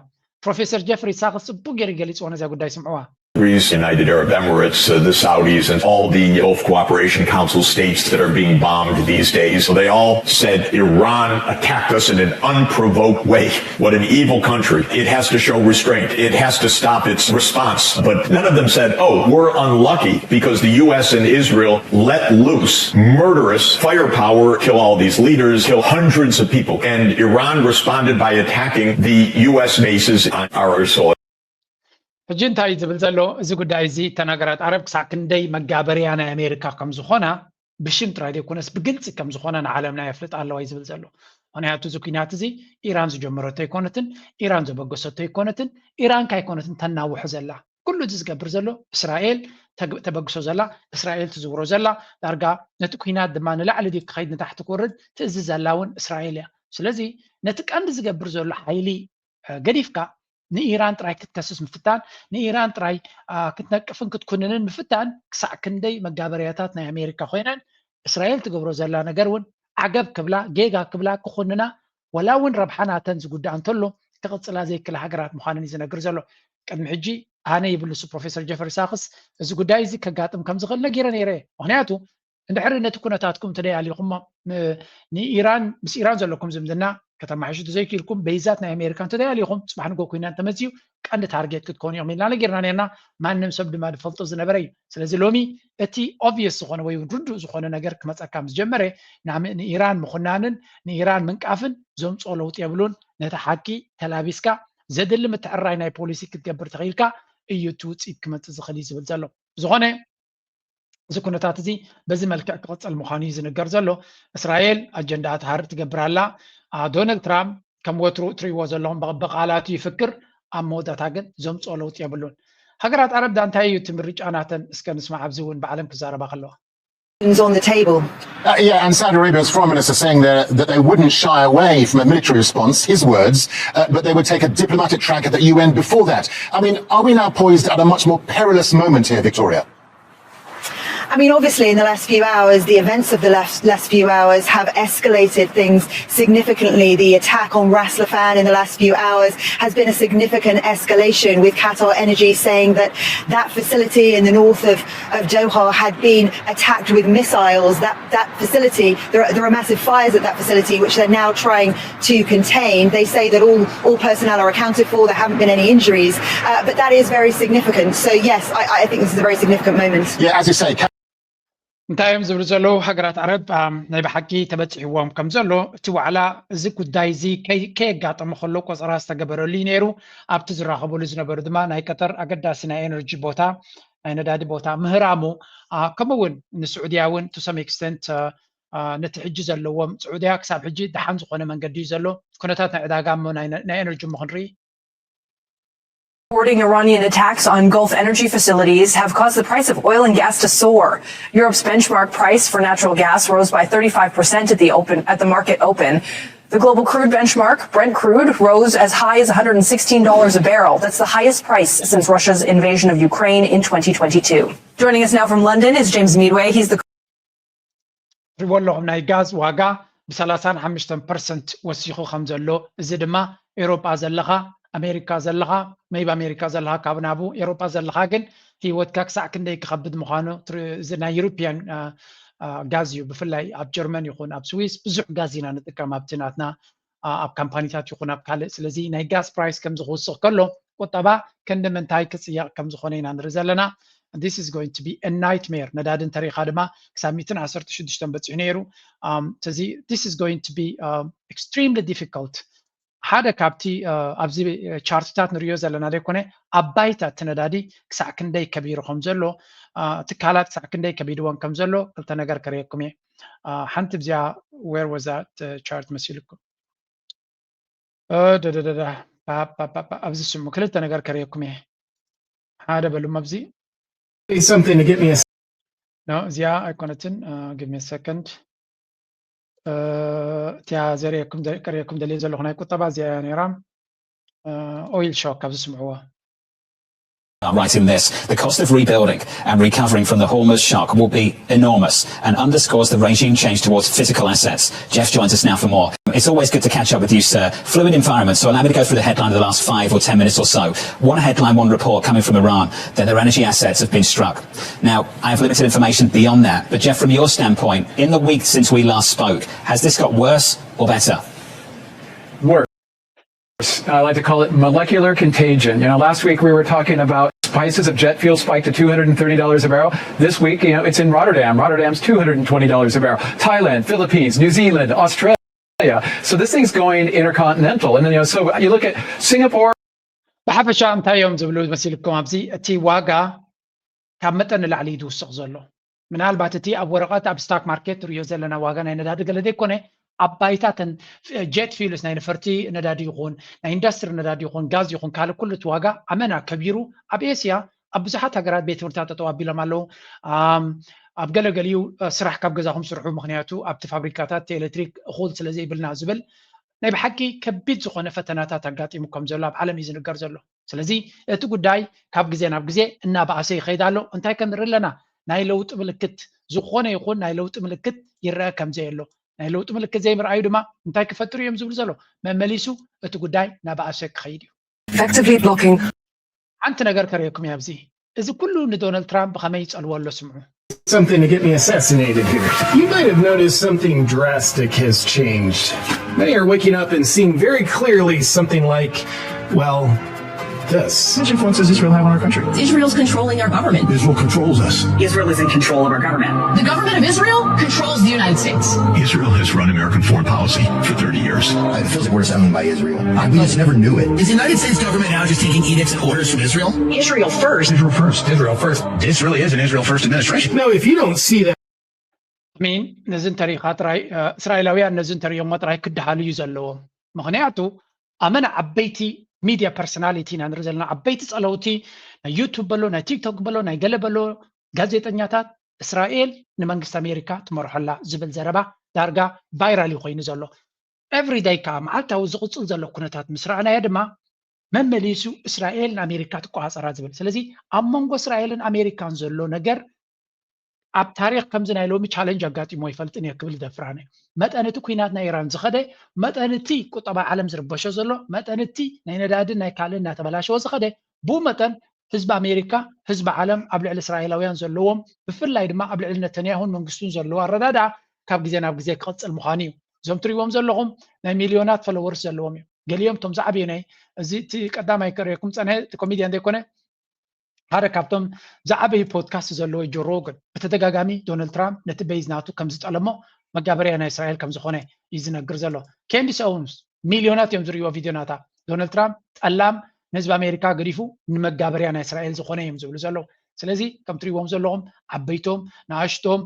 ፕሮፌሰር ጀፍሪ ሳክስ ፅቡቅ ገይሩ ገሊፅዎ ነዚያ ጉዳይ ስምዕዋ። Greece, United Arab Emirates, uh, the Saudis, and all the Gulf Cooperation Council states that are being bombed these days. So they all said Iran attacked us in an unprovoked way. What an evil country. It has to show restraint. It has to stop its response. But none of them said, oh, we're unlucky because the U S and Israel let loose murderous firepower, kill all these leaders, kill hundreds of people. And Iran responded by attacking the U S bases on our soil. ሕጂ እንታይ እዩ ዝብል ዘሎ? እዚ ጉዳይ እዚ እተን ሃገራት ዓረብ ክሳዕ ክንደይ መጋበርያ ናይ ኣሜሪካ ከም ዝኾና ብሽም ጥራይ ዘይኮነስ ብግልፂ ከም ዝኾነ ንዓለምና የፍልጥ ኣለዋ እዩ ዝብል ዘሎ። ምክንያቱ እዚ ኩናት እዚ ኢራን ዝጀመረቶ ኣይኮነትን፣ ኢራን ዘበገሰቶ ኣይኮነትን፣ ኢራን ካይኮነትን ተናውሖ ዘላ። ኩሉ እዚ ዝገብር ዘሎ እስራኤል ተበግሶ ዘላ፣ እስራኤል ትዝውሮ ዘላ። ዳርጋ ነቲ ኩናት ድማ ንላዕሊ ድዩ ክኸይድ ንታሕቲ ክወርድ ትእዝዝ ዘላ እውን እስራኤል እያ። ስለዚ ነቲ ቀንዲ ዝገብር ዘሎ ሓይሊ ገዲፍካ ንኢራን ጥራይ ክትከስስ ምፍታን፣ ንኢራን ጥራይ ክትነቅፍን ክትኩንንን ምፍታን ክሳዕ ክንደይ መጋበርያታት ናይ ኣሜሪካ ኮይነን፣ እስራኤል ትገብሮ ዘላ ነገር እውን ዓገብ ክብላ፣ ጌጋ ክብላ፣ ክኹንና፣ ወላ እውን ረብሓ ናተን ዝጉዳእ እንተሎ ክቕፅላ ዘይክላ ሃገራት ምዃነን እዩ ዝነግር ዘሎ። ቅድሚ ሕጂ ኣነ ይብል ንሱ ፕሮፌሰር ጀፈሪ ሳክስ፣ እዚ ጉዳይ እዚ ከጋጥም ከም ዝኽእል ነጊረ ነይረ። ምክንያቱ እንድሕሪ ነቲ ኩነታትኩም እንተደይ ኣሊኹሞ ንኢራን ምስ ኢራን ዘለኩም ዝምድና ከተማሓይሹ ተዘይክኢልኩም በይዛት ናይ ኣሜሪካ እንተደይ ኣሊኹም ፅባሕ ንጎ ኩናት እንተመፅዩ ቀንዲ ታርጌት ክትኮኑ ኢኹም ኢልና ነጊርና ነርና። ማንም ሰብ ድማ ዝፈልጦ ዝነበረ እዩ። ስለዚ ሎሚ እቲ ኦብቪየስ ዝኾነ ወይ ርዱእ ዝኾነ ነገር ክመፀካ ምስ ጀመረ ንኢራን ምኹናንን ንኢራን ምንቃፍን ዘምፅኦ ለውጢ የብሉን። ነቲ ሓቂ ተላቢስካ ዘድሊ ምትዕራይ ናይ ፖሊሲ ክትገብር ተኽኢልካ እዩ እቲ ውፅኢት ክመፅእ ዝኽእል እዩ ዝብል ዘሎ። ብዝኾነ እዚ ኩነታት እዚ በዚ መልክዕ ክቕፅል ምዃኑ እዩ ዝንገር ዘሎ። እስራኤል ኣጀንዳ ትሃርእ ትገብር ኣላ። ዶናልድ ትራምፕ ከም ወትሩ እትርእይዎ ዘለኹም ብቓላቱ ይፍክር፣ ኣብ መወዳእታ ግን ዘምፅኦ ለውጢ የብሉን። ሃገራት ዓረብ ዳ እንታይ እዩ እቲ ምርጫ ናተን? እስከ ንስማዕ። ኣብዚ እውን ብዓለም ክዛረባ ከለዋ on the table. Uh, yeah, and Saudi Arabia's foreign minister saying that, that they wouldn't shy away from a military response, his words, uh, but they would take a diplomatic track at the U N before that. I mean, are we now poised at a much more perilous moment here, Victoria? I mean, obviously, in the last few hours, the events of the last, last few hours have escalated things significantly. The attack on Ras Laffan in the last few hours has been a significant escalation, with Qatar Energy saying that that facility in the north of, of Doha had been attacked with missiles. That, that facility, there are, there are massive fires at that facility, which they're now trying to contain. They say that all, all personnel are accounted for, there haven't been any injuries, uh, but that is very significant. So, yes, I, I think this is a very significant moment. Yeah, as you say, እንታይ እዮም ዝብሉ ዘለዉ? ሃገራት ዓረብ ናይ ብሓቂ ተበፂሕዎም ከም ዘሎ እቲ ዋዕላ፣ እዚ ጉዳይ እዚ ከየጋጠመ ከሎ ቆፀራ ዝተገበረሉ እዩ ነይሩ። ኣብቲ ዝራኸበሉ ዝነበሩ ድማ ናይ ቀጠር ኣገዳሲ ናይ ኤነርጂ ቦታ፣ ናይ ነዳዲ ቦታ ምህራሙ፣ ከምኡ እውን ንስዑድያ እውን to some extent ነቲ ሕጂ ዘለዎም፣ ስዑድያ ክሳብ ሕጂ ደሓን ዝኾነ መንገዲ እዩ ዘሎ። ኩነታት ናይ ዕዳጋ እሞ ናይ ኤነርጂ እሞ ክንርኢ። Reporting Iranian attacks on Gulf energy facilities have caused the price of oil and gas to soar. Europe's benchmark price for natural gas rose by thirty-five percent at the open at the market open. The global crude benchmark, Brent crude, rose as high as one hundred sixteen dollars a barrel. That's the highest price since Russia's invasion of Ukraine in twenty twenty-two. Joining us now from London is James Meadway. He's the ትሪእዎ ኣለኹም ናይ ጋዝ ዋጋ ብ35 ፐርሰንት ወሲኹ ከም ዘሎ፣ እዚ ድማ ኤሮጳ ዘለኻ፣ ኣሜሪካ ዘለኻ፣ maybe ኣሜሪካ ዘለኻ ካብ ናቡ፣ ኤሮጳ ዘለኻ ግን ህይወትካ ክሳዕ ክንደይ ክኸብድ ምዃኑ፣ እዚ ናይ ዩሮፒያን ጋዝ እዩ። ብፍላይ ኣብ ጀርመን ይኹን ኣብ ስዊስ ብዙሕ ጋዝ ኢና ንጥቀም ኣብቲ ናትና ኣብ ካምፓኒታት ይኹን ኣብ ካልእ። ስለዚ ናይ ጋዝ ፕራይስ ከም ዝክውስኽ ከሎ ቁጠባ ክንዲ ምንታይ ክፅየቕ ከም ዝኾነ ኢና ንርኢ ዘለና። This is going to be a nightmare። ነዳዲ እንተሪኢኻ ድማ ክሳብ ሚእትን ዓሰርተ ሽዱሽተን በፂሑ ነይሩ። ስለዚ this is going to be extremely difficult። ሓደ ካብቲ ኣብዚ ቻርትታት ንሪኦ ዘለና ዘይኮነ ኣብ ባይታ እቲ ነዳዲ ክሳዕ ክንደይ ከቢሩ ከም ዘሎ፣ ትካላት ክሳዕ ክንደይ ከቢድዎን ከም ዘሎ ክልተ ነገር ከርእየኩም እየ። ሓንቲ ብዚኣ where was that chart መሲልኩም? ደደደዳ ኣብዚ ስሙ ክልተ ነገር ከርእየኩም እየ። ሓደ በሉም ኣብዚ something to get me a no እዚኣ ኣይኮነትን። Give me a second። እቲያ ዘርእየኩም ከርእየኩም ደልየ ዘለኹ ናይ ቁጠባ እዚኣ እያ ነይራ። Oil shock ኣብዚ ስምዕዎ። I'm writing this. The cost of rebuilding and recovering from the Hormuz shock will be enormous and underscores the regime change towards physical assets. Jeff joins us now for more. It's always good to catch up with you, sir. Fluid environment, so allow me to go through the headline of the last five or ten minutes or so. One headline, one report coming from Iran that their energy assets have been struck. Now, I have limited information beyond that, but Jeff, from your standpoint, in the week since we last spoke, has this got worse or better? Worse. I like to call it molecular contagion. You know, last week we were talking about prices of jet fuel spiked to two hundred thirty dollars a barrel. This week, you know, it's in Rotterdam. Rotterdam's two hundred twenty dollars a barrel. Thailand, Philippines, New Zealand, Australia. So this thing's going intercontinental. And then, you know, so you look at Singapore. ብሓፈሻ እንታይ እዮም ዝብሉ መሲልኩም? ኣብዚ እቲ ዋጋ ካብ መጠን ንላዕሊ እዩ ዝውስኽ ዘሎ። ምናልባት እቲ ኣብ ወረቐት ኣብ ስታክ ማርኬት ትሪኦ ዘለና ዋጋ ናይ ነዳዲ ገለ ዘይኮነ፣ ኣብ ባይታ ተን ጀት ፊውልስ ናይ ነፈርቲ ነዳዲ ይኹን ናይ ኢንዱስትሪ ነዳዲ ይኹን ጋዝ ይኹን ካልእ ኩሉ እቲ ዋጋ ኣመና ከቢሩ ኣብ ኤስያ ኣብ ብዙሓት ሃገራት ቤት ትምህርትታት ጠጠው ኣቢሎም ኣለዉ። ኣብ ገለገሊኡ ስራሕ ካብ ገዛኹም ስርሑ፣ ምክንያቱ ኣብቲ ፋብሪካታት ኤሌክትሪክ እኹል ስለ ዘይብልና ዝብል ናይ ብሓቂ ከቢድ ዝኾነ ፈተናታት ኣጋጢሙ ከም ዘሎ ኣብ ዓለም እዩ ዝንገር ዘሎ። ስለዚ እቲ ጉዳይ ካብ ግዜ ናብ ግዜ እናበኣሰ ይኸይድ ኣሎ። እንታይ ከም ንርኢ ኣለና? ናይ ለውጢ ምልክት፣ ዝኾነ ይኹን ናይ ለውጢ ምልክት ይረአ ከም ዘየሎ። ናይ ለውጢ ምልክት ዘይምርኣዩ ድማ እንታይ ክፈጥሩ እዮም ዝብሉ ዘሎ? መመሊሱ እቲ ጉዳይ እናበኣሰ ክኸይድ እዩ። Effectively blocking ሓንቲ ነገር ከርእየኩም እየ ኣብዚ። እዚ ኩሉ ንዶናልድ ትራምፕ ብኸመይ ይጸልዎ ኣሎ ስምዑ። Something to get me assassinated here. You might have noticed something drastic has changed. Many are waking up and seeing very clearly something like, well, this. How much influence does Israel have on our country? Israel's controlling our government. Israel controls us. Israel is in control of our government. The government of Israel controls the United States. Israel has run American foreign policy for thirty years. It feels like we're just owned by Israel. I, we just never knew it. Is the United States government now just taking edicts and orders from Israel? Israel first. Israel first. Israel first. This really is an Israel first administration. Now, if you don't see that, ሚን ነዚ እንተሪኢኻ ጥራይ እስራኤላውያን ነዚ እንተሪኦሞ ጥራይ ክደሃሉ እዩ ዘለዎም። ምክንያቱ ኣመና ዓበይቲ ሚድያ ፐርሶናሊቲ ኢና ንርኢ ዘለና፣ ዓበይቲ ጸለውቲ ናይ ዩቱብ በሎ ናይ ቲክቶክ በሎ ናይ ገለ በሎ ጋዜጠኛታት እስራኤል ንመንግስቲ ኣሜሪካ ትመርሖላ ዝብል ዘረባ ዳርጋ ቫይራል እዩ ኮይኑ ዘሎ። ኤቭሪዳይ ከዓ መዓልታዊ ዝቕፅል ዘሎ ኩነታት ምስ ረኣናዮ ድማ መመሊሱ እስራኤል ንኣሜሪካ ትቆፃፀራ ዝብል። ስለዚ ኣብ መንጎ እስራኤልን ኣሜሪካን ዘሎ ነገር ኣብ ታሪክ ከምዚ ናይ ሎሚ ቻለንጅ ኣጋጢሞ ይፈልጥን እየ ክብል ይደፍራን እየ። መጠን እቲ ኩናት ናይ ኢራን ዝኸደ፣ መጠን እቲ ቁጠባ ዓለም ዝርበሾ ዘሎ፣ መጠን እቲ ናይ ነዳድን ናይ ካልእን እናተበላሸወ ዝኸደ፣ ብኡ መጠን ህዝቢ ኣሜሪካ፣ ህዝቢ ዓለም ኣብ ልዕሊ እስራኤላውያን ዘለዎም፣ ብፍላይ ድማ ኣብ ልዕሊ ነተንያሁን መንግስቱን ዘለዎ ኣረዳድኣ ካብ ግዜ ናብ ግዜ ክቕፅል ምዃኑ እዩ። እዞም ትሪእዎም ዘለኹም ናይ ሚልዮናት ፎሎወርስ ዘለዎም እዮም። ገሊኦም እቶም ዝዓበዩ ናይ እዚ እቲ ቀዳማይ ከርእየኩም ፀንሐ እቲ ኮሜድያን ዘይኮነ ሓደ ካብቶም ዝዓበዩ ፖድካስት ዘለዎ ጆ ሮገን ብተደጋጋሚ ዶናልድ ትራምፕ ነቲ ቤዝ ናቱ ከም ዝጠለሞ መጋበርያ ናይ እስራኤል ከም ዝኾነ እዩ ዝነግር ዘሎ። ኬንዲስ ኦውንስ ሚልዮናት እዮም ዝርእይዎ ቪድዮ ናታ። ዶናልድ ትራምፕ ጠላም ንህዝቢ ኣሜሪካ ገዲፉ ንመጋበርያ ናይ እስራኤል ዝኾነ እዮም ዝብሉ ዘለዉ። ስለዚ ከም ትሪእዎም ዘለኹም ዓበይቶም ንኣሽቶም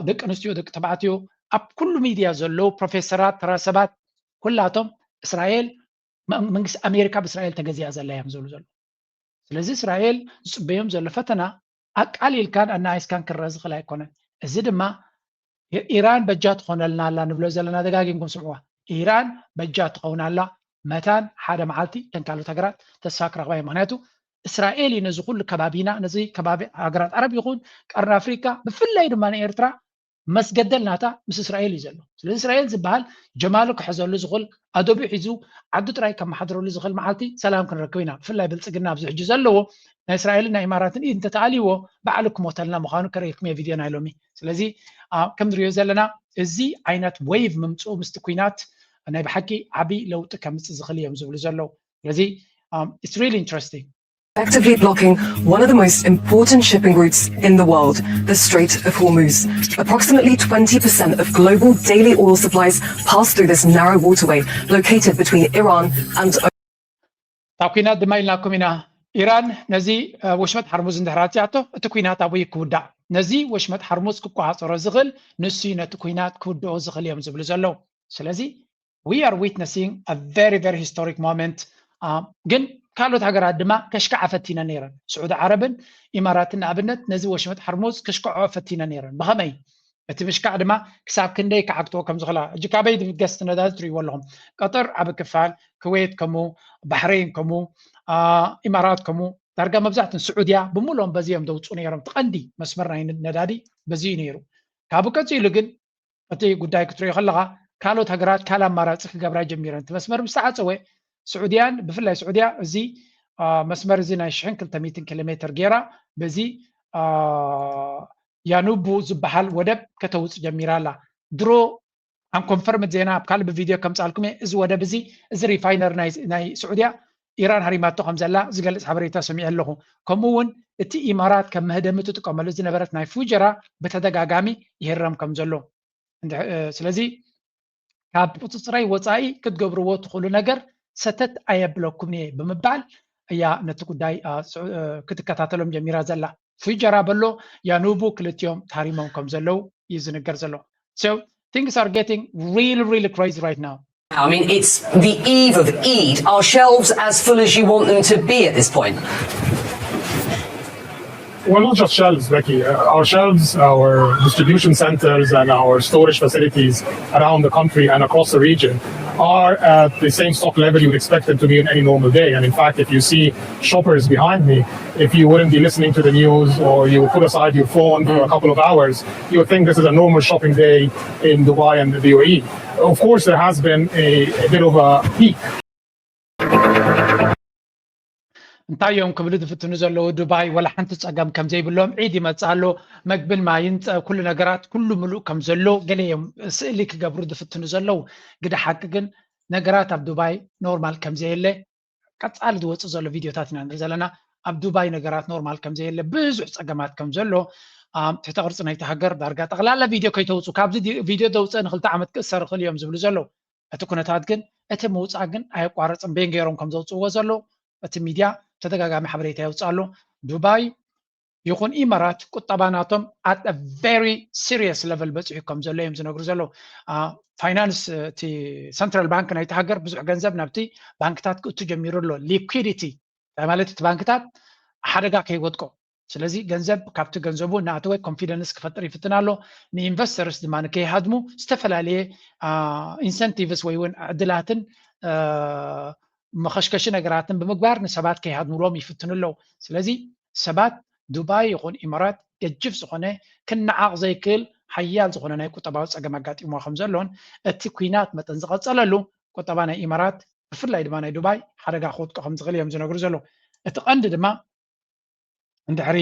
ደቂ ኣንስትዮ ደቂ ተባዕትዮ ኣብ ኩሉ ሚድያ ዘለዉ ፕሮፌሰራት ተራ ሰባት ኩላቶም እስራኤል መንግስቲ ኣሜሪካ ብእስራኤል ተገዚኣ ዘላ እዮም ዝብሉ ዘለዉ። ስለዚ እስራኤል ዝፅበዮም ዘሎ ፈተና ኣቃሊልካን ኣናኣይስካን ክረአ ዝኽእል ኣይኮነን። እዚ ድማ ኢራን በጃ ትኾነልና ኣላ ንብሎ ዘለና ደጋጊምኩም ስምዕዋ። ኢራን በጃ ትኸውን ኣላ መታን ሓደ መዓልቲ ተን ካልኦት ሃገራት ተስፋ ክረኽባ እዩ። ምክንያቱ እስራኤል እዩ ነዚ ኩሉ ከባቢና ነዚ ከባቢ ሃገራት ዓረብ ይኹን ቀርኒ ኣፍሪካ ብፍላይ ድማ ንኤርትራ መስገደል ናታ ምስ እስራኤል እዩ ዘሎ። ስለዚ እስራኤል ዝበሃል ጀማሉ ክሕዘሉ ዝኽእል ኣደቡ ሒዙ ዓዱ ጥራይ ከመሓድረሉ ዝኽእል መዓልቲ ሰላም ክንረክብ ኢና። ብፍላይ ብልፅግና ኣብዚ ሕጂ ዘለዎ ናይ እስራኤልን ናይ ኢማራትን ኢድ እንተተኣልይዎ ባዕሉ ክሞተልና ምዃኑ ከርእየኩም እየ ቪድዮ ናይ ሎሚ። ስለዚ ከም ንሪኦ ዘለና እዚ ዓይነት ዌቭ ምምፅኡ ምስቲ ኩናት ናይ ብሓቂ ዓብዪ ለውጢ ከምፅእ ዝኽእል እዮም ዝብሉ ዘለዉ። ስለዚ it's really interesting. Effectively blocking one of the most important shipping routes in the world, the Strait of Hormuz. Approximately twenty percent of global daily oil supplies pass through this narrow waterway located between Iran and እታ ኩናት ድማ ኢልናኩም ኢና። ኢራን ነዚ ወሽመጥ ሓርሙዝ እንድሕር ኣፅያቶ እቲ ኩናት ኣብኡ ክውዳእ። ነዚ ወሽመጥ ሓርሙዝ ክቆፃፀሮ ዝኽእል ንሱ እዩ ነቲ ኩናት ክውድኦ ዝኽእል እዮም ዝብሉ ዘለዉ። ስለዚ we are witnessing a very very historic moment። ግን ካልኦት ሃገራት ድማ ከሽክዓ ፈቲነን ነይረን። ስዑዲ ዓረብን ኢማራትን ንኣብነት ነዚ ወሽመጥ ሓርሙዝ ከሽክዖ ፈቲነን ነይረን። ብኸመይ? እቲ ምሽካዕ ድማ ክሳብ ክንደይ ክዓግትኦ ከም ዝኽእላ። ሕጂ ካበይ ድገስቲ ነዳዲ ትርእይዎ ኣለኹም? ቀጠር ዓቢ ክፋል፣ ክዌት ከምኡ፣ ባሕሬን ከምኡ፣ ኢማራት ከምኡ፣ ዳርጋ መብዛሕትን ስዑድያ ብምሉኦም በዚ እዮም ደውፅኡ ነይሮም። እቲ ቀንዲ መስመር ናይ ነዳዲ በዚ እዩ ነይሩ። ካብኡ ቀፂሉ ግን እቲ ጉዳይ ክትሪኦ ከለኻ ካልኦት ሃገራት ካልእ ኣማራፂ ክገብራ ጀሚረን። እቲ መስመር ምስ ተዓፀወ ስዑድያን ብፍላይ ስዑድያ እዚ መስመር እዚ ናይ ሽሕን ክልተ ሚእትን ኪሎ ሜትር ገይራ በዚ ያኑቡ ዝበሃል ወደብ ከተውፅ ጀሚራ ኣላ። ድሮ ኣንኮንፈርምድ ዜና ኣብ ካልእ ብቪድዮ ከምፃልኩም እየ። እዚ ወደብ እዚ እዚ ሪፋይነር ናይ ስዑድያ ኢራን ሃሪማቶ ከም ዘላ ዝገልፅ ሓበሬታ ሰሚዐ ኣለኹ። ከምኡ እውን እቲ ኢማራት ከም መህደሚ ትጥቀመሉ ዝነበረት ናይ ፉጀራ ብተደጋጋሚ ይህረም ከም ዘሎ ስለዚ ካብ ቁፅፅረይ ወፃኢ ክትገብርዎ ትኽእሉ ነገር ሰተት ኣየብለኩም እየ ብምባል እያ ነቲ ጉዳይ ክትከታተሎም ጀሚራ ዘላ። ፉጀራ በሎ ያኑቡ ክልቲኦም ታሪሞም ከም ዘለዉ እዩ ዝንገር ዘሎ። So things are getting really, really crazy right now. I mean, it's the eve of Eid. Are shelves as full as you want them to be at this point? Well, not just shelves, Becky. Uh, our shelves, our distribution centers, and our storage facilities around the country and across the region are at the same stock level you would expect them to be in any normal day. And in fact, if you see shoppers behind me, if you wouldn't be listening to the news or you would put aside your phone for a couple of hours, you would think this is a normal shopping day in Dubai and the U A E. Of course, there has been a, a bit of a peak. እንታይ እዮም ክብሉ ዝፍትኑ ዘለዉ? ዱባይ ወላ ሓንቲ ፀገም ከም ዘይብሎም፣ ዒድ ይመፅእ ኣሎ፣ መግብን ማይን ኩሉ ነገራት ኩሉ ምሉእ ከም ዘሎ ገለ እዮም ስእሊ ክገብሩ ዝፍትኑ ዘለዉ። ግደ ሓቂ ግን ነገራት ኣብ ዱባይ ኖርማል ከም ዘየለ ቀፃሊ ዝወፅእ ዘሎ ቪድዮታት ኢና ንርኢ ዘለና። ኣብ ዱባይ ነገራት ኖርማል ከም ዘየለ፣ ብዙሕ ፀገማት ከም ዘሎ፣ ትሕተ ቅርፂ ናይቲ ሃገር ዳርጋ ጠቕላላ ቪድዮ ከይተውፅኡ፣ ካብዚ ቪድዮ ዘውፅእ ንክልተ ዓመት ክእሰር ይኽእል እዮም ዝብሉ ዘለዉ። እቲ ኩነታት ግን እቲ ምውፃእ ግን ኣየቋረፅን። በየን ገይሮም ከም ዘውፅእዎ ዘሎ እቲ ሚድያ ተደጋጋሚ ሓበሬታ የውፅእ ኣሎ። ዱባይ ይኹን ኢማራት ቁጠባ ናቶም at a very serious level በፂሑ ከም ዘሎ እዮም ዝነግሩ ዘለዉ። ፋይናንስ እቲ ሰንትራል ባንክ ናይቲ ሃገር ብዙሕ ገንዘብ ናብቲ ባንክታት ክእቱ ጀሚሩ ኣሎ። ሊኩዲቲ ማለት እቲ ባንክታት ሓደጋ ከይወድቆ ስለዚ ገንዘብ ካብቲ ገንዘቡ እናኣተወ ኮንፊደንስ ክፈጥር ይፍትን ኣሎ። ንኢንቨስተርስ ድማ ንከይሃድሙ ዝተፈላለየ ኢንሰንቲቭስ ወይ እውን ዕድላትን መኸሽከሺ ነገራትን ብምግባር ንሰባት ከይሃድምሎም ይፍትኑ ኣለዉ። ስለዚ ሰባት ዱባይ ይኹን ኢማራት ገጅፍ ዝኾነ ክነዓቕ ዘይክእል ሓያል ዝኾነ ናይ ቁጠባዊ ፀገም ኣጋጢሞ ከም ዘሎን እቲ ኩናት መጠን ዝቐፀለሉ ቁጠባ ናይ ኢማራት ብፍላይ ድማ ናይ ዱባይ ሓደጋ ክወድቆ ከም ዝኽእል እዮም ዝነግሩ ዘለዉ። እቲ ቀንዲ ድማ እንድሕሪ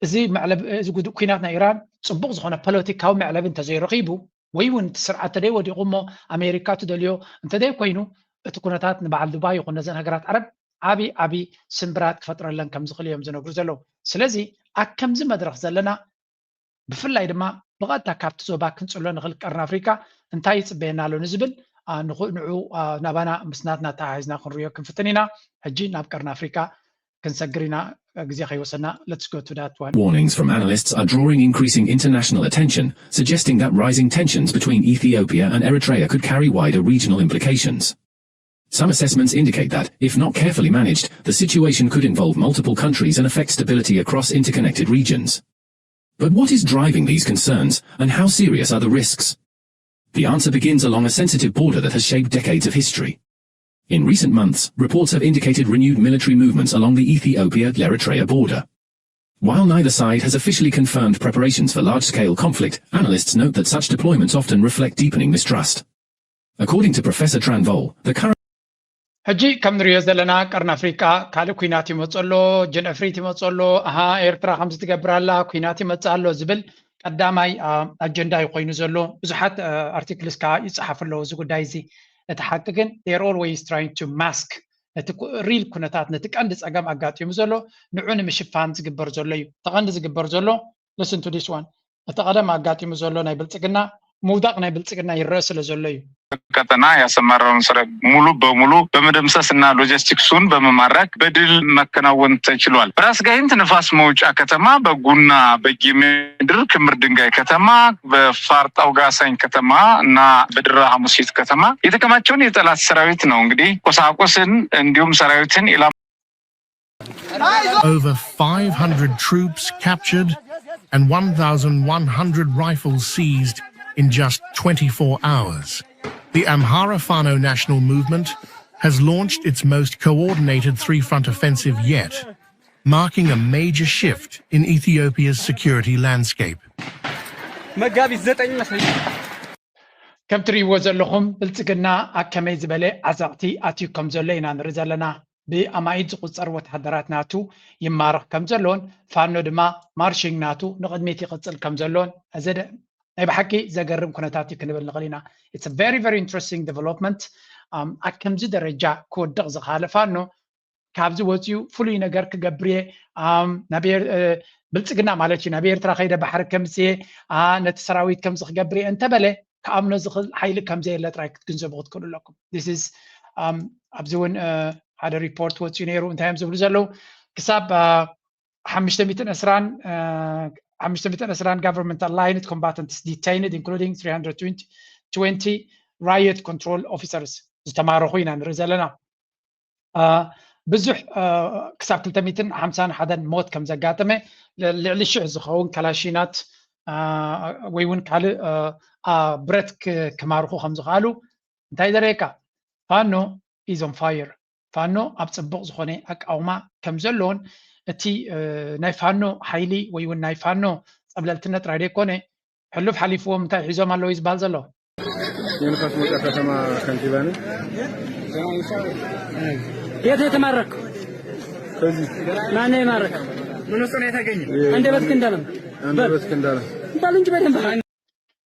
እዚ መዕለብ እዚ ጉድ ኩናት ናይ ኢራን ፅቡቅ ዝኾነ ፖለቲካዊ መዕለቢ እንተዘይረኺቡ ወይ እውን እቲ ስርዓት እንተደይ ወዲቑ እሞ ኣሜሪካ ትደልዮ እንተደይ ኮይኑ እቲ ኩነታት ንበዓል ዱባይ ይኹን ነዘን ሃገራት ዓረብ ዓብዪ ዓብዪ ስምብራት ክፈጥረለን ከም ዝኽእል እዮም ዝነግሩ ዘለዉ። ስለዚ ኣብ ከምዚ መድረኽ ዘለና ብፍላይ ድማ ብቐጥታ ካብቲ ዞባ ክንፅሎ ንኽእል ቀርኒ ኣፍሪካ እንታይ ይፅበየና ኣሎ ንዝብል ንዑ ናባና ምስናትና ተሓሒዝና ክንሪዮ ክንፍትን ኢና። ሕጂ ናብ ቀርኒ ኣፍሪካ ክንሰግር ኢና። ግዜ ከይወሰና let's go to that one. Warnings from analysts are drawing increasing international attention, suggesting that rising tensions between Ethiopia and Eritrea could carry wider regional implications. Some assessments indicate that, if not carefully managed, the situation could involve multiple countries and affect stability across interconnected regions. But what is driving these concerns, and how serious are the risks? The answer begins along a sensitive border that has shaped decades of history. In recent months, reports have indicated renewed military movements along the Ethiopia-Eritrea border. While neither side has officially confirmed preparations for large-scale conflict, analysts note that such deployments often reflect deepening mistrust. According to Professor Tran Vol, the current ሕጂ ከም ንሪኦ ዘለና ቀርኒ ኣፍሪቃ ካልእ ኩናት ይመፁ ኣሎ፣ ጅን እፍሪት ይመፁ ኣሎ፣ ኣሃ ኤርትራ ከምዚ ትገብር ኣላ፣ ኩናት ይመፅእ ኣሎ ዝብል ቀዳማይ ኣጀንዳ እዩ ኮይኑ ዘሎ። ብዙሓት ኣርቲክልስ ከዓ ይፀሓፉ ኣለዉ እዚ ጉዳይ እዚ። እቲ ሓቂ ግን they're always trying to mask ነቲ ሪል ኩነታት ነቲ ቀንዲ ፀገም ኣጋጢሙ ዘሎ ንዑ ንምሽፋን ዝግበር ዘሎ እዩ። እቲ ቀንዲ ዝግበር ዘሎ listen to this one እቲ ቀደም ኣጋጢሙ ዘሎ ናይ ብልፅግና ምውዳቕ ናይ ብልፅግና ይረአ ስለ ዘሎ እዩ። ቀጠና ያሰማራውን ሰራዊት ሙሉ በሙሉ በመደምሰስ እና ሎጂስቲክሱን በመማረክ በድል መከናወን ተችሏል። በራስ ጋይንት ንፋስ መውጫ ከተማ፣ በጉና በጊምድር ክምር ድንጋይ ከተማ፣ በፋርጣው ጋሳኝ ከተማ እና በድራ ሐሙሲት ከተማ የተከማቸውን የጠላት ሰራዊት ነው እንግዲህ ቁሳቁስን እንዲሁም ሰራዊትን ኢላማ Over five hundred troops captured and one thousand one hundred rifles seized in just twenty-four hours. The Amhara Fano National Movement has launched its most coordinated three-front offensive yet, marking a major shift in Ethiopia's security landscape. መጋቢት ዘጠኝ ይመስለኛል። ከም ትርእይዎ ዘለኹም ብልፅግና ኣብ ከመይ ዝበለ ዓዘቕቲ ኣትዩ ከም ዘሎ ኢና ንርኢ ዘለና። ብኣማኢት ዝቑፀር ወተሃደራት ናቱ ይማረኽ ከም ዘሎን ፋኖ ድማ ማርሽንግ ናቱ ንቕድሚት ይቕፅል ከም ዘሎን እዚ ናይ ብሓቂ ዘገርም ኩነታት እዩ ክንብል ንኽእል ኢና። It's a very, very interesting development. ኣብ ከምዚ ደረጃ ክወድቕ ዝኸኣለ ፋኖ ካብዚ ወፂኡ ፍሉይ ነገር ክገብር እየ ብልፅግና ማለት እዩ ናብ ኤርትራ ከይደ ባሕሪ ከምፅእ እየ ነቲ ሰራዊት ከምዚ ክገብር እየ እንተበለ ክኣምኖ ዝኽእል ሓይሊ ከምዘየለ ጥራይ ክትግንዘቡ ክትክእሉ ኣለኩም። This is ኣብዚ እውን ሓደ ሪፖርት ወፂኡ ነይሩ። እንታይ እዮም ዝብሉ ዘለዉ? ክሳብ ሓሙሽተ ሚእትን ዕስራን government aligned combatants detained, including three hundred twenty riot control officers ዝተማረኹ ኢና ንርኢ ዘለና። ብዙሕ ክሳብ ክልተ ሚእትን ሓምሳን ሓደን ሞት ከም ዘጋጠመ፣ ልዕሊ ሽሕ ዝኸውን ካላሽናት ወይ እውን ካልእ ብረት ክማርኹ ከም ዝኽኣሉ እንታይ ዘርእየካ? ፋኖ is on fire። ፋኖ ኣብ ፅቡቕ ዝኾነ ኣቃውማ ከም ዘለውን እቲ ናይ ፋኖ ሓይሊ ወይ እውን ናይ ፋኖ ፀብለልትነት ጥራይ ዘይኮነ ሕሉፍ ሓሊፍዎም እንታይ ሒዞም ኣለዉ እዩ ዝበሃል ዘሎ። የንፋስ መውጫ ከተማ ከንቲባ ነኝ። የት የተማረክ? ከዚህ ማን ነው የማረክ? ምን ውስጥ ነው የተገኘ? አንደበት ክንዳለም አንደበት ክንዳለ ባሉ እንጂ በደንብ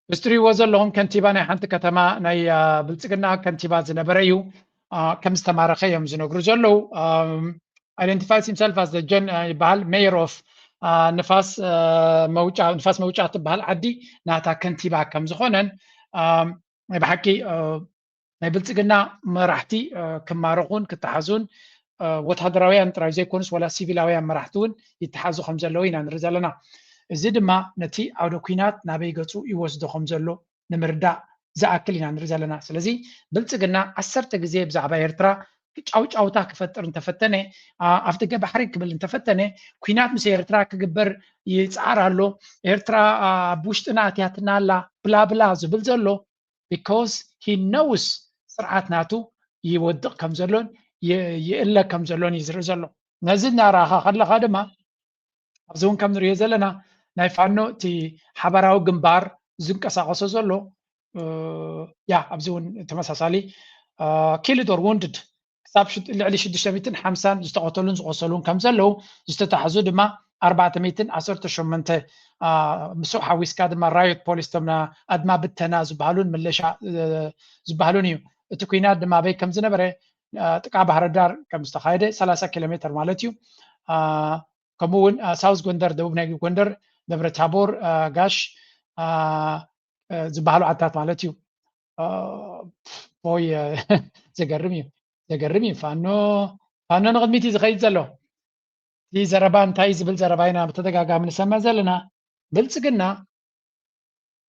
ምስ ትሪእዎ ዘለኹም ከንቲባ ናይ ሓንቲ ከተማ ናይ ብልፅግና ከንቲባ ዝነበረ እዩ። ከም ዝተማረኸ እዮም ዝነግሩ ዘለዉ። Identifies himself as the gen ይበሃል mayor of ንፋስ መውጫ ንፋስ መውጫ ትበሃል ዓዲ ናታ ከንቲባ ከም ዝኾነን ናይ ብሓቂ ናይ ብልፅግና መራሕቲ ክማረኹን ክተሓዙን ወታደራውያን ጥራይ ዘይኮኑስ ወላ ሲቪላውያን መራሕቲ እውን ይተሓዙ ከም ዘለዉ ኢና ንርኢ ዘለና። እዚ ድማ ነቲ ዓውደ ኲናት ናበይ ገፁ ይወስዶ ከም ዘሎ ንምርዳእ ዝኣክል ኢና ንርኢ ዘለና። ስለዚ ብልፅግና ዓሰርተ ግዜ ብዛዕባ ኤርትራ ጫውጫውታ ክፈጥር እንተፈተነ፣ ኣፍ ደገ ባሕሪ ክብል እንተፈተነ፣ ኲናት ምስ ኤርትራ ክግበር ይፅዓር ኣሎ፣ ኤርትራ ኣብ ውሽጥና ኣትያትና ኣላ፣ ብላብላ ዝብል ዘሎ because he knows ስርዓት ናቱ ይወድቕ ከም ዘሎን ይእለ ከም ዘሎን እዩ ዝርኢ ዘሎ። ነዚ እናረኣኻ ከለኻ ድማ ኣብዚ እውን ከም ንሪኦ ዘለና ናይ ፋኖ እቲ ሓባራዊ ግንባር ዝንቀሳቐሶ ዘሎ ያ ኣብዚ እውን ተመሳሳሊ killed or wounded ክሳብ ልዕሊ ሽዱሽተ ሚእትን ሓምሳን ዝተቐተሉን ዝቆሰሉን ከም ዘለዉ ዝተታሕዙ ድማ ኣርባዕተ ሚእትን ዓሰርተ ሸሞንተ ምስኡ ሓዊስካ ድማ riot police ቶም ኣድማ ብተና ዝበሃሉን ምለሻ ዝበሃሉን እዩ። እቲ ኲናት ድማ ኣበይ ከም ዝነበረ ጥቃ ባህርዳር ከም ዝተኻየደ ሰላሳ ኪሎ ሜትር ማለት እዩ። ከምኡ እውን ሳውዝ ጎንደር ደቡብ ናይ ጎንደር ደብረ ታቦር ጋሽ ዝበሃሉ ዓድታት ማለት እዩ። ቦይ ዘገርም እዩ ዘገርም እዩ። ፋኖ ፋኖ ንቕድሚት እዩ ዝኸይድ ዘሎ። እዚ ዘረባ እንታይ ዝብል ዘረባ ኢና ብተደጋጋሚ ንሰምዕ ዘለና? ብልፅግና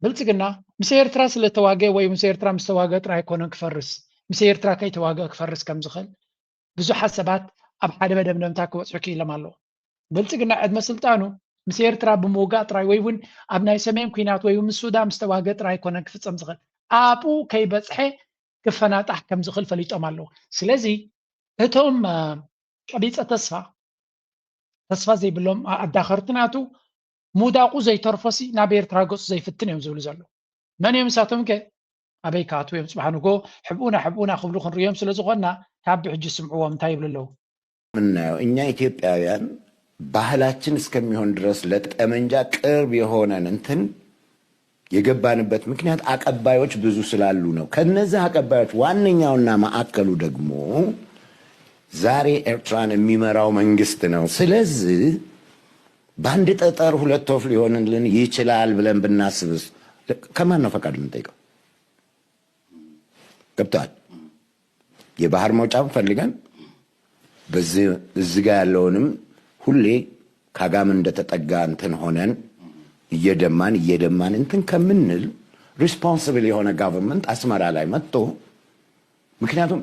ብልፅግና ምስ ኤርትራ ስለተዋገ ወይ ምስ ኤርትራ ምስተዋገ ጥራይ ኣይኮነን ክፈርስ፣ ምስ ኤርትራ ከይተዋገ ክፈርስ ከም ዝኽእል ብዙሓት ሰባት ኣብ ሓደ መደምደምታ ክበፅሑ ክኢሎም ኣለዉ። ብልፅግና ዕድመ ስልጣኑ ምስ ኤርትራ ብምውጋእ ጥራይ ወይ እውን ኣብ ናይ ሰሜን ኲናት ወይ እውን ምስ ሱዳን ምስተዋገ ጥራይ ኣይኮነን ክፍፀም ዝኽእል፣ ኣብኡ ከይበፅሐ ክፈናጣሕ ከም ዝኽእል ፈሊጦም ኣለዉ። ስለዚ እቶም ቀቢፀ ተስፋ ተስፋ ዘይብሎም ኣዳኸርቲ ናቱ ምውዳቑ ዘይተርፎሲ ናብ ኤርትራ ገፁ ዘይፍትን እዮም ዝብሉ ዘለዉ። መን እዮም ንሳቶም ከ? ኣበይ ክኣትዉ እዮም? ፅባሕ ንጎ ሕብኡና ሕብኡና ክብሉ ክንርእዮም ስለ ዝኾንና ካብ ብሕጂ ስምዕዎም እንታይ ይብሉ ኣለዉ? ምናየው እኛ ኢትዮጵያውያን ባህላችን እስከሚሆን ድረስ ለጠመንጃ ቅርብ የሆነን እንትን የገባንበት ምክንያት አቀባዮች ብዙ ስላሉ ነው። ከነዚህ አቀባዮች ዋነኛውና ማዕከሉ ደግሞ ዛሬ ኤርትራን የሚመራው መንግስት ነው። ስለዚህ በአንድ ጠጠር ሁለት ወፍ ሊሆንልን ይችላል ብለን ብናስብስ ከማን ነው ፈቃድ የምንጠይቀው? ገብተዋል። የባህር መውጫም ፈልገን በዚህ እዚህ ጋ ያለውንም ሁሌ ካጋም እንደተጠጋ እንትን ሆነን እየደማን እየደማን እንትን ከምንል responsible የሆነ government አስመራ ላይ መጥቶ ምክንያቱም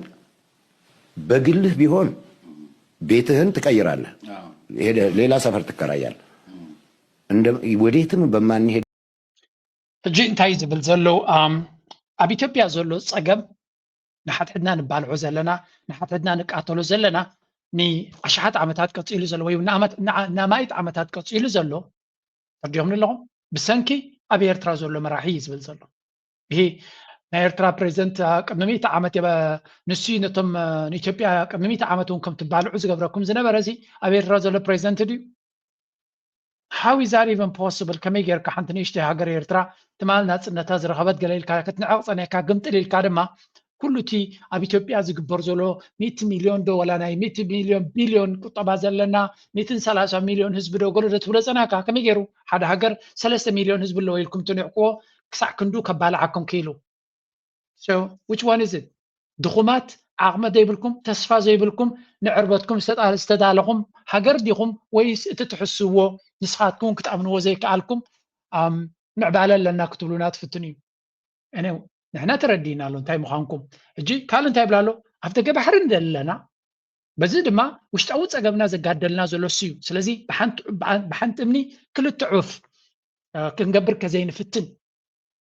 በግልህ ቢሆን ቤትህን ትቀይራለህ፣ ሄደህ ሌላ ሰፈር ትከራያለህ። እንደ ወዴትም በማንሄድ ሕጂ እንታይ ዝብል ዘሎ ኣብ ኢትዮጵያ ዘሎ ፀገም ንሓድሕድና ንባልዖ ዘለና ንሓድሕድና ንቃተሎ ዘለና ንኣሽሓት ዓመታት ቀፂሉ ዘሎ ወይ ንኣማኢት ዓመታት ቀፂሉ ዘሎ ተርዲኹም ኣለኹም ብሰንኪ ኣብ ኤርትራ ዘሎ መራሒ እዩ ዝብል ዘሎ። ይሄ ናይ ኤርትራ ፕሬዚደንት ቅድሚ ሚእቲ ዓመት ንሱ ነቶም ንኢትዮጵያ ቅድሚ ሚእቲ ዓመት እውን ከም ትባልዑ ዝገብረኩም ዝነበረ እዚ ኣብ ኤርትራ ዘሎ ፕሬዚደንት ድዩ? How is that even possible? ከመይ ጌርካ ሓንቲ ንእሽተይ ሃገር ኤርትራ ትማል ናጽነታ ዝረኸበት ገለ ኢልካ ክትንዕቕ ጸኒሕካ ግምጥል ኢልካ ድማ ኩሉ እቲ ኣብ ኢትዮጵያ ዝግበር ዘሎ ሚእቲ ሚልዮን ዶ ወላ ናይ ሚእቲ ሚልዮን ቢልዮን ቁጠባ ዘለና ሚእትን ሰላሳ ሚልዮን ህዝቢ ዶ ገለ ዶ ትብሎ ጸናካ ከመይ ገይሩ ሓደ ሃገር ሰለስተ ሚልዮን ህዝቢ ኣለዎ ኢልኩም ትንዕቅዎ ክሳዕ ክንዱ ከባልዓኩም ክኢሉ? So which one is it? ድኹማት ዓቕሚ ዘይብልኩም፣ ተስፋ ዘይብልኩም፣ ንዕርበትኩም ዝተዳለኹም ሃገር ዲኹም ወይስ እቲ ትሕስዎ ንስኻትኩም ክትኣምንዎ ዘይከኣልኩም ምዕባለ ኣለና ክትብሉና ትፍትኑ እዩ። ንሕና ተረዲእና ኣሎ እንታይ ምዃንኩም። ሕጂ ካልእ እንታይ ይብላ ኣሎ? ኣብ ደገ ባሕሪ ዘለና በዚ ድማ ውሽጣዊ ፀገምና ዘጋደልና ዘሎ እሱ እዩ። ስለዚ ብሓንቲ እምኒ ክልተ ዑፍ ክንገብር ከዘይንፍትን፣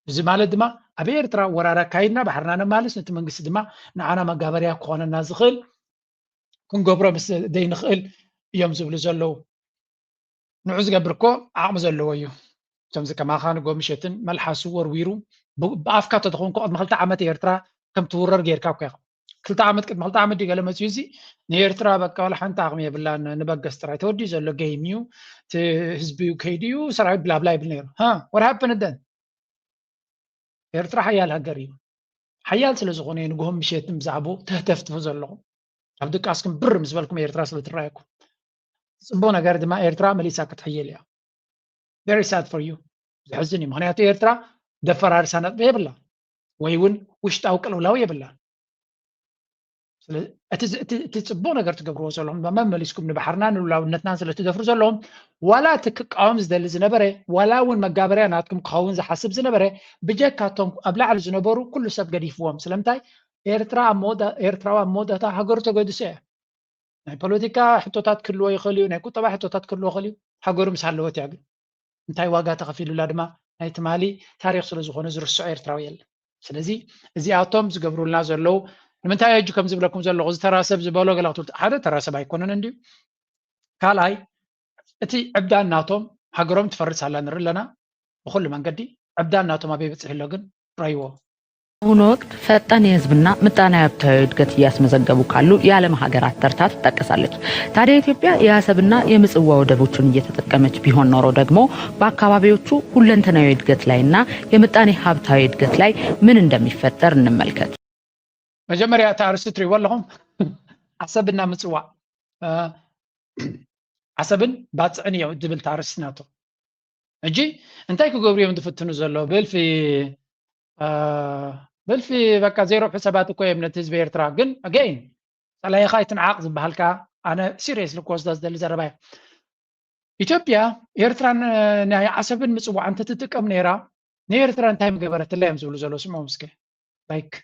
እዚ ማለት ድማ ኣብ ኤርትራ ወራር ኣካይድና ባሕርና ነማልስ፣ ነቲ መንግስቲ ድማ ንዓና መጋበርያ ክኾነና ዝኽእል ክንገብሮ ምስ ዘይንኽእል እዮም ዝብሉ ዘለዉ። ንዑ ዝገብር እኮ ዓቕሚ ዘለዎ እዩ። ከምዚ ከማኻ ንጎ ምሸትን መልሓሱ ወርዊሩ ብኣፍካ ተተኾንኩ ቅድሚ ክልተ ዓመት ኤርትራ ከም ትውረር ጌርካ እኮ ኢኻ። ክልተ ዓመት ቅድሚ ክልተ ዓመት ድዩ ገለ መፅዩ እዚ ንኤርትራ በቃ ዋላ ሓንቲ ዓቕሚ የብላን፣ ንበገስ ጥራይ ተወዲኡ ዘሎ game እዩ፣ እቲ ህዝቢ እዩ ከይዱ እዩ፣ ሰራዊት ብላብላ ይብል ነይሩ። What happened then? ኤርትራ ሓያል ሃገር እዩ። ሓያል ስለ ዝኾነ ንግሆን ምሸትን ብዛዕባኡ ተህተፍትፉ ዘለኹም። ኣብ ድቃስኩም ብር ምስ በልኩም ኤርትራ ስለ ትረኣየኩም። ጽቡቕ ነገር ድማ ኤርትራ መሊሳ ክትሕይል እያ። Very sad for you። ዘሕዝን እዩ። ምኽንያቱ ኤርትራ ደፈራርሳ ነጥቢ የብላ ወይ እውን ውሽጣዊ ቅልውላው የብላ። እቲ ጽቡቕ ነገር ትገብርዎ ዘለኹም መመሊስኩም ንባሕርና ንሉላውነትና ስለ ትደፍሩ ዘለኹም ዋላ እቲ ክቃወም ዝደሊ ዝነበረ ዋላ እውን መጋበርያ ናትኩም ክኸውን ዝሓስብ ዝነበረ ብጀካቶም ኣብ ላዕሊ ዝነበሩ ኩሉ ሰብ ገዲፍዎም። ስለምንታይ? ኤርትራ ኤርትራዊ ኣብ መወዳእታ ሃገሩ ተገድሶ እያ። ናይ ፖለቲካ ሕቶታት ክህልዎ ይኽእል እዩ፣ ናይ ቁጠባ ሕቶታት ክህልዎ ይኽእል እዩ። ሃገሩ ምስ ሃለወት እያ ግን እንታይ ዋጋ ተኸፊሉላ ድማ ናይ ትማሊ ታሪኽ ስለ ዝኾነ ዝርስዖ ኤርትራዊ የለን። ስለዚ እዚኣቶም ዝገብሩልና ዘለዉ ንምንታይ እጁ ከም ዝብለኩም ዘለኹ እዚ ተራ ሰብ ዝበሎ ገለ ክትብል ሓደ ተራ ሰብ ኣይኮነን እንድዩ። ካልኣይ እቲ ዕብዳን ናቶም ሃገሮም ትፈርስ ኣላ ንርኢ ኣለና። ብኩሉ መንገዲ ዕብዳን ናቶም ኣበይ በፂሑ ኣሎ ግን ረይዎ። በአሁኑ ወቅት ፈጣን የህዝብና ምጣኔ ሀብታዊ እድገት እያስመዘገቡ ካሉ የዓለም ሀገራት ተርታ ትጠቀሳለች። ታዲያ ኢትዮጵያ የአሰብና የምጽዋ ወደቦችን እየተጠቀመች ቢሆን ኖሮ ደግሞ በአካባቢዎቹ ሁለንተናዊ እድገት ላይና የምጣኔ ሀብታዊ እድገት ላይ ምን እንደሚፈጠር እንመልከት። መጀመርያ እቲ ኣርእስቲ ትሪእዎ ኣለኹም ዓሰብና ምጽዋዕ ዓሰብን ባጽዕን እዮም ዝብል እቲ ኣርእስቲ ናቶ። ሕጂ እንታይ ክገብሩ እዮም ዝፍትኑ ዘሎ ብልፊ ብልፊ በቃ ዘይረብሑ ሰባት እኮ እዮም ነቲ ህዝቢ ኤርትራ። ግን again ጸላኢኻ ኣይትንዓቕ ዝበሃል ከኣ ኣነ seriously ክወስዶ ዝደሊ ዘረባ እየ። ኢትዮጵያ ኤርትራን ናይ ዓሰብን ምጽዋዕ እንተትጥቀም ነይራ ንኤርትራ እንታይ ምገበረትላ እዮም ዝብሉ ዘለዉ። ስምዖም እስከ like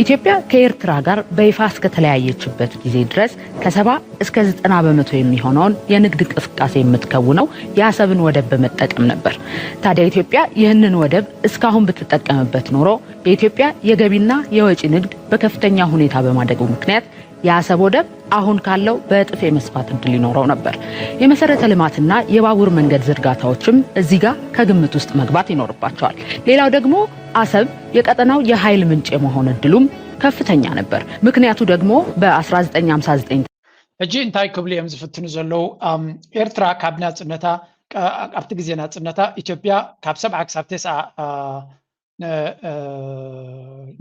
ኢትዮጵያ ከኤርትራ ጋር በይፋ እስከተለያየችበት ጊዜ ድረስ ከሰባ እስከ ዘጠና በመቶ የሚሆነውን የንግድ እንቅስቃሴ የምትከውነው የአሰብን ወደብ በመጠቀም ነበር። ታዲያ ኢትዮጵያ ይህንን ወደብ እስካሁን ብትጠቀምበት ኖሮ የኢትዮጵያ የገቢና የወጪ ንግድ በከፍተኛ ሁኔታ በማደጉ ምክንያት የአሰብ ወደብ አሁን ካለው በእጥፍ የመስፋት እድል ይኖረው ነበር። የመሰረተ ልማትና የባቡር መንገድ ዝርጋታዎችም እዚህ ጋር ከግምት ውስጥ መግባት ይኖርባቸዋል። ሌላው ደግሞ አሰብ የቀጠናው የኃይል ምንጭ የመሆን እድሉም ከፍተኛ ነበር። ምክንያቱ ደግሞ በ1959 ሕጂ እንታይ ክብሉ እዮም ዝፍትኑ ዘለዉ? ኤርትራ ካብ ናጽነታ ኣብቲ ግዜ ናጽነታ ኢትዮጵያ ካብ ሰብዓ ክሳብ ተስዓ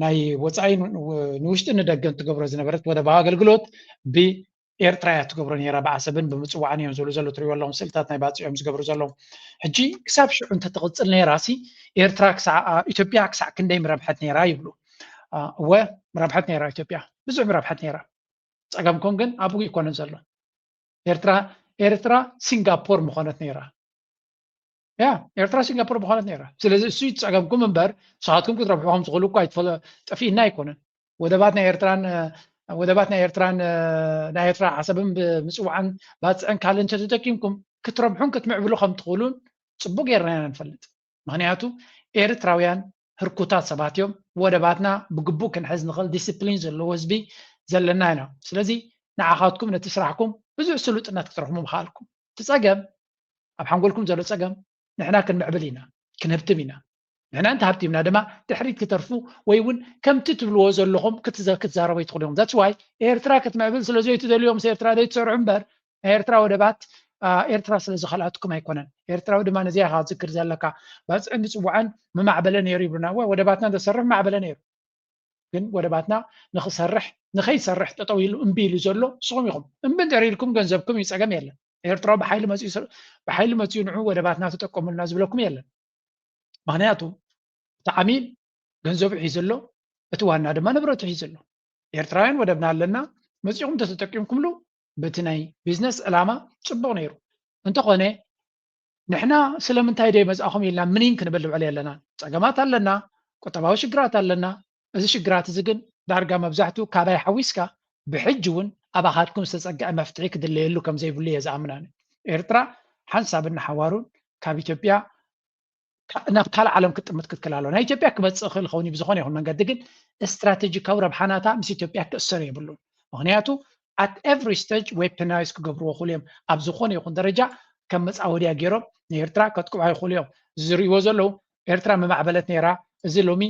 ናይ ወፃኢ ንውሽጢ ንደገን ትገብሮ ዝነበረት ወደባዊ ኣገልግሎት ብኤርትራ እያ ትገብሮ ነይራ። ብዓሰብን ብምፅዋዕን እዮም ዝብሉ ዘለዉ። ትሪእዎ ኣለኹም ስእልታት ናይ ባፅዕ እዮም ዝገብሩ ዘለዉ። ሕጂ ክሳብ ሽዑ እንተትቕፅል ነይራ ሲ ኤርትራ ኢትዮጵያ ክሳዕ ክንደይ ምረብሐት ነይራ ይብሉ። እወ ምረብሐት ነይራ ኢትዮጵያ፣ ብዙሕ ምረብሐት ነይራ። ፀገምኩም ግን ኣብኡ ይኮነን ዘሎ። ኤርትራ ኤርትራ ሲንጋፖር ምኾነት ነይራ። ያ ኤርትራ ሲንጋፖር ምኾነት ነይራ። ስለዚ እሱ ይፀገምኩም እምበር ንስኻትኩም ክትረብሑ ከም ትኽእሉ እኳ ጠፊእና ኣይኮነን። ወደባት ናይ ኤርትራን ወደባት ናይ ኤርትራን ናይ ኤርትራ ዓሰብን ብምፅዋዕን ባፅዕን ካልእ እንተተጠቂምኩም ክትረብሑን ክትምዕብሉ ከም ትኽእሉን ፅቡቅ ጌርና ኢና ንፈልጥ። ምክንያቱ ኤርትራውያን ህርኩታት ሰባት እዮም። ወደባትና ብግቡእ ክንሕዝ ንኽእል ዲስፕሊን ዘለዎ ህዝቢ ዘለና ኢና። ስለዚ ንዓኻትኩም ነቲ ስራሕኩም ብዙሕ ስሉጥነት ክትረኽቡ ምኽኣልኩም። እቲ ጸገም ኣብ ሓንጎልኩም ዘሎ ጸገም ንሕና ክንምዕብል ኢና፣ ክንህብትም ኢና። ንሕና እንተሃብቲምና ድማ ድሕሪት ክተርፉ ወይ እውን ከምቲ ትብልዎ ዘለኹም ክትዘ- ክትዛረቡ ኣይትኽእሉ ኢኹም። That's why ኤርትራ ክትምዕብል ስለ ዘይትደልዩ እዮም ምስ ኤርትራ ዘይትሰርሑ እምበር ናይ ኤርትራ ወደባት ኤርትራ ስለ ዝኸልኣትኩም ኣይኮነን። ኤርትራዊ ድማ ነዚኣ ኢኻ ክትዝክር ዘለካ። ባፅዕን ምፅዋዕን ምማዕበለ ነይሩ ይብሉና። እወ ወደባትና እንተሰርሕ ምማዕበለ ነይሩ። ግን ወደባትና ንኽሰርሕ ንኸይሰርሕ ጠጠው ኢሉ እምቢ ኢሉ ዘሎ ንስኹም ኢኹም። እምቢ እንድሕር ኢልኩም ገንዘብኩም እዩ፣ ፀገም የለን። ኤርትራዊ ብሓይሊ መፅኡ ብሓይሊ መፅኡ ንዑ ወደባትና ተጠቀሙልና ዝብለኩም የለን። ምኽንያቱ እቲ ዓሚል ገንዘቡ ሒዙ ኣሎ፣ እቲ ዋና ድማ ንብረቱ ሒዙ ኣሎ። ኤርትራውያን ወደብና ኣለና፣ መጺኹም ተተጠቂምኩምሉ በቲ ናይ ቢዝነስ ዕላማ ጽቡቕ ነይሩ። እንተኾነ ንሕና ስለምንታይ ደይ መጻእኹም ኢልና ምኒን ክንብል ንውዕል የለና። ጸገማት ኣለና፣ ቁጠባዊ ሽግራት ኣለና። እዚ ሽግራት እዚ ግን ዳርጋ መብዛሕቱ ካባይ ሓዊስካ ብሕጂ እውን ኣባኻትኩም ዝተጸግዐ መፍትሒ ክድለየሉ ከም ዘይብሉ እየ ዝኣምናኒ። ኤርትራ ሓንሳብን ንሓዋሩን ካብ ኢትዮጵያ ናብ ካልእ ዓለም ክጥምት ክትክል ኣለዎ። ናይ ኢትዮጵያ ክመጽእ ክእል ኸውን ብዝኾነ ይኹን መንገዲ ግን ስትራቴጂካዊ ረብሓናታ ምስ ኢትዮጵያ ክእሰር የብሉን። ምክንያቱ at every stage weaponize ክገብርዎ ክእሉ እዮም። ኣብ ዝኾነ ይኹን ደረጃ ከም መጻወድያ ገይሮም ንኤርትራ ከጥቅዑ ይኽእሉ እዮም። ዝርእይዎ ዘለዉ ኤርትራ ምማዕበለት ነይራ፣ እዚ ሎሚ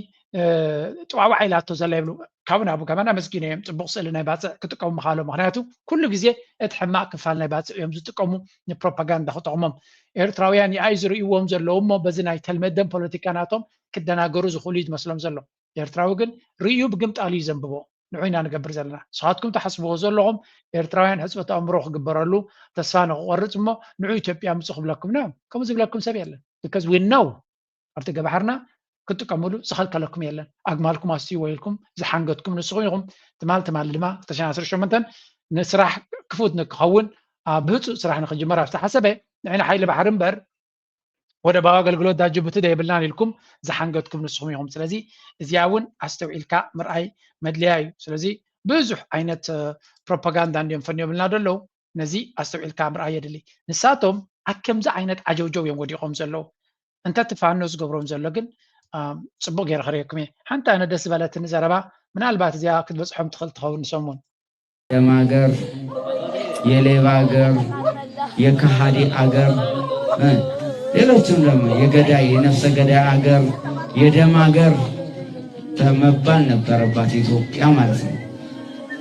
ጥዋዕዋዕ ኢላቶ ዘላ ይብሉ። ካብኡ ናብኡ ከማን ኣመስጊነ እዮም። ጽቡቕ ስእሊ ናይ ባጽዕ ክጥቀሙ ምኻሎም። ምክንያቱ ኩሉ ግዜ እቲ ሕማቕ ክፋል ናይ ባጽዕ እዮም ዝጥቀሙ ንፕሮፓጋንዳ ክጠቕሞም። ኤርትራውያን ይኣይ ዝርእይዎም ዘለዉ እሞ በዚ ናይ ተልመደን ፖለቲካ ናቶም ክደናገሩ ዝኽእሉ እዩ ዝመስሎም ዘሎ። ኤርትራዊ ግን ርእዩ ብግምጣሉ እዩ ዘንብቦ። ንዑ ኢና ንገብር ዘለና። ንስኻትኩም ትሓስብዎ ዘለኹም ኤርትራውያን ሕጽበት ኣእምሮ ክግበረሉ ተስፋ ንክቆርጽ እሞ ንዑ ኢትዮጵያ ምጹ ክብለኩም ነው። ከምኡ ዝብለኩም ሰብ የለን። Because we know ኣብቲ ገባሕርና ክትጥቀምሉ ዝኸልከለኩም የለን። ኣግማልኩም ኣስትይዎ ኢልኩም ዝሓንገትኩም ንስኹም ኢኹም። ትማል ትማሊ ድማ ክልተ ሽሕን ዓሰርተ ሸሞንተን ንስራሕ ክፉት ንክኸውን ኣብ ብህፁእ ስራሕ ንክጅመር ኣብ ዝተሓሰበ ንሕና ሓይሊ ባሕሪ እምበር ወደባዊ ኣገልግሎት ዳ ጅቡቲ ዶ የብልናን ኢልኩም ዝሓንገትኩም ንስኹም ኢኹም። ስለዚ እዚኣ እውን ኣስተውዒልካ ምርኣይ መድለያ እዩ። ስለዚ ብዙሕ ዓይነት ፕሮፓጋንዳ እንዲዮም ፈንዮምልና ደለዉ። ነዚ ኣስተውዒልካ ምርኣይ የድሊ። ንሳቶም ኣብ ከምዚ ዓይነት ዓጀውጀው እዮም ወዲቖም ዘለዉ። እንተ እቲ ፋኖ ዝገብሮም ዘሎ ግን ጽቡቕ ገይረ ክርእየኩም እየ። ሓንቲ ኣነ ደስ ዝበለትኒ ዘረባ ምናልባት እዚኣ ክትበጽሖም ትኽእል ትኸውን ንሰሙን። ደም ሀገር፣ የሌባ ሀገር፣ የከሃዲ አገር፣ ሌሎችም ደግሞ የገዳይ የነፍሰ ገዳይ አገር፣ የደም አገር መባል ነበረባት ኢትዮጵያ ማለት ነው።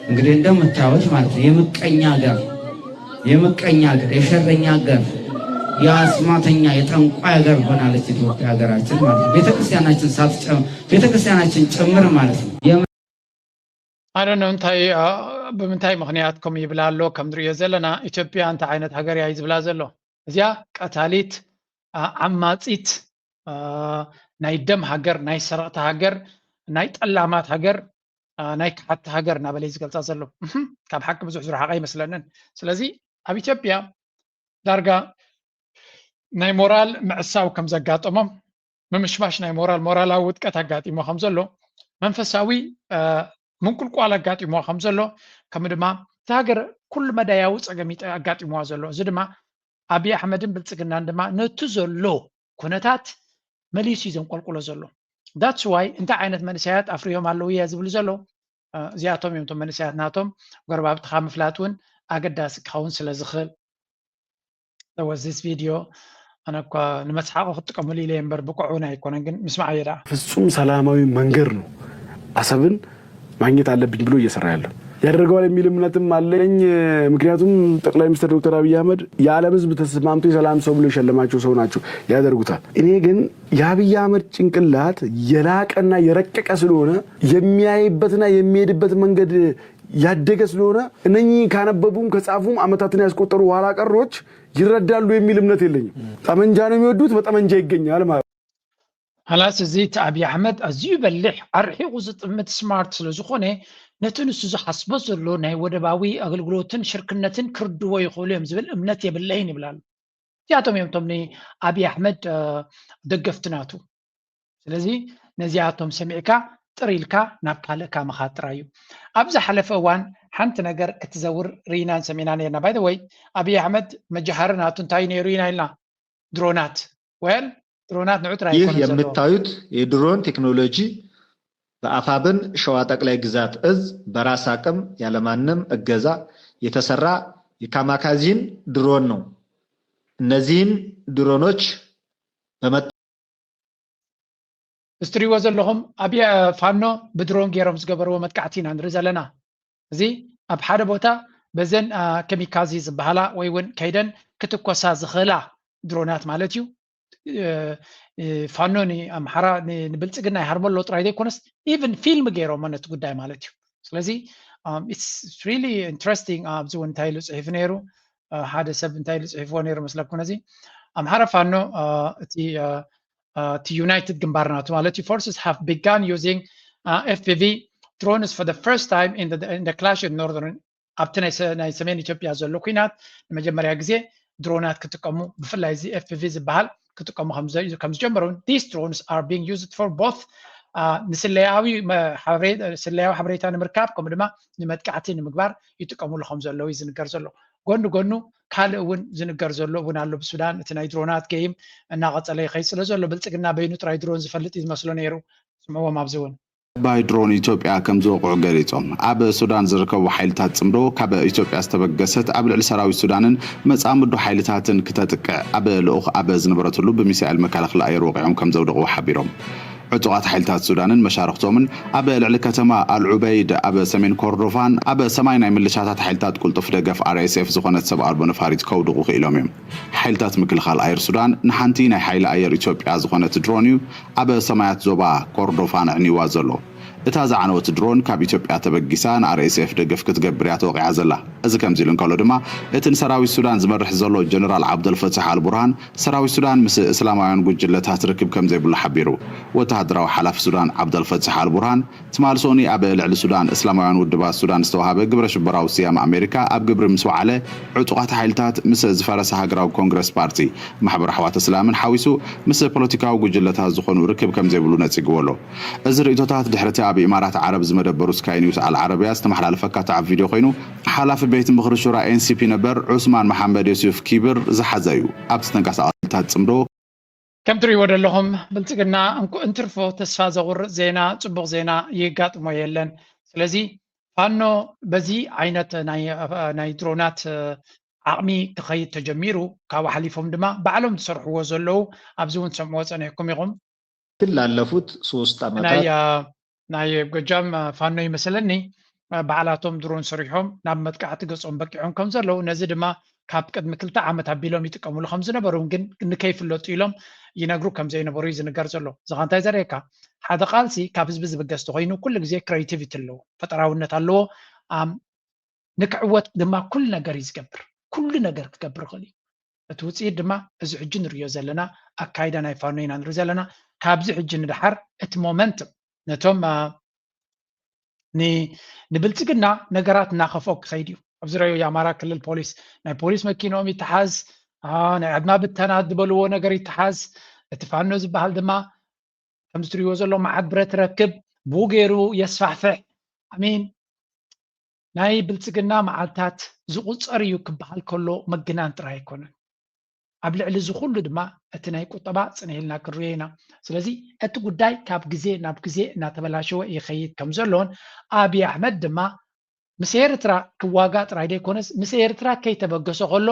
እንግዲህ እንደምታዩት ማለት ነው የምቀኛ ሀገር፣ የምቀኛ ሀገር፣ የሸረኛ ሀገር፣ የአስማተኛ የጠንቋይ ሀገር ሆናለች ኢትዮጵያ ሀገራችን ማለት ነው። ቤተክርስቲያናችን ሳትጨምር ቤተክርስቲያናችን ጭምር ማለት ነው። ኣነ እንታይ ብምንታይ ምክንያት ከምኡ ይብል ኣሎ? ከም ንሪኦ ዘለና ኢትዮጵያ እንታይ ዓይነት ሃገር እያ እዩ ዝብላ ዘሎ? እዚኣ ቀታሊት፣ ዓማፂት፣ ናይ ደም ሃገር፣ ናይ ሰረቕቲ ሃገር፣ ናይ ጠላማት ሃገር፣ ናይ ክሓድቲ ሃገር እናበለ እዩ ዝገልፃ ዘሎ። ካብ ሓቂ ብዙሕ ዝረሓቐ ኣይመስለንን። ስለዚ ኣብ ኢትዮጵያ ዳርጋ ናይ ሞራል ምዕሳው ከም ዘጋጠሞም ምምሽማሽ ናይ ሞራል ሞራላዊ ውድቀት ኣጋጢሞ ከም ዘሎ መንፈሳዊ ምንቁልቋል ኣጋጢሞ ከም ዘሎ ከም ድማ እቲ ሃገር ኩሉ መዳያዊ ፀገም ኣጋጢምዋ ዘሎ እዚ ድማ ኣብይ ኣሕመድን ብልፅግናን ድማ ነቲ ዘሎ ኩነታት መሊሱ እዩ ዘንቆልቁሎ ዘሎ። That's why እንታይ ዓይነት መንእሰያት ኣፍርዮም ኣለዉ እያ ዝብሉ ዘለዉ እዚኣቶም እዮም እቶም መንእሰያት ናቶም ጎረባብትኻ ምፍላጥ እውን ኣገዳሲ ክኸውን ስለ ዝኽእል። There was this video ኣነ እኳ ንመስሓቂ ክጥቀመሉ ኢለ እምበር ብቁዕ እውን ኣይኮነን ግን ምስማዕ እየ ደኣ። ፍጹም ሰላማዊ መንገድ ነው አሰብን ማግኘት አለብኝ ብሎ እየሰራ ያለው ያደርገዋል የሚል እምነትም አለኝ። ምክንያቱም ጠቅላይ ሚኒስትር ዶክተር አብይ አህመድ የዓለም ሕዝብ ተስማምቶ የሰላም ሰው ብሎ የሸለማቸው ሰው ናቸው፣ ያደርጉታል። እኔ ግን የአብይ አህመድ ጭንቅላት የላቀና የረቀቀ ስለሆነ የሚያይበትና የሚሄድበት መንገድ ያደገ ስለሆነ እነኚህ ካነበቡም ከጻፉም ዓመታትን ያስቆጠሩ ኋላ ቀሮች ይረዳሉ የሚል እምነት የለኝም። ጠመንጃ ነው የሚወዱት፣ በጠመንጃ ይገኛል ማለት ነው። ኸላስ እዚ እቲ ኣብይ ኣሕመድ ኣዝዩ በሊሕ ኣርሒቑ ዝጥምት ስማርት ስለ ዝኾነ ነቲ ንሱ ዝሓስቦ ዘሎ ናይ ወደባዊ ኣገልግሎትን ሽርክነትን ክርድዎ ይኽእሉ እዮም ዝብል እምነት የብለይን ይብል ኣሎ። እዚኣቶም እዮም እቶም ንኣብይ ኣሕመድ ደገፍቲ ናቱ። ስለዚ ነዚኣቶም ሰሚዕካ ጥር ኢልካ ናብ ካልእካ ምኻድ ጥራይ እዩ። ኣብ ዝሓለፈ እዋን ሓንቲ ነገር ክትዘውር ርኢናን ሰሚዕናን ነርና። By the way ኣብይ ኣሕመድ መጃሃሪ ናቱ እንታይ ነይሩ ኢና ኢልና ድሮናት well ድሮናት ንዑ ጥራይ ይህ ኣይኮነን ዘለዎ። የምታዩት የድሮን ቴክኖሎጂ በአፋብን ሸዋ ጠቅላይ ግዛት እዝ በራስ አቅም ያለማንም እገዛ የተሰራ የካማካዚን ድሮን ነው። እነዚህን ድሮኖች በመጠቀም እዚ ትሪእዎ ዘለኹም ኣብ ፋኖ ብድሮን ገይሮም ዝገበርዎ መጥቃዕቲ ኢና ንርኢ ዘለና። እዚ ኣብ ሓደ ቦታ በዘን ከሚካዚ ዝበሃላ ወይ እውን ከይደን ክትኮሳ ዝኽእላ ድሮናት ማለት እዩ። ፋኖ ንኣምሓራ ንብልፅግና ይሃርሞ ኣሎ ጥራይ ዘይኮነስ ኢቭን ፊልም ገይሮሞ ነቲ ጉዳይ ማለት እዩ። ስለዚ it's really interesting። ኣብዚ እውን እንታይ ኢሉ ፅሒፉ ነይሩ፣ ሓደ ሰብ እንታይ ኢሉ ፅሒፍዎ ነይሩ መስለኩም ነዚ ኣምሓራ ፋኖ እቲ እቲ ዩናይትድ ግንባር ናቱ ማለት እዩ forces have begun using F P V drones for the first time in the, in the clash in northern ኣብቲ ናይ ሰ- ናይ ሰሜን ኢትዮጵያ ዘሎ ኩናት ንመጀመርያ ግዜ ድሮናት ክጥቀሙ ብፍላይ እዚ ኤፍፒቪ ዝበሃል ክጥቀሙ ከም ዘ- ከም ዝጀመሩ these drones are being used for both ንስለያዊ መ- ሓበሬ- ስለያዊ ሓበሬታ ንምርካብ ከምኡ ድማ ንመጥቃዕቲ ንምግባር ይጥቀሙሉ ከም ዘለዉ እዩ ዝንገር ዘሎ። ጎኒ ጎኑ ካልእ እውን ዝንገር ዘሎ እውን ኣሎ። ብሱዳን እቲ ናይ ድሮናት ገይም እናቐፀለ ይኸይድ ስለ ዘሎ ብልፅግና በይኑ ጥራይ ድሮን ዝፈልጥ እዩ ዝመስሎ ነይሩ። ስምዕዎም ኣብዚ እውን ባይ ድሮን ኢትዮጵያ ከም ዝወቕዑ ገሊጾም። ኣብ ሱዳን ዝርከቡ ሓይልታት ጽምዶ ካብ ኢትዮጵያ ዝተበገሰት ኣብ ልዕሊ ሰራዊት ሱዳንን መጻምዱ ሓይልታትን ክተጥቅዕ ኣብ ልኡኽ ኣብ ዝነበረትሉ ብሚሳኤል መከላኸሊ ኣየር ወቒዖም ከም ዘውደቕዎ ሓቢሮም። ዕጡቓት ሓይልታት ሱዳንን መሻርኽቶምን ኣብ ልዕሊ ከተማ ኣልዑበይድ ኣብ ሰሜን ኮርዶፋን ኣብ ሰማይ ናይ ምልሻታት ሓይልታት ቁልጡፍ ደገፍ ኣርኤስኤፍ ዝኾነት ሰብ ኣልቦ ነፋሪት ከውድቑ ክኢሎም እዮም። ሓይልታት ምክልኻል ኣየር ሱዳን ንሓንቲ ናይ ሓይሊ ኣየር ኢትዮጵያ ዝኾነት ድሮን እዩ ኣብ ሰማያት ዞባ ኮርዶፋን ኣዕኒዋ ዘሎ። እታ ዝዓነወት ድሮን ካብ ኢትዮጵያ ተበጊሳ ንኣርኤስኤፍ ደገፍ ክትገብር እያ ተወቒዓ ዘላ። እዚ ከምዚ ኢሉ እንከሎ ድማ እቲ ንሰራዊት ሱዳን ዝመርሕ ዘሎ ጀነራል ዓብደልፈታሕ ኣልቡርሃን ሰራዊት ሱዳን ምስ እስላማውያን ጉጅለታት ርክብ ከም ዘይብሉ ሓቢሩ። ወተሃደራዊ ሓላፊ ሱዳን ዓብደልፈታሕ ኣልቡርሃን ትማሊ ሰኑይ ኣብ ልዕሊ ሱዳን እስላማውያን ውድባት ሱዳን ዝተዋሃበ ግብረ ሽበራዊ ስያመ ኣሜሪካ ኣብ ግብሪ ምስ ወዓለ ዕጡቓት ሓይልታት ምስ ዝፈረሰ ሃገራዊ ኮንግረስ ፓርቲ ማሕበር ኣሕዋት እስላምን ሓዊሱ ምስ ፖለቲካዊ ጉጅለታት ዝኾኑ ርክብ ከም ዘይብሉ ነጺግዎ ኣሎ። እዚ ርእይቶታት ድሕሪ እቲ ኣብ ኢማራት ዓረብ ዝመደበሩ ስካይ ኒውስ ኣል ዓረብያ ዝተመሓላለፈ ካትዓብ ቪድዮ ኮይኑ ሓላፊ ቤት ምኽሪ ሹራ ኤንሲፒ ነበር ዑስማን መሓመድ ዮሱፍ ኪብር ዝሓዘ እዩ። ኣብቲ ተንቀሳቐስታት ጽምዶ ከም ትሪእዎ ዘለኹም ብልፅግና እንኩ እንትርፎ ተስፋ ዘቑርፅ ዜና ፅቡቕ ዜና ይጋጥሞ የለን። ስለዚ ፋኖ በዚ ዓይነት ናይ ናይ ድሮናት ዓቕሚ ክኸይድ ተጀሚሩ ካብኡ ሓሊፎም ድማ ባዕሎም ዝሰርሕዎ ዘለዉ ኣብዚ እውን ትሰምዕዎ ፀኒሕኩም ኢኹም። ግን ላለፉት ሶስት ዓመታት ናይ ጎጃም ፋኖ ይመስለኒ ባዕላቶም ድሮን ሰሪሖም ናብ መጥቃዕቲ ገጾም በቂዖም ከም ዘለዉ ነዚ ድማ ካብ ቅድሚ ክልተ ዓመት ኣቢሎም ይጥቀምሉ ከም ዝነበሩ ግን ንከይፍለጡ ኢሎም ይነግሩ ከም ዘይነበሩ እዩ ዝንገር ዘሎ። እዚ ኸ እንታይ ዘርእየካ? ሓደ ቃልሲ ካብ ህዝቢ ዝብገስ ተኾይኑ ኩሉ ግዜ ክሬቲቪቲ ኣለዎ፣ ፈጠራውነት ኣለዎ። ንክዕወት ድማ ኩሉ ነገር እዩ ዝገብር፣ ኩሉ ነገር ክገብር ይኽእል እዩ። እቲ ውፅኢት ድማ እዚ ሕጂ ንሪኦ ዘለና ኣካይዳ ናይ ፋኖ ኢና ንርኢ ዘለና። ካብዚ ሕጂ ንድሓር እቲ ሞመንትም ነቶም ንብልፅግና ነገራት እናኸፍኦ ክኸይድ እዩ። ኣብዚ ረዮ የኣማራ ክልል ፖሊስ ናይ ፖሊስ መኪኖም ይተሓዝ፣ ናይ ኣድማ ብተና ዝበልዎ ነገር ይተሓዝ። እቲ ፋኖ ዝበሃል ድማ ከምዚ ትሪእዎ ዘሎ መዓት ብረት ረክብ ብኡ ገይሩ የስፋሕፍሕ። ኣሚን ናይ ብልፅግና መዓልታት ዝቑፀር እዩ ክበሃል ከሎ ምግናን ጥራይ ኣይኮነን። ኣብ ልዕሊ እዚ ኩሉ ድማ እቲ ናይ ቁጠባ ፅንሕ ኢልና ክንሪኦ ኢና። ስለዚ እቲ ጉዳይ ካብ ግዜ ናብ ግዜ እናተበላሸወ ይኸይድ ከም ዘሎን ኣብዪ ኣሕመድ ድማ ምስ ኤርትራ ክዋጋእ ጥራይ ዘይኮነስ ምስ ኤርትራ ከይተበገሰ ከሎ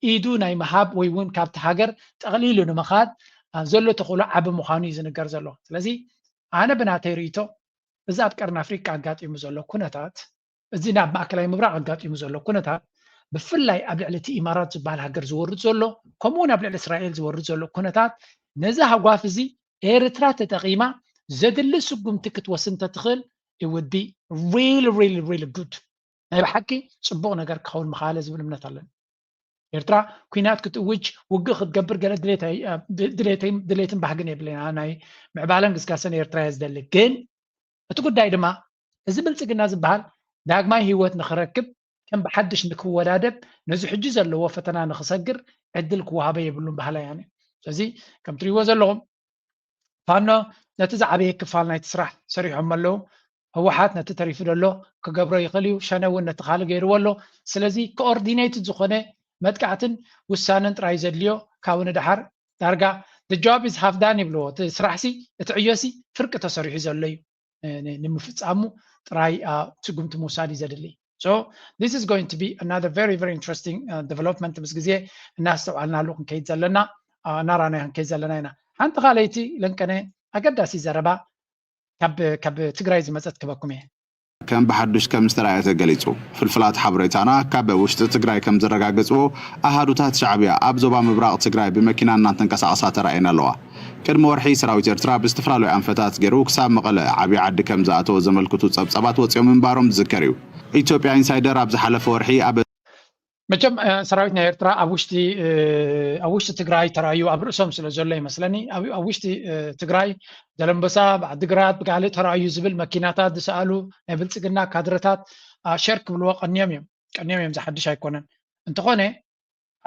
ኢዱ ናይ ምሃብ ወይ እውን ካብቲ ሃገር ጠቕሊሉ ንምኻድ ዘሎ ተኽእሎ ዓቢ ምዃኑ እዩ ዝንገር ዘሎ። ስለዚ ኣነ ብናተይ ርእይቶ እዚ ኣብ ቀርኒ ኣፍሪቃ ኣጋጢሙ ዘሎ ኩነታት እዚ ናብ ማእከላይ ምብራቕ ኣጋጢሙ ዘሎ ኩነታት ብፍላይ ኣብ ልዕሊ እቲ ኢማራት ዝበሃል ሃገር ዝወርድ ዘሎ ከምኡ እውን ኣብ ልዕሊ እስራኤል ዝወርድ ዘሎ ኩነታት ነዚ ሃጓፍ እዚ ኤርትራ ተጠቒማ ዘድሊ ስጉምቲ ክትወስድ እንተትኽእል it would be really really really good ናይ ብሓቂ ፅቡቕ ነገር ክኸውን ምኻለ ዝብል እምነት ኣለኒ። ኤርትራ ኩናት ክትእውጅ ውግእ ክትገብር ገለ ድሌትን ባህግን የብለና ናይ ምዕባለን ግስጋሰን ኤርትራ እየ ዝደሊ ግን እቲ ጉዳይ ድማ እዚ ብልፅግና ዝበሃል ዳግማይ ህይወት ንክረክብ ከም ብሓድሽ ንክወዳደብ ነዚ ሕጂ ዘለዎ ፈተና ንክሰግር ዕድል ክወሃበ የብሉን በሃላይ ኣነ። ስለዚ ከም ትሪእዎ ዘለኹም ፋኖ ነቲ ዝዓበየ ክፋል ናይቲ ስራሕ ሰሪሖም ኣለዉ። ህወሓት ነቲ ተሪፉ ዘሎ ክገብሮ ይኽእል እዩ። ሸነ እውን ነቲ ካልእ ገይርዎ ኣሎ። ስለዚ ኮኦርዲኔትድ ዝኾነ መጥቃዕትን ውሳነን ጥራይ ዘድልዮ ካብኡ ንደሓር ዳርጋ the job is half done ይብልዎ። እቲ ስራሕሲ እቲ ዕዮሲ ፍርቂ ተሰሪሑ ዘሎ እዩ። ንምፍፃሙ ጥራይ ስጉምቲ ምውሳድ እዩ ዘድሊ። So this is going to be another very very interesting development ምስ ግዜ እናስተውዓልናሉ ክንከይድ ዘለና እናራናዮ ክንከይድ ዘለና ኢና። ሓንቲ ካልኣይቲ ለንቀነ ኣገዳሲ ዘረባ ካብ ትግራይ ዝመፀት ክበኩም እየ። ከም ብሓዱሽ ከም ዝተራእየ ተገሊፁ። ፍልፍላት ሓበሬታና ካብ ውሽጢ ትግራይ ከም ዘረጋገፅዎ ኣሃዱታት ሻዕብያ ኣብ ዞባ ምብራቕ ትግራይ ብመኪና እናተንቀሳቐሳ ተራእየን ኣለዋ። ቅድሚ ወርሒ ሰራዊት ኤርትራ ብዝተፈላለዩ ኣንፈታት ገይሩ ክሳብ መቐለ ዓብዪ ዓዲ ከም ዝኣተወ ዘመልክቱ ፀብፀባት ወፂኦም ምንባሮም ዝዝከር እዩ። ኢትዮጵያ ኢንሳይደር ኣብ ዝሓለፈ ወርሒ ኣብ መቸም ሰራዊት ናይ ኤርትራ ኣብ ውሽጢ ኣብ ውሽጢ ትግራይ ተራእዩ ኣብ ርእሶም ስለ ዘሎ ይመስለኒ ኣብ ውሽጢ ትግራይ ዘለንበሳ ብዓድግራት ብጋልእ ተራእዩ ዝብል መኪናታት ዝሰኣሉ ናይ ብልፅግና ካድረታት ሸር ክብልዎ ቀንዮም እዮም ቀንዮም እዮም ዝሓድሽ ኣይኮነን። እንተኾነ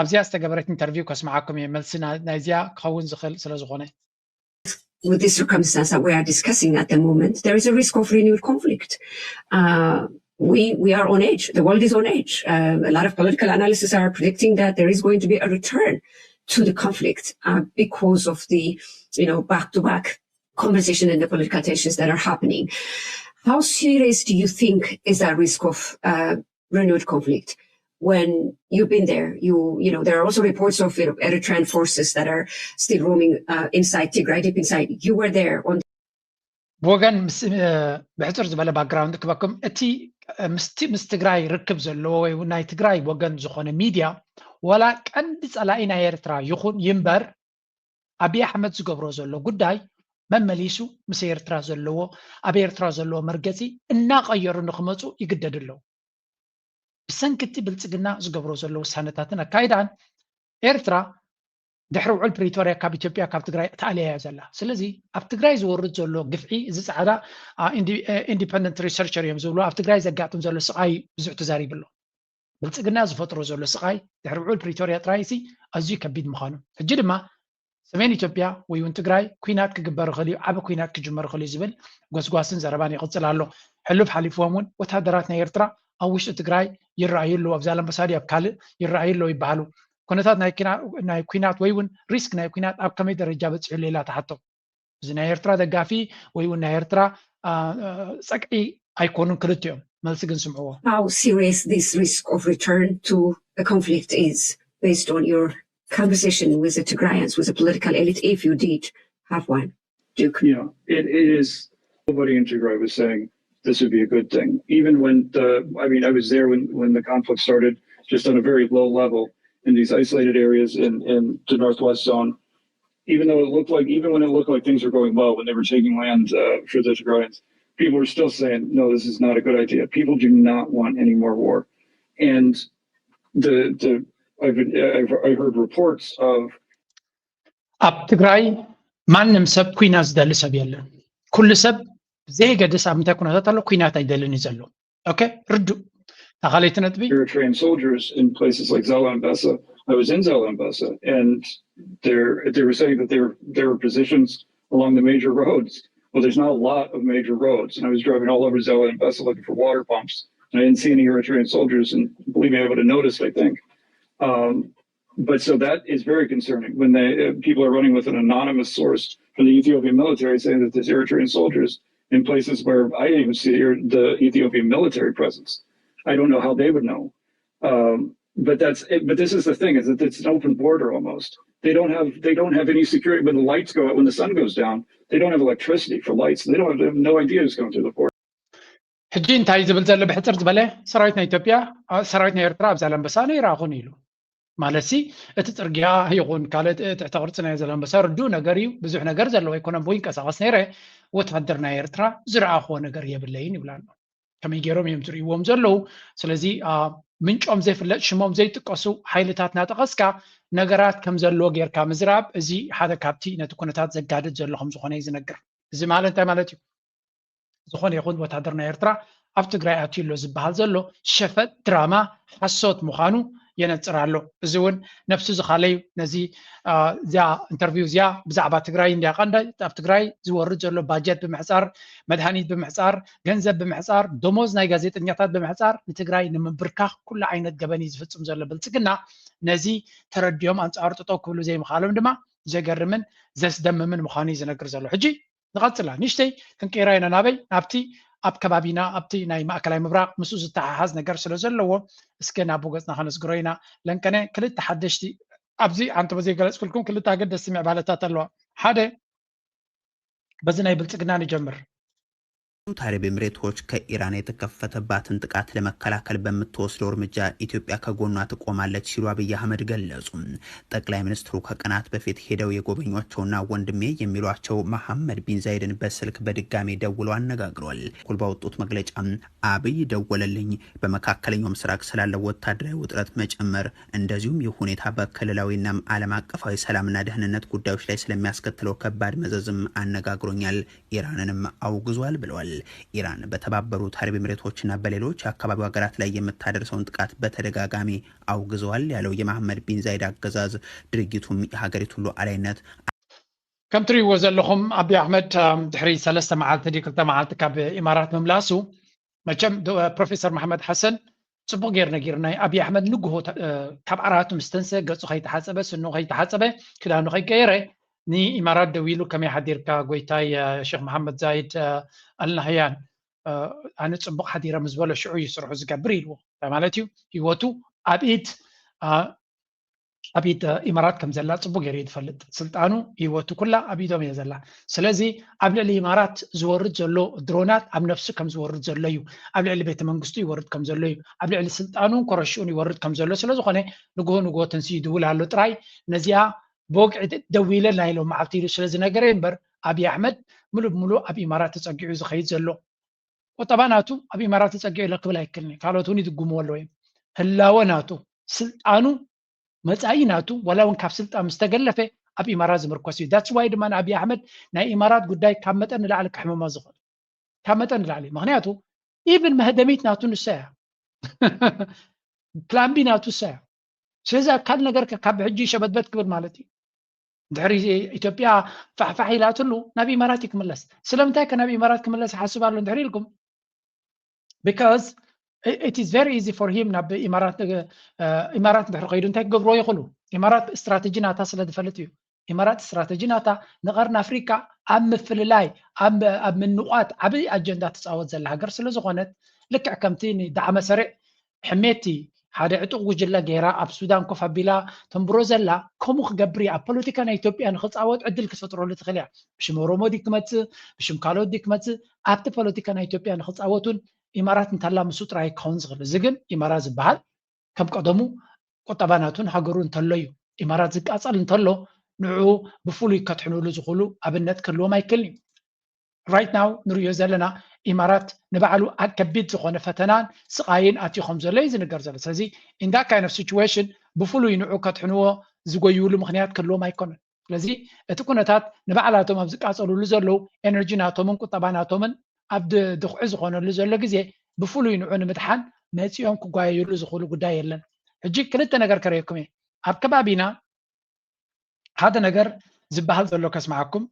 ኣብዚኣ ዝተገበረት ኢንተርቪው ከስምዓኩም እየ መልሲ ናይዚኣ ክኸውን ዝኽእል ስለዝኾነ። With this circumstance that we are discussing at the moment, there is a risk of renewed conflict. Uh, we we are on edge. The world is on edge. Uh, a lot of political analysts are predicting that there is going to be a return to the conflict uh, because of the, you know, back-to-back conversation and the political tensions that are happening. How serious do you think is that risk of uh, renewed conflict? When you've been there, you you know there are also reports of you know, Eritrean forces that are still roaming uh, inside Tigray, deep inside. You were there on ብወገን ብሕፅር ዝበለ ባክግራውንድ ክበኩም እቲ ምስቲ ምስ ትግራይ ርክብ ዘለዎ ወይ ናይ ትግራይ ወገን ዝኾነ ሚድያ ዋላ ቀንዲ ፀላኢ ናይ ኤርትራ ይኹን ይንበር ኣብይ ኣሕመድ ዝገብሮ ዘሎ ጉዳይ መመሊሱ ምስ ኤርትራ ዘለዎ ኣብ ኤርትራ ዘለዎ መርገፂ እናቐየሩ ንክመፁ ይግደድ ኣለዉ። ብሰንኪ እቲ ብልፅግና ዝገብሮ ዘሎ ውሳነታትን ኣካይዳን ኤርትራ ድሕሪ ውዕል ፕሪቶርያ ካብ ኢትዮጵያ ካብ ትግራይ ተኣልያ እያ ዘላ። ስለዚ ኣብ ትግራይ ዝወርድ ዘሎ ግፍዒ እዚ ፃዕዳ ኢንዲፐንደንት ሪሰርቸር እዮም ዝብሉ ኣብ ትግራይ ዘጋጥም ዘሎ ስቓይ ብዙሕ ተዛሪቡ ኣሎ። ብልፅግና ዝፈጥሮ ዘሎ ስቓይ ድሕሪ ውዕል ፕሪቶርያ ጥራይ ሲ ኣዝዩ ከቢድ ምዃኑ ሕጂ ድማ ሰሜን ኢትዮጵያ ወይ እውን ትግራይ ኩናት ክግበር ይኽእል እዩ፣ ዓቢ ኩናት ክጅመር ይኽእል እዩ ዝብል ጎስጓስን ዘረባን ይቕፅል ኣሎ። ሕሉፍ ሓሊፍዎም እውን ወታደራት ናይ ኤርትራ ኣብ ውሽጢ ትግራይ ይረኣዩ ኣለዉ፣ ኣብ ዛላምበሳ ድዩ ኣብ ካልእ ይረኣዩ ኣለዉ ይበሃሉ። ኩነታት ናይ ኩናት ወይ እውን ሪስክ ናይ ኩናት ኣብ ከመይ ደረጃ በፂሑ ኣሎ ኢላ ትሓቶ። እዚ ናይ ኤርትራ ደጋፊ ወይ እውን ናይ ኤርትራ ፀቅዒ ኣይኮኑን ክልቲኦም። መልሲ ግን ስምዕዎ። How serious this risk of return to a conflict is based on your conversation with the Tigrayans, with the political elite, if you did have one, Duke? Yeah, it, it is. Nobody in Tigray was saying this would be a good thing. Even when the, I mean, I was there when, when the conflict started, just on a very low level in these isolated areas in, in the Northwest Zone. Even though it looked like, even when it looked like things were going well, when they were taking land uh, for the Tigrayans, people were still saying, no, this is not a good idea. People do not want any more war. And the, the, I've, been, I've, I heard reports of ኣብ ትግራይ ማንም ሰብ ኩናት ዝደሊ ሰብ የለን። ኩሉ ሰብ ብዘይገድስ ኣብ ምንታይ ኩነታት ኣሎ ኩናት ኣይደልን እዩ ዘሎ። ኦኬ፣ ርዱእ። ካልኣይቲ ነጥቢ Eritrean soldiers in places like Zalambesa. I was in Zalambesa, and they're they were saying that there there were positions along the major roads. Well, there's not a lot of major roads, and I was driving all over Zalambesa looking for water pumps, and I didn't see any Eritrean soldiers. And believe me, I would have noticed. I think. Um, but so that is very concerning when they, uh, people are running with an anonymous source from the Ethiopian military saying that there's Eritrean soldiers in places where I didn't even see the Ethiopian military presence. I don't know how they would know. Um, but that's it. But this is the thing: is that it's an open border almost. They don't have they don't have any security when the lights go out, when the sun goes down. They don't have electricity for lights. They don't have, they have no idea who's going through the border. ሕጂ እንታይ ዝብል ዘሎ ብሕፅር ዝበለ ሰራዊት ናይ ኢትዮጵያ ሰራዊት ናይ ኤርትራ ኣብ ዛላምበሳ ነይራኹን ኢሉ። ማለት ሲ እቲ ፅርግያ ይኹን ካልእ ትሕተ ቅርፂ ናይ ዛላምበሳ ርዱእ ነገር እዩ። ብዙሕ ነገር ዘለዎ ኣይኮነን ብኡ ይንቀሳቐስ ነይረ። ወታደር ናይ ኤርትራ ዝረኣኽዎ ነገር የብለይን ይብል ኣሎ። ከመይ ገይሮም እዮም ዝርእይዎም ዘለዉ? ስለዚ ምንጮም ዘይፍለጥ ሽሞም ዘይጥቀሱ ሓይልታት ናጠቐስካ ነገራት ከም ዘለዎ ጌርካ ምዝራብ እዚ ሓደ ካብቲ ነቲ ኩነታት ዘጋድድ ዘሎ ከም ዝኾነ እዩ ዝነግር። እዚ ማለት እንታይ ማለት እዩ? ዝኾነ ይኹን ወታደር ናይ ኤርትራ ኣብ ትግራይ ኣትዩ ኣሎ ዝበሃል ዘሎ ሸፈጥ ድራማ ሓሶት ምዃኑ የነፅር ኣሎ። እዚ እውን ነብሱ ዝኻለዩ ነዚ እዚኣ ኢንተርቪው እዚኣ ብዛዕባ ትግራይ እንዲያ ቀንዳ ኣብ ትግራይ ዝወርድ ዘሎ ባጀት ብምሕፃር፣ መድሃኒት ብምሕፃር፣ ገንዘብ ብምሕፃር፣ ደሞዝ ናይ ጋዜጠኛታት ብምሕፃር ንትግራይ ንምብርካኽ ኩሉ ዓይነት ገበን እዩ ዝፍፅም ዘሎ ብልፅግና። ነዚ ተረዲኦም ኣንፃሩ ጠጠው ክብሉ ዘይምኽኣሎም ድማ ዘገርምን ዘስደምምን ምዃኑ እዩ ዝነግር ዘሎ። ሕጂ ንቐፅላ ንእሽተይ ክንቀይራ ኢና። ናበይ? ናብቲ ኣብ ከባቢና ኣብቲ ናይ ማእከላይ ምብራቕ ምስኡ ዝተሓሓዝ ነገር ስለ ዘለዎ እስከ ናብኡ ገፅና ከነስግሮ ኢና። ለንቀነ ክልተ ሓደሽቲ ኣብዚ ኣንተቦ ዘይገለፅኩልኩም ክልተ ኣገደስቲ ምዕባለታት ኣለዋ። ሓደ በዚ ናይ ብልፅግና ንጀምር። አረብ ኤምሬቶች ከኢራን የተከፈተባትን ጥቃት ለመከላከል በምትወስደው እርምጃ ኢትዮጵያ ከጎኗ ትቆማለች ሲሉ አብይ አህመድ ገለጹ። ጠቅላይ ሚኒስትሩ ከቀናት በፊት ሄደው የጎበኟቸውና ወንድሜ የሚሏቸው መሐመድ ቢን ዛይድን በስልክ በድጋሚ ደውለው አነጋግረዋል። በኩል ባወጡት መግለጫ አብይ ደወለልኝ፣ በመካከለኛው ምስራቅ ስላለው ወታደራዊ ውጥረት መጨመር እንደዚሁም ይህ ሁኔታ በክልላዊና ዓለም አቀፋዊ ሰላምና ደህንነት ጉዳዮች ላይ ስለሚያስከትለው ከባድ መዘዝም አነጋግሮኛል። ኢራንንም አውግዟል ብለዋል። ኢራን በተባበሩት አረብ ኤምሬቶችና በሌሎች የአካባቢው ሀገራት ላይ የምታደርሰውን ጥቃት በተደጋጋሚ አውግዘዋል ያለው የመሐመድ ቢን ዛይድ አገዛዝ ድርጊቱም የሀገሪቱን ሉዓላዊነት ከም ትሪእዎ ዘለኹም ኣቢ ኣሕመድ ድሕሪ ሰለስተ መዓልቲ ድዩ ክልተ መዓልቲ ካብ ኢማራት ምምላሱ መቸም ፕሮፌሰር መሓመድ ሓሰን ጽቡቕ ገይሩ ነጊሩና። ኣቢ ኣሕመድ ንግሆ ካብ ዓራቱ ምስ ተንሰ ገጹ ከይተሓጸበ ስኑ ከይተሓጸበ ክዳኑ ከይቀየረ ንኢማራት ደዊሉ ከመይ ሓዲርካ ጎይታይ ሼክ መሓመድ ዛይድ ኣልናህያን ኣነ ጽቡቕ ሓዲረ ምስ በሎ ሽዑ እዩ ስርሑ ዝገብር ኢልዎ። እንታይ ማለት እዩ? ህይወቱ ኣብ ኢድ ኣብ ኢድ ኢማራት ከም ዘላ ጽቡቅ ገይሩ እዩ ዝፈልጥ። ስልጣኑ ህይወቱ ኩላ ኣብ ኢዶም እየ ዘላ። ስለዚ ኣብ ልዕሊ ኢማራት ዝወርድ ዘሎ ድሮናት ኣብ ነፍሱ ከም ዝወርድ ዘሎ እዩ። ኣብ ልዕሊ ቤተ መንግስቱ ይወርድ ከም ዘሎ እዩ። ኣብ ልዕሊ ስልጣኑን ኮረሽኡን ይወርድ ከም ዘሎ ስለ ዝኾነ ንግሆ ንግሆ ተንስኡ ይድውል ኣሎ ጥራይ። ነዚኣ ብወግዒ ደዊለ ናይ ሎም መዓልቲ ኢሉ ስለ ዝነገረ እምበር ኣብይ ኣሕመድ ምሉእ ብምሉእ ኣብ ኢማራት ተጸጊዑ ዝኸይድ ዘሎ ቁጠባ ናቱ ኣብ ኢማራት ተጸጊዑ ኣሎ ክብል ኣይክልን። ካልኦት እውን ይድጉምዎ ኣለዉ እዮም። ህላወ ናቱ፣ ስልጣኑ፣ መጻኢ ናቱ ዋላ እውን ካብ ስልጣን ምስ ተገለፈ ኣብ ኢማራት ዝምርኮስ እዩ። That's why ድማ ንኣብይ ኣሕመድ ናይ ኢማራት ጉዳይ ካብ መጠን ንላዕሊ ከሕምሞ ዝኽእል ካብ መጠን ንላዕሊ። ምኽንያቱ ኢቭን መህደሚት ናቱ ንሳ እያ። ፕላን ቢ ናቱ ንሳ እያ። ስለዚ ካልእ ነገር ካብ ሕጂ ሸበትበት ክብል ማለት እዩ። ድሕሪ ኢትዮጵያ ፋሕፋሕ ኢላትሉ ናብ ኢማራት እዩ ክምለስ። ስለምንታይ ከ ናብ ኢማራት ክምለስ ይሓስብ ኣሎ እንድሕሪ ኢልኩም? Because it is very easy for him ናብ ኢማራት ኢማራት ድሕሪ ከይዱ እንታይ ክገብርዎ ይኽእሉ? ኢማራት ስትራተጂ ናታ ስለ ዝፈልጥ እዩ። ኢማራት ስትራተጂ ናታ ንቐርኒ ኣፍሪካ ኣብ ምፍልላይ ኣብ ምንቋት ዓብይ ኣጀንዳ ትፃወት ዘላ ሃገር ስለ ዝኾነት ልክዕ ከምቲ ንዳዕመ ሰሪዕ ሕሜቲ ሓደ ዕጡቕ ጉጅለ ገይራ ኣብ ሱዳን ኮፍ ኣቢላ ተንብሮ ዘላ ከምኡ ክገብር እያ። ኣብ ፖለቲካ ናይ ኢትዮጵያ ንክፃወት ዕድል ክትፈጥረሉ ትኽእል እያ። ብሽም ኦሮሞ ድዩ ክመፅእ ብሽም ካልኦት ድዩ ክመፅእ ኣብቲ ፖለቲካ ናይ ኢትዮጵያ ንክፃወት እውን ኢማራት እንተላ ምስኡ ጥራይ ክኸውን ዝኽእል። እዚ ግን ኢማራት ዝበሃል ከም ቀደሙ ቁጠባ ናቱን ሃገሩ እንተሎ እዩ። ኢማራት ዝቃፀል እንተሎ ንዕኡ ብፍሉይ ከድሕንሉ ዝኽእሉ ኣብነት ክህልዎም ኣይክእልን እዩ። Right now ንርእዮ ዘለና ኢማራት ንባዕሉ ኣብ ከቢድ ዝኾነ ፈተናን ስቓይን ኣትዩ ከም ዘሎ እዩ ዝንገር ዘሎ። ስለዚ in that kind of situation ብፍሉይ ንዑ ከድሕንዎ ዝጎይብሉ ምኽንያት ክህልዎም ኣይኮነን። ስለዚ እቲ ኩነታት ንባዕላቶም ኣብ ዝቃፀልሉ ዘለዉ ኤነርጂ ናቶምን ቁጠባ ናቶምን ኣብ ድኹዒ ዝኾነሉ ዘሎ ግዜ ብፍሉይ ንዑ ንምድሓን መፂኦም ክጓየዩሉ ዝኽእሉ ጉዳይ የለን። ሕጂ ክልተ ነገር ከርእየኩም እየ። ኣብ ከባቢና ሓደ ነገር ዝበሃል ዘሎ ከስምዓኩም።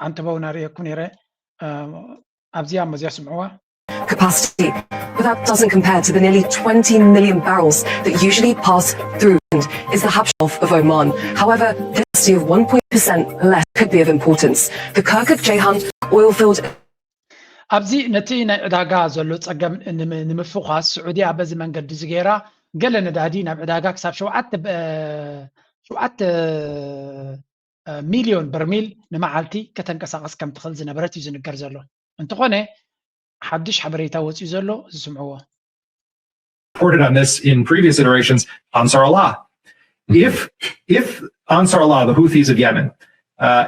ኣንተበው ናርእየኩም ነይረ። ኣብዚኣ መዚያ ስምዕዋ። Capacity, but that doesn't compare to the nearly twenty million barrels that usually pass through. Is the Habsha Gulf of Oman. However, this of one point percent less could be of importance. The Kirkuk Ceyhan oil field ኣብዚ ነቲ ናይ ዕዳጋ ዘሎ ጸገም ንምፍኳስ ስዑድያ በዚ መንገዲ እዚ ገይራ ገለ ነዳዲ ናብ ዕዳጋ ክሳብ ሸውዓተ ሸውዓተ ሚልዮን በርሚል ንመዓልቲ ከተንቀሳቐስ ከም ትኽእል ዝነበረት እዩ ዝንገር ዘሎ። እንተኾነ ሓድሽ ሓበሬታ ወፂኡ ዘሎ ዝስምዕዎ። Reported on this in previous iterations, Ansar Allah. If if Ansar Allah, the Houthis of Yemen, uh,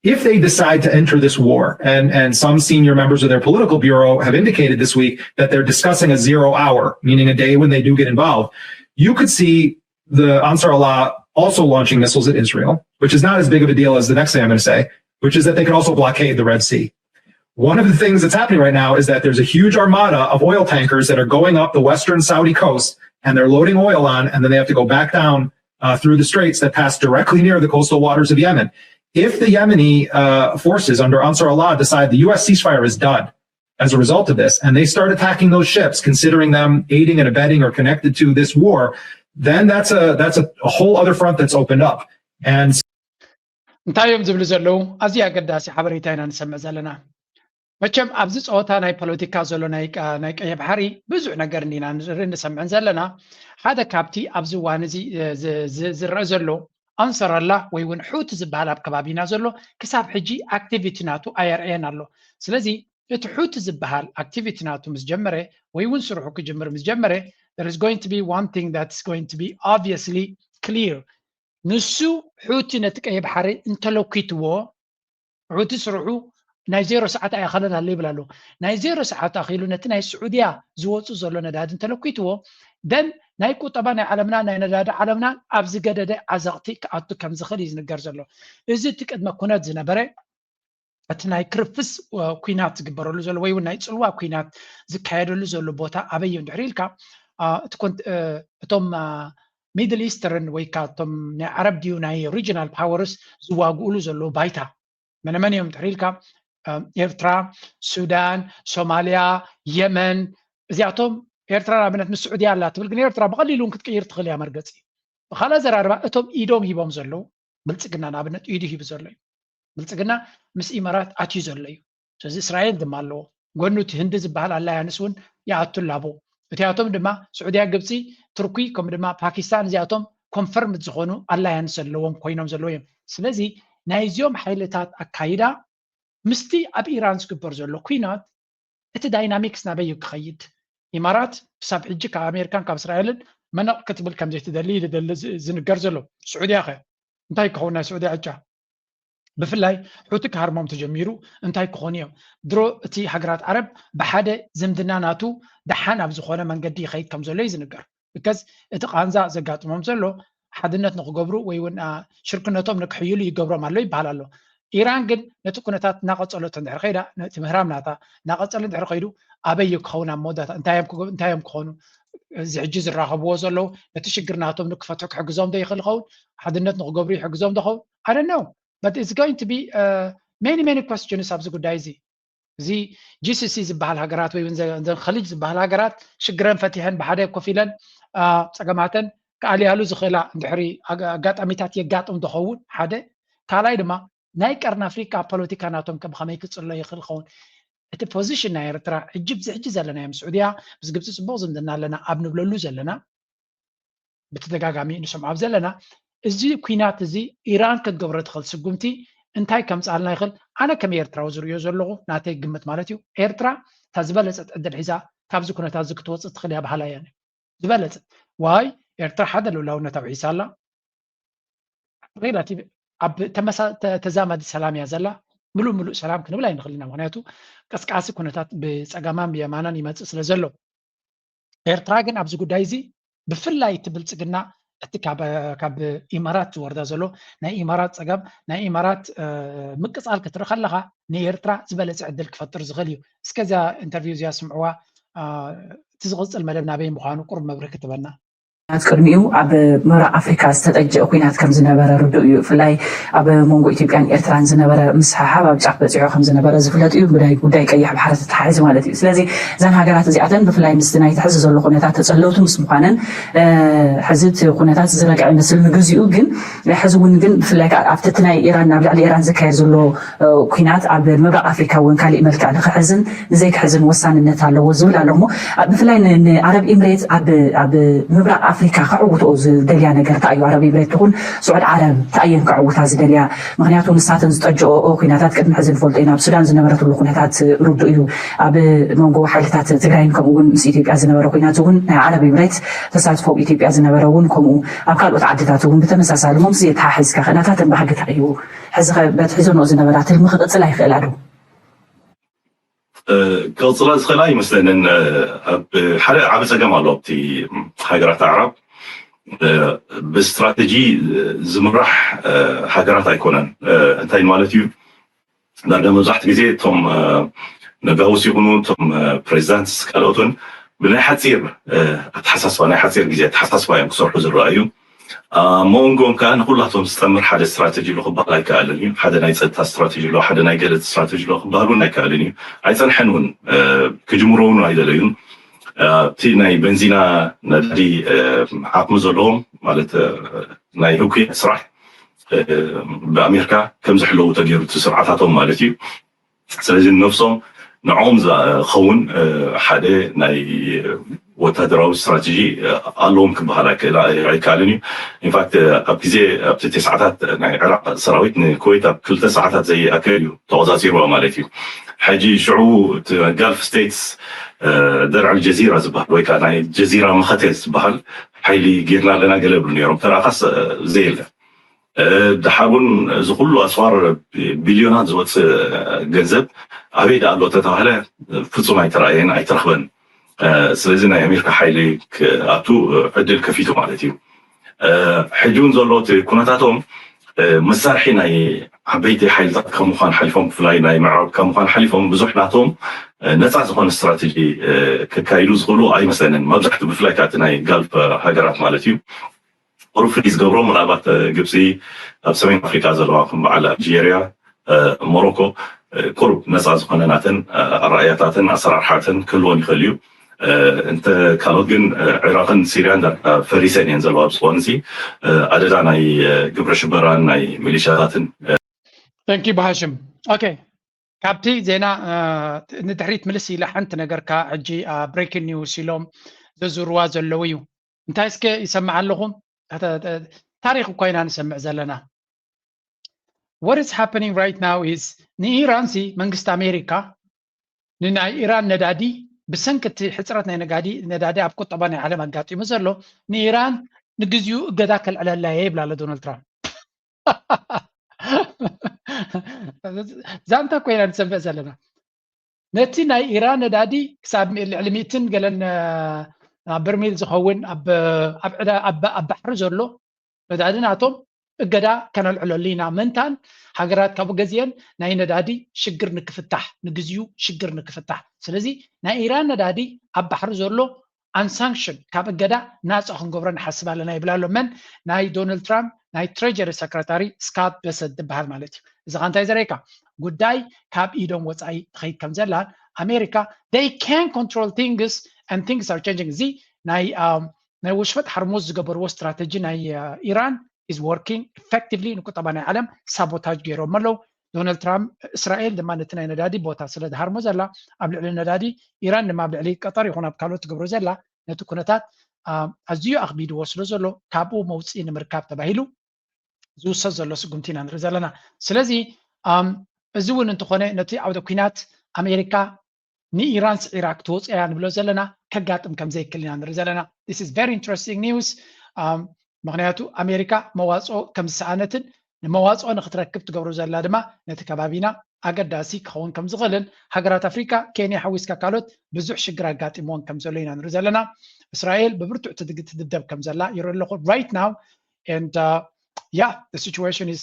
if they decide to enter this war, and and some senior members of their political bureau have indicated this week that they're discussing a zero hour, meaning a day when they do get involved, you could see the Ansar Allah also launching missiles at Israel, which is not as big of a deal as the next thing I'm going to say, which is that they could also blockade the Red Sea. One of the things that's happening right now is that there's a huge armada of oil tankers that are going up the western Saudi coast, and they're loading oil on, and then they have to go back down uh, through the straits that pass directly near the coastal waters of Yemen. If the Yemeni uh, forces under Ansar Allah decide the U S ceasefire is done as a result of this, and they start attacking those ships, considering them aiding and abetting or connected to this war, then that's a that's a, a whole other front that's opened up. And እንታይ እዮም ዝብሉ ዘለዉ? ኣዝዩ ኣገዳሲ ሓበሬታ ኢና ንሰምዕ ዘለና። መቸም ኣብዚ ፀወታ ናይ ፖለቲካ ዘሎ ናይ ቀይሕ ባሕሪ ብዙሕ ነገር እንዲና ንርኢ ንሰምዕን ዘለና። ሓደ ካብቲ ኣብዚ እዋን እዚ ዝረአ ዘሎ ኣንሰራላ ወይ እውን ሑቲ ዝበሃል ኣብ ከባቢና ዘሎ ክሳብ ሕጂ ኣክቲቪቲ ናቱ ኣየርእየን ኣሎ። ስለዚ እቲ ሑቲ ዝበሃል ኣክቲቪቲ ናቱ ምስ ጀመረ ወይ እውን ስርሑ ክጅምር ምስ ጀመረ there is going to be one thing that's going to be obviously clear። ንሱ ሑቲ ነቲ ቀይ ባሕሪ እንተለኪትዎ ሑቲ ስርሑ ናይ ዜሮ ሰዓት ኣይኸለን ኣሎ ይብል ኣሎ። ናይ ዜሮ ሰዓት ኣኺሉ ነቲ ናይ ስዑድያ ዝወፁ ዘሎ ነዳዲ እንተለኪትዎ ደን ናይ ቁጠባ ናይ ዓለምና ናይ ነዳዲ ዓለምና ኣብ ዝገደደ ዓዘቕቲ ክኣቱ ከም ዝኽእል እዩ ዝንገር ዘሎ። እዚ እቲ ቅድመ ኩነት ዝነበረ እቲ ናይ ክርፍስ ኩናት ዝግበረሉ ዘሎ ወይ እውን ናይ ፅልዋ ኩናት ዝካየደሉ ዘሎ ቦታ ኣበይ እዩ እንድሕር ኢልካ እቶም ሚድል ኢስተርን ወይ ከዓ እቶም ናይ ዓረብ ድዩ ናይ ሪጅናል ፓወርስ ዝዋግኡሉ ዘለዉ ባይታ መነመን እዮም እንድሕር ኢልካ ኤርትራ፣ ሱዳን፣ ሶማልያ፣ የመን እዚኣቶም ኤርትራ ንኣብነት ምስ ስዑድያ ኣላ ትብል ግን ኤርትራ ብቐሊሉ እውን ክትቅይር ትኽእል እያ መርገፂ። ብካልእ ኣዘራርባ እቶም ኢዶም ሂቦም ዘለዉ ብልፅግና ንኣብነት ኢዱ ሂቡ ዘሎ እዩ። ብልፅግና ምስ ኢማራት ኣትዩ ዘሎ እዩ። ስለዚ እስራኤል ድማ ኣለዎ ጎኑ እቲ ህንዲ ዝበሃል ኣላያንስ እውን ይኣቱ ኣላቦ። እቲኣቶም ድማ ስዑድያ፣ ግብፂ፣ ቱርኪ ከምኡ ድማ ፓኪስታን እዚኣቶም ኮንፈርምድ ዝኾኑ ኣላያንስ ዘለዎም ኮይኖም ዘለዉ እዮም። ስለዚ ናይዚኦም ሓይልታት ኣካይዳ ምስቲ ኣብ ኢራን ዝግበር ዘሎ ኩናት እቲ ዳይናሚክስ ናበይ እዩ ክኸይድ? ኢማራት ክሳብ ሕጂ ካብ ኣሜሪካን ካብ እስራኤልን መነቕ ክትብል ከም ዘይትደሊ እዩ ዝደሊ ዝንገር ዘሎ። ስዑድያ ኸ እንታይ ክኸውን ናይ ስዑድያ ዕጫ? ብፍላይ ሑቲ ክሃርሞም ተጀሚሩ እንታይ ክኾኑ እዮም? ድሮ እቲ ሃገራት ዓረብ ብሓደ ዝምድና ናቱ ደሓን ኣብ ዝኾነ መንገዲ ይኸይድ ከም ዘሎ እዩ ዝንገር። ብከዝ እቲ ቃንዛ ዘጋጥሞም ዘሎ ሓድነት ንክገብሩ ወይ እውን ሽርክነቶም ንክሕይሉ ይገብሮም ኣሎ ይበሃል ኣሎ። ኢራን ግን ነቲ ኩነታት እናቐፀለቶ እንድሕር ከይዳ ነቲ ምህራም ናታ እናቐፀለ እንድሕር ከይዱ ኣበይ እዩ ክኸውን ኣብ መወዳእታ እንታይ እዮም ክኾኑ እዚ ሕጂ ዝራኸብዎ ዘለዉ ነቲ ሽግር ናቶም ንክፈትሑ ክሕግዞም ዶ ይኽእል ይኸውን? ሓድነት ንክገብሩ ይሕግዞም ዶ ኸውን? I don't know, but it's going to be many many questions ኣብዚ ጉዳይ እዚ። እዚ ጂሲሲ ዝበሃል ሃገራት ወይ እውን ዘን ኸሊጅ ዝበሃል ሃገራት ሽግረን ፈቲሐን ብሓደ ኮፍ ኢለን ፀገማተን ክኣልያሉ ዝኽእላ እንድሕሪ ኣጋጣሚታት የጋጥም ዝኸውን ሓደ። ካልኣይ ድማ ናይ ቀርኒ ኣፍሪካ ፖለቲካ ናቶም ከም ከመይ ክፅሎ ይኽእል ኸውን? እቲ ፖዚሽን ናይ ኤርትራ ሕጂ ብዚ ሕጂ ዘለናዮ ምስ ስዑድያ ምስ ግብፂ ፅቡቕ ዝምድና ኣለና ኣብ ንብለሉ ዘለና ብተደጋጋሚ ንሰምዖ ኣብ ዘለና እዚ ኩናት እዚ ኢራን ክትገብሮ ትኽእል ስጉምቲ እንታይ ከምፅኣልና ይኽእል? ኣነ ከም ኤርትራዊ ዝርእዮ ዘለኹ ናተይ ግምት ማለት እዩ። ኤርትራ እታ ዝበለፀት ዕድል ሒዛ ካብዚ ኩነታት እዚ ክትወፅእ ትኽእል እያ በሃላይ እየ። ዝበለፀት ዋይ ኤርትራ ሓደ ልኡላውነት ኣውሒሳ ኣላ። ሬላቲቭ ኣብ ተዛማዲ ሰላም እያ ዘላ። ምሉእ ምሉእ ሰላም ክንብል ኣይንኽእል ኢና። ምክንያቱ ቀስቃሲ ኩነታት ብፀጋማን ብየማናን ይመፅእ ስለ ዘሎ ኤርትራ ግን ኣብዚ ጉዳይ እዚ ብፍላይ እቲ ብልፅግና እቲ ካብ ኢማራት ዝወርዳ ዘሎ ናይ ኢማራት ፀገም ናይ ኢማራት ምቅፃል ክትርኢ ከለካ ንኤርትራ ዝበለፀ ዕድል ክፈጥር ዝኽእል እዩ። እስከ እዚኣ ኢንተርቪው እዚኣ ስምዕዋ። እቲ ዝቕፅል መደብ ናበይ ምዃኑ ቁሩብ መብርህ ክትበና። ቅድሚኡ ኣብ ምብራቕ ኣፍሪካ ዝተጠጀ ኩናት ከም ዝነበረ ርዱእ እዩ። ብፍላይ ኣብ መንጎ ኢትዮጵያን ኤርትራን ዝነበረ ምስሕሓብ ኣብ ጫፍ በፂሑ ከም ዝነበረ ዝፍለጥ እዩ። ብናይ ጉዳይ ቀይሕ ባሕሪ ተተሓሒዙ ማለት እዩ። ስለዚ እዘን ሃገራት እዚኣተን ብፍላይ ምስቲ ናይ ትሕዚ ዘሎ ኩነታት ተፀለውቲ ምስ ምኳነን ሕዚ እቲ ኩነታት ዝረግዐ ይመስል ንግዚኡ። ግን ሕዚ እውን ግን ብፍላይ ከዓ ኣብቲ እቲ ናይ ኢራን ኣብ ልዕሊ ኢራን ዝካየድ ዘሎ ኩናት ኣብ ምብራቕ ኣፍሪካ እውን ካሊእ መልክዕ ንክሕዝን ንዘይክሕዝን ወሳንነት ኣለዎ ዝብል ኣሎ። እሞ ብፍላይ ንዓረብ ኢምሬት ኣብ ምብራቕ ኣፍሪካ ከዕውትኦ ዝደልያ ነገር እንታይ እዩ? ዓረብ ኢምሬት ትኹን ስዑድ ዓረብ እንታይ እየን ከዕውታ ዝደልያ? ምክንያቱ ንሳተን ዝጠጀኦ ኩናታት ቅድሚ ሕዚ ንፈልጦ ኢና። ኣብ ሱዳን ዝነበረትሉ ኩነታት ርዱእ እዩ። ኣብ መንጎ ሓይልታት ትግራይን ከምኡ እውን ምስ ኢትዮጵያ ዝነበረ ኩናት እውን ናይ ዓረብ ኢምሬት ተሳትፎ ኣብ ኢትዮጵያ ዝነበረ እውን ከምኡ ኣብ ካልኦት ዓድታት እውን ብተመሳሳሊ ሞምስ የተሓሒዝካ ክእላታትን ባህግታ እዩ። ሕዚ በቲ ሒዞንኦ ዝነበራ ትልሚ ክቅፅል ኣይኽእላ ዶ? ክቕፅላ ዝኽእላ ይመስለንን። ሓደ ዓቢ ፀገም ኣሎ ኣብቲ ሃገራት ኣዕራብ ብስትራተጂ ዝምራሕ ሃገራት ኣይኮነን። እንታይ ማለት እዩ? ዳርጋ መብዛሕቲ ግዜ እቶም ነጋውስ ይኹኑ እቶም ፕሬዚዳንትስ ካልኦትን ብናይ ሓፂር ኣተሓሳስባ ናይ ሓፂር ግዜ ኣተሓሳስባ እዮም ክሰርሑ ዝረኣዩ። ኣብ መንጎም ከዓ ንኩላቶም ዝጠምር ሓደ ስትራተጂ ኣሎ ክበሃል ኣይከኣልን እዩ። ሓደ ናይ ፀጥታ ስትራተጂ ኣሎ፣ ሓደ ናይ ገለ ስትራተጂ ኣሎ ክበሃል እውን ኣይከኣልን እዩ። ኣይፀንሐን እውን ክጅምሮ እውን ኣይደለዩን። ኣብቲ ናይ በንዚና ነዳዲ ዓቕሚ ዘለዎም ማለት ናይ ህኩያት ስራሕ ብኣሜሪካ ከም ዝሕለዉ ተገይሩ እቲ ስርዓታቶም ማለት እዩ። ስለዚ ንነብሶም ንዕኦም ዝኸውን ሓደ ናይ ወታደራዊ ስትራተጂ ኣለዎም ክበሃል ኣይከኣልን እዩ። ኢንፋክት ኣብ ግዜ ኣብቲ ተስዓታት ናይ ዕራቅ ሰራዊት ንኩዌት ኣብ ክልተ ሰዓታት ዘይኣክል እዩ ተቆፃፂርዋ ማለት እዩ። ሕጂ ሽዑ እቲ ጋልፍ ስቴትስ ደርዕ ጀዚራ ዝበሃል ወይ ከዓ ናይ ጀዚራ መኸተ ዝበሃል ሓይሊ ጌርና ኣለና ገለ ይብሉ ነይሮም። ተራኻስ ዘየለ ድሓር እውን እዚ ኩሉ ኣፅዋር ቢልዮናት ዝወፅእ ገንዘብ ኣበይ ደኣ ኣሎ ተተባህለ ፍፁም ኣይተረኣየን ኣይተረኽበን። ስለዚ ናይ ኣሜሪካ ሓይሊ ክኣቱ ዕድል ከፊቱ ማለት እዩ። ሕጂ እውን ዘሎ እቲ ኩነታቶም መሳርሒ ናይ ዓበይቲ ሓይልታት ካብ ምዃን ሓሊፎም ብፍላይ ናይ ምዕራብ ካብ ምዃን ሓሊፎም ብዙሕ ናቶም ነፃ ዝኾነ ስትራተጂ ከካይዱ ዝኽእሉ ኣይመስለንን። መብዛሕትኡ ብፍላይ ከኣ እቲ ናይ ጋልፍ ሃገራት ማለት እዩ ቁሩብ ፍልይ ዝገብሮ ምናልባት ግብፂ ኣብ ሰሜን ኣፍሪካ ዘለዋ ከም በዓል ኣልጀርያ፣ ሞሮኮ ቁሩብ ነፃ ዝኾነ ናተን ኣረኣእያታትን ኣሰራርሓትን ክህልወን ይኽእል እዩ። እንተ ካልኦት ግን ዒራቕን ሲርያን ዳርጋ ፈሪሰን እየን ዘለዋ። ብዝኾነ ሲ ኣደዳ ናይ ግብረ ሽበራን ናይ ሚሊሻታትን Thank you ብሃሽም። ኦኬ፣ ካብቲ ዜና ንድሕሪት ምልስ ኢለ ሓንቲ ነገር ካብ ሕጂ breaking news ኢሎም ዘዙርዋ ዘለዉ እዩ። እንታይ እስከ ይሰምዕ ኣለኹም? ታሪክ እኳ ኢና ንሰምዕ ዘለና። What is happening right now is ንኢራን ሲ መንግስቲ ኣሜሪካ ንናይ ኢራን ነዳዲ ብሰንኪ እቲ ሕፅረት ናይ ነጋዲ ነዳዲ ኣብ ቁጠባ ናይ ዓለም ኣጋጢሙ ዘሎ ንኢራን ንግዚኡ እገዳ ከልዕለላ እየ ይብል ኣሎ ዶናልድ ትራምፕ። ዛንታ ኮይና ንሰምዕ ዘለና ነቲ ናይ ኢራን ነዳዲ ክሳብ ልዕሊ ሚእትን ገለን በርሚል ዝኸውን ኣብ ባሕሪ ዘሎ ነዳዲ ናቶም እገዳ ከነልዕለሉ ኢና ምእንታን ሃገራት ካብኡ ገዚአን ናይ ነዳዲ ሽግር ንክፍታሕ ንግዚኡ ሽግር ንክፍታሕ ስለዚ ናይ ኢራን ነዳዲ ኣብ ባሕሪ ዘሎ unsanctioned ካብ እገዳ ናፃ ክንገብሮ ንሓስብ ኣለና ይብል ኣሎ መን ናይ ዶናልድ ትራምፕ ናይ ትሬጀሪ ሰክረታሪ ስካት በሰንት ዝበሃል ማለት እዩ እዚ ካ እንታይ ዘርእየካ ጉዳይ ካብ ኢዶም ወፃኢ ትኸይድ ከም ዘላን ኣሜሪካ they can control things and things are changing እዚ ናይ ናይ ወሽፈጥ ሓርሙዝ ዝገበርዎ ስትራተጂ ናይ ኢራን is working effectively ንቁጠባ ናይ ዓለም ሳቦታጅ ገይሮም ኣለዉ ዶናልድ ትራምፕ እስራኤል ድማ ነቲ ናይ ነዳዲ ቦታ ስለ ዝሃርሞ ዘላ ኣብ ልዕሊ ነዳዲ ኢራን ድማ ኣብ ልዕሊ ቀጠር ይኹን ኣብ ካልኦት ትገብሮ ዘላ ነቲ ኩነታት ኣዝዩ ኣኽቢድዎ ስለ ዘሎ ካብኡ መውፅኢ ንምርካብ ተባሂሉ ዝውሰድ ዘሎ ስጉምቲ ኢና ንርኢ ዘለና ስለዚ እዚ እውን እንተኾነ ነቲ ዓውደ ኩናት ኣሜሪካ ንኢራን ስዒራ ክትወፅእ እያ ንብሎ ዘለና ከጋጥም ከም ዘይክእል ኢና ንርኢ ዘለና this is very interesting news ምክንያቱ ኣሜሪካ መዋፅኦ ከም ዝሰኣነትን ንመዋፅኦ ንክትረክብ ትገብሮ ዘላ ድማ ነቲ ከባቢና ኣገዳሲ ክኸውን ከም ዝኽእልን ሃገራት ኣፍሪካ ኬንያ ሓዊስካ ካልኦት ብዙሕ ሽግር ኣጋጢምዎን ከም ዘሎ ኢና ንርኢ ዘለና እስራኤል ብብርቱዕ ትድብደብ ከም ዘላ ይርኢ ኣለኹ right now and yeah the situation is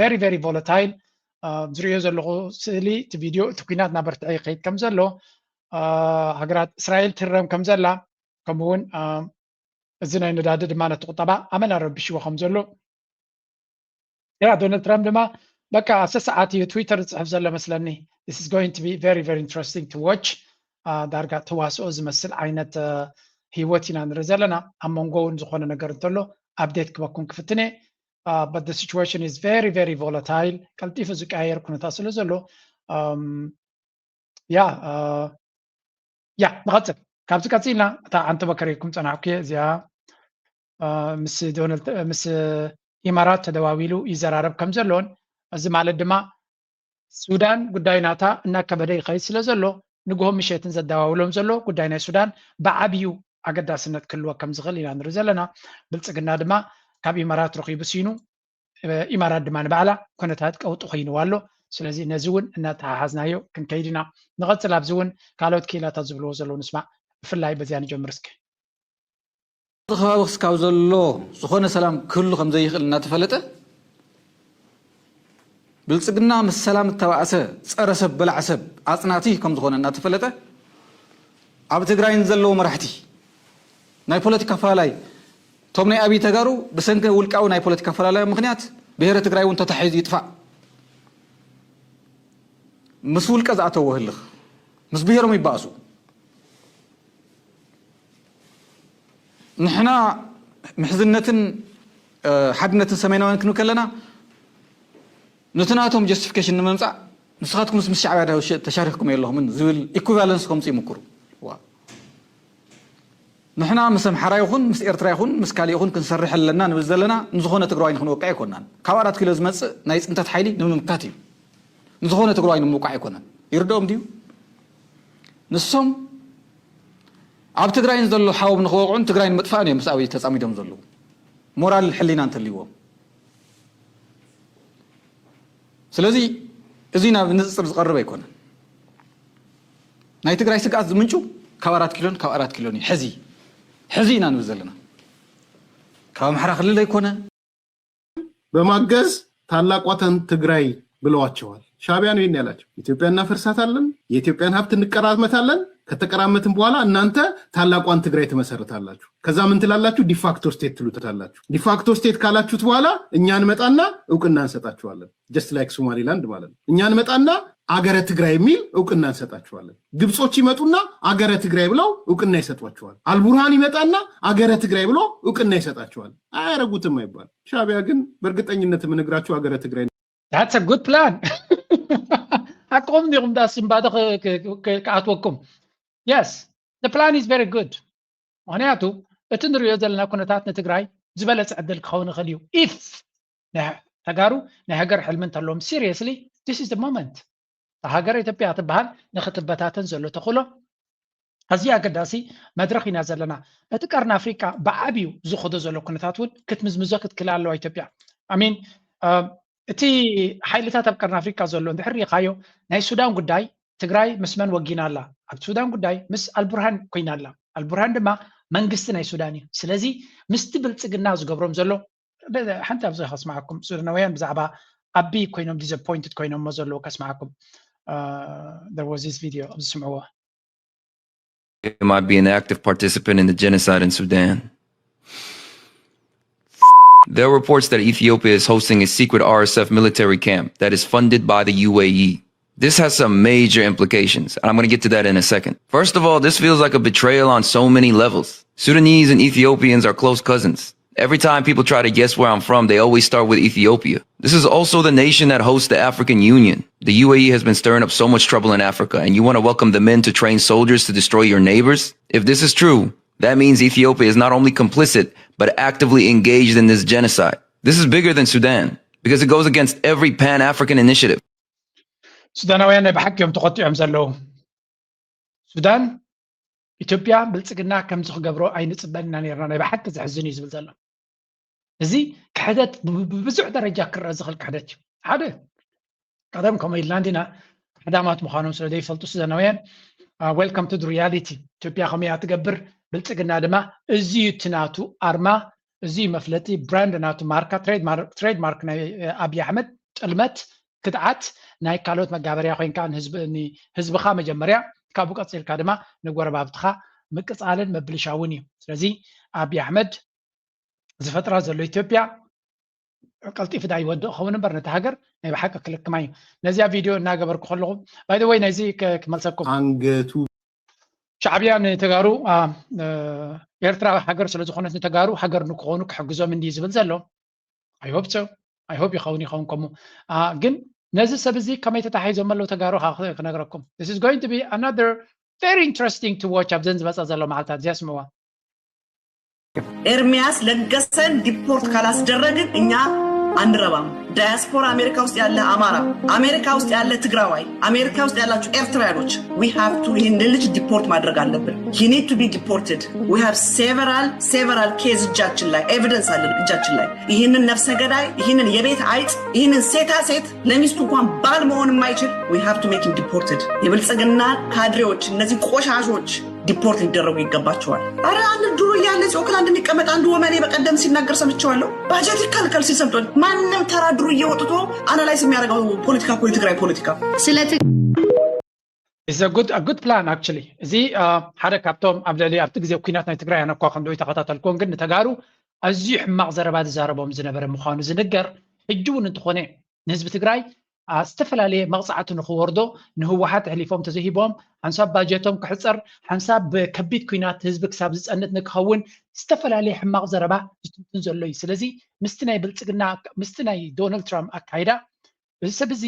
very very volatile ዝርእዮ ዘለኹ ስእሊ እቲ ቪድዮ እቲ ኩናት እናበርትዐ ይኸይድ ከም ዘሎ ሃገራት እስራኤል ትህረም ከም ዘላ ከምኡውን እዚ ናይ ነዳዲ ድማ ነቲ ቁጠባ ኣመና ረቢሽዎ ከም ዘሎ ያ ዶናልድ ትራምፕ ድማ በቃ ሰሰዓት እዩ ትዊተር ዝፅሕፍ ዘሎ መስለኒ this is going to be very very interesting to watch ዳርጋ ተዋስኦ ዝመስል ዓይነት ህይወት ኢና ንርኢ ዘለና ኣብ መንጎ እውን ዝኾነ ነገር እንተሎ update ክበኩም ክፍትነ but the situation is very very volatile ቀልጢፉ ዝቀያየር ኩነታት ስለ ዘሎ ያ ያ ንቐፅል ካብዚ ቀፂልና እታ ዓንተ በከሬኩም ፀናሕኩ እዚኣ ምስ ዶናልድ ምስ ኢማራት ተደዋዊሉ ይዘራረብ ከም ዘሎን እዚ ማለት ድማ ሱዳን ጉዳይ ናታ እናከበደ ይኸይድ ስለ ዘሎ ንግሆ ምሸትን ዘደዋውሎም ዘሎ ጉዳይ ናይ ሱዳን ብዓብዩ ኣገዳስነት ክህልዎ ከም ዝኽእል ኢና ንርኢ ዘለና ብልፅግና ድማ ካብ ኢማራት ረኺቡ ሲኑ ኢማራት ድማ ንባዕላ ኩነታት ቀውጢ ኮይንዋ ኣሎ ስለዚ ነዚ እውን እናተሓሓዝናዮ ክንከይድ ኢና ንቐፅል ኣብዚ እውን ካልኦት ክኢላታት ዝብልዎ ዘለዉ ንስማዕ ብፍላይ በዚያ ንጀምር እስከ እቲ ከባቢ ክስካብ ዘሎ ዝኾነ ሰላም ክህሉ ከም ዘይኽእል እናተፈለጠ ብልፅግና ምስ ሰላም እተባእሰ ፀረ ሰብ በላዕ ሰብ ኣፅናቲ ከም ዝኾነ እናተፈለጠ ኣብ ትግራይን ዘለዉ መራሕቲ ናይ ፖለቲካ ኣፈላላይ እቶም ናይ ኣብይ ተጋሩ ብሰንኪ ውልቃዊ ናይ ፖለቲካ ኣፈላላይ ምኽንያት ብሄረ ትግራይ እውን ተታሒዙ ይጥፋእ ምስ ውልቀ ዝኣተዎ ህልኽ ምስ ብሄሮም ይባእሱ ንሕና ምሕዝነትን ሓድነትን ሰሜናውያን ክንብል ከለና ነቲ ናቶም justification ንምምፃእ ንስኻትኩምስ ምስ ሻዕብያ ተሻሪኽኩም ኣለኹምን ዝብል equivalence ከምፁ ይምክሩ ንሕና ምስ ኣምሓራ ይኹን ምስ ኤርትራ ይኹን ምስ ካሊእ ይኹን ክንሰርሕ ኣለና ንብል ዘለና ንዝኾነ ትግራዋይ ንክንወቅዕ ኣይኮናን ካብ ኣራት ኪሎ ዝመፅእ ናይ ፅንተት ሓይሊ ንምምካት እዩ ንዝኾነ ትግራዋይ ንምውቃዕ ኣይኮነን ይርድኦም ድዩ? ንሶም ኣብ ትግራይን ዘሎ ሓዎም ንክወቕዑን ትግራይ ንምጥፋእን እዮም ምስ ኣብይ ተፃሚዶም ዘለዉ፣ ሞራል ሕሊና እንተልይዎም። ስለዚ እዚ ናብ ንፅፅር ዝቐርብ ኣይኮነን። ናይ ትግራይ ስግኣት ዝምንጩ ካብ ኣራት ኪሎን ካብ ኣራት ኪሎን እዩ። ሕዚ ሕዚ ኢና ንብል ዘለና። ካብ ኣምሓራ ክልል ኣይኮነ። በማገዝ ታላቋተን ትግራይ ብለዋቸዋል። ሻዕቢያ ነው ይሄን ያላቸው። ኢትዮጵያ እናፈርሳታለን፣ የኢትዮጵያን ሀብት እንቀራመታለን። ከተቀራመትን በኋላ እናንተ ታላቋን ትግራይ ትመሰርታላችሁ። ከዛ ምን ትላላችሁ? ዲፋክቶ ስቴት ትሉታላችሁ። ዲፋክቶ ስቴት ካላችሁት በኋላ እኛ እንመጣና እውቅና እንሰጣችኋለን። just like ሶማሊላንድ ማለት ነው። እኛ እንመጣና አገረ ትግራይ የሚል እውቅና እንሰጣችኋለን። ግብጾች ይመጡና አገረ ትግራይ ብለው እውቅና ይሰጧችኋል። አልቡርሃን ይመጣና አገረ ትግራይ ብሎ እውቅና ይሰጣችኋል። አያረጉትም አይባል። ሻዕቢያ ግን በእርግጠኝነት የምነግራችሁ አገረ ትግራይ That's a good plan. ሓቆም ዲኹም? ዳስ እምባዶ ክኣትወኩም? Yes, the plan is very good. ምክንያቱ እቲ ንሪኦ ዘለና ኩነታት ንትግራይ ዝበለፀ ዕድል ክኸውን ይኽእል እዩ። If ተጋሩ ናይ ሃገር ሕልሚ እንተለዎም፣ seriously, this is the moment. ሃገር ኢትዮጵያ ትበሃል ንክትበታተን ዘሎ ተኽእሎ ኣዝዩ ኣገዳሲ መድረኽ ኢና ዘለና። እቲ ቀርኒ ኣፍሪቃ ብዓብዩ ዝኸዶ ዘሎ ኩነታት እውን ክትምዝምዞ ክትክእል ኣለዋ ኢትዮጵያ። I mean እቲ ሓይልታት ኣብ ቀርኒ ኣፍሪቃ ዘሎ እንድሕር ሪኢኻዮ፣ ናይ ሱዳን ጉዳይ ትግራይ ምስ መን ወጊና ኣላ? ኣብ ሱዳን ጉዳይ ምስ ኣልቡርሃን ኮይና ኣላ። ኣልቡርሃን ድማ መንግስቲ ናይ ሱዳን እዩ። ስለዚ ምስቲ ብልፅግና ዝገብሮም ዘሎ ሓንቲ ኣብዚ ከስምዓኩም፣ ሱዳናውያን ብዛዕባ ኣቢ ኮይኖም disappointed ኮይኖም ዘለዉ ከስምዓኩም። There was this video ኣብዚ ስምዕዎ። It might be an active participant in the genocide in Sudan. There are reports that Ethiopia is hosting a secret R S F military camp that is funded by the U A E. This has some major implications, and I'm going to get to that in a second. First of all, this feels like a betrayal on so many levels. Sudanese and Ethiopians are close cousins. Every time people try to guess where I'm from, they always start with Ethiopia. This is also the nation that hosts the African Union. The U A E has been stirring up so much trouble in Africa, and you want to welcome them in to train soldiers to destroy your neighbors? If this is true, that means Ethiopia is not only complicit, but actively engaged in this genocide. This is bigger than Sudan, because it goes against every Pan African initiative. ሱዳናውያን ናይ ብሓቂ እዮም ተቆጢዖም ዘለዉ። ሱዳን ኢትዮጵያ ብልፅግና ከምዚ ክገብሮ ኣይንፅበን ኢና ነርና፣ ናይ ብሓቂ ዘሕዝን እዩ ዝብል ዘሎ። እዚ ክሕደት ብብዙሕ ደረጃ ክረአ ዝኽእል ክሕደት እዩ። ሓደ ቀደም ከምኡ ኢልና እንዲና ቀዳማት ምዃኖም ስለ ዘይፈልጡ ሱዳናውያን፣ welcome to reality። ኢትዮጵያ ከምኡ እያ ትገብር፣ ብልፅግና ድማ እዚ እዩ እቲ ናቱ ኣርማ፣ እዚ እዩ መፍለጢ፣ brand ናቱ፣ ማርካ፣ trademark ናይ ኣብይ ኣሕመድ ጥልመት፣ ክድዓት ናይ ካልኦት መጋበርያ ኮይንካ ንህዝብኻ መጀመርያ፣ ካብኡ ቀፂልካ ድማ ንጎረባብትኻ ምቅፃልን ምብልሻውን እዩ። ስለዚ ኣብይ ኣሕመድ ዝፈጥራ ዘሎ ኢትዮጵያ ቀልጢፉ ዳ ይወድእ ክኸውን እምበር ነቲ ሃገር ናይ ብሓቂ ክልክማ እዩ። ነዚኣ ቪድዮ እናገበርኩ ከለኹ፣ by the way፣ ነዚ ክመልሰኩም፣ ኣንገቱ ሻዕብያ ንተጋሩ ኤርትራ ሃገር ስለ ዝኾነት ንተጋሩ ሃገር ንክኾኑ ክሕግዞም እንዲ ዝብል ዘሎ። I hope so. I hope ይኸውን ይኸውን ከምኡ። ግን ነዚ ሰብ እዚ ከመይ ተታሒዞም ኣለዉ ተጋሩ ክነግረኩም። This is going to be another very interesting to watch ኣብዘን ዝመፃ ዘሎ መዓልታት እዚኣ ስምዋ። ኤርሚያስ ለገሰን ዲፖርት ካላስደረግን እኛ አንረባም። ዳያስፖራ አሜሪካ ውስጥ ያለ አማራ፣ አሜሪካ ውስጥ ያለ ትግራዋይ፣ አሜሪካ ውስጥ ያላችሁ ኤርትራውያኖች we have to ይህን ልጅ ዲፖርት ማድረግ አለብን። He need to be deported. We have several several case እጃችን ላይ ኤቪደንስ አለን እጃችን ላይ። ይህንን ነፍሰ ገዳይ፣ ይህንን የቤት አይጥ፣ ይህንን ሴታ ሴት ለሚስቱ እንኳን ባል መሆን የማይችል we have to make him deported። የብልጽግና ካድሬዎች እነዚህ ቆሻሾች ዲፖርት ሊደረጉ ይገባቸዋል። አረ አንድ ድሮ እያለ እዚህ ኦክላንድ የሚቀመጥ አንድ ወመኔ በቀደም ሲናገር ሰምቼዋለሁ። ባጀት ይከልከል ሲል ሰምቷል። ማንም ተራ ድሮ እየወጥቶ አናላይዝ የሚያደርገው ፖለቲካ እኮ የትግራይ ፖለቲካ ስለ It's a good, a good plan actually። እዚ ሓደ ካብቶም ኣብ ልዕሊ ኣብቲ ግዜ ኩናት ናይ ትግራይ ኣነ እኳ ክንዶ ይተኸታተልኩን ግን ንተጋሩ ኣዝዩ ሕማቕ ዘረባ ዝዛረቦም ዝነበረ ምዃኑ ዝንገር ሕጂ እውን እንተኾነ ንህዝቢ ትግራይ ዝተፈላለየ መቕፃዕቲ ንክወርዶ ንህወሓት ኣሕሊፎም ተዘሂቦም ሓንሳብ ባጀቶም ክሕፀር ሓንሳብ ብከቢድ ኩናት ህዝቢ ክሳብ ዝፀንት ንክኸውን ዝተፈላለየ ሕማቕ ዘረባ ዝትንትን ዘሎ እዩ። ስለዚ ምስቲ ናይ ብልፅግና ምስቲ ናይ ዶናልድ ትራምፕ ኣካይዳ እዚ ሰብ እዚ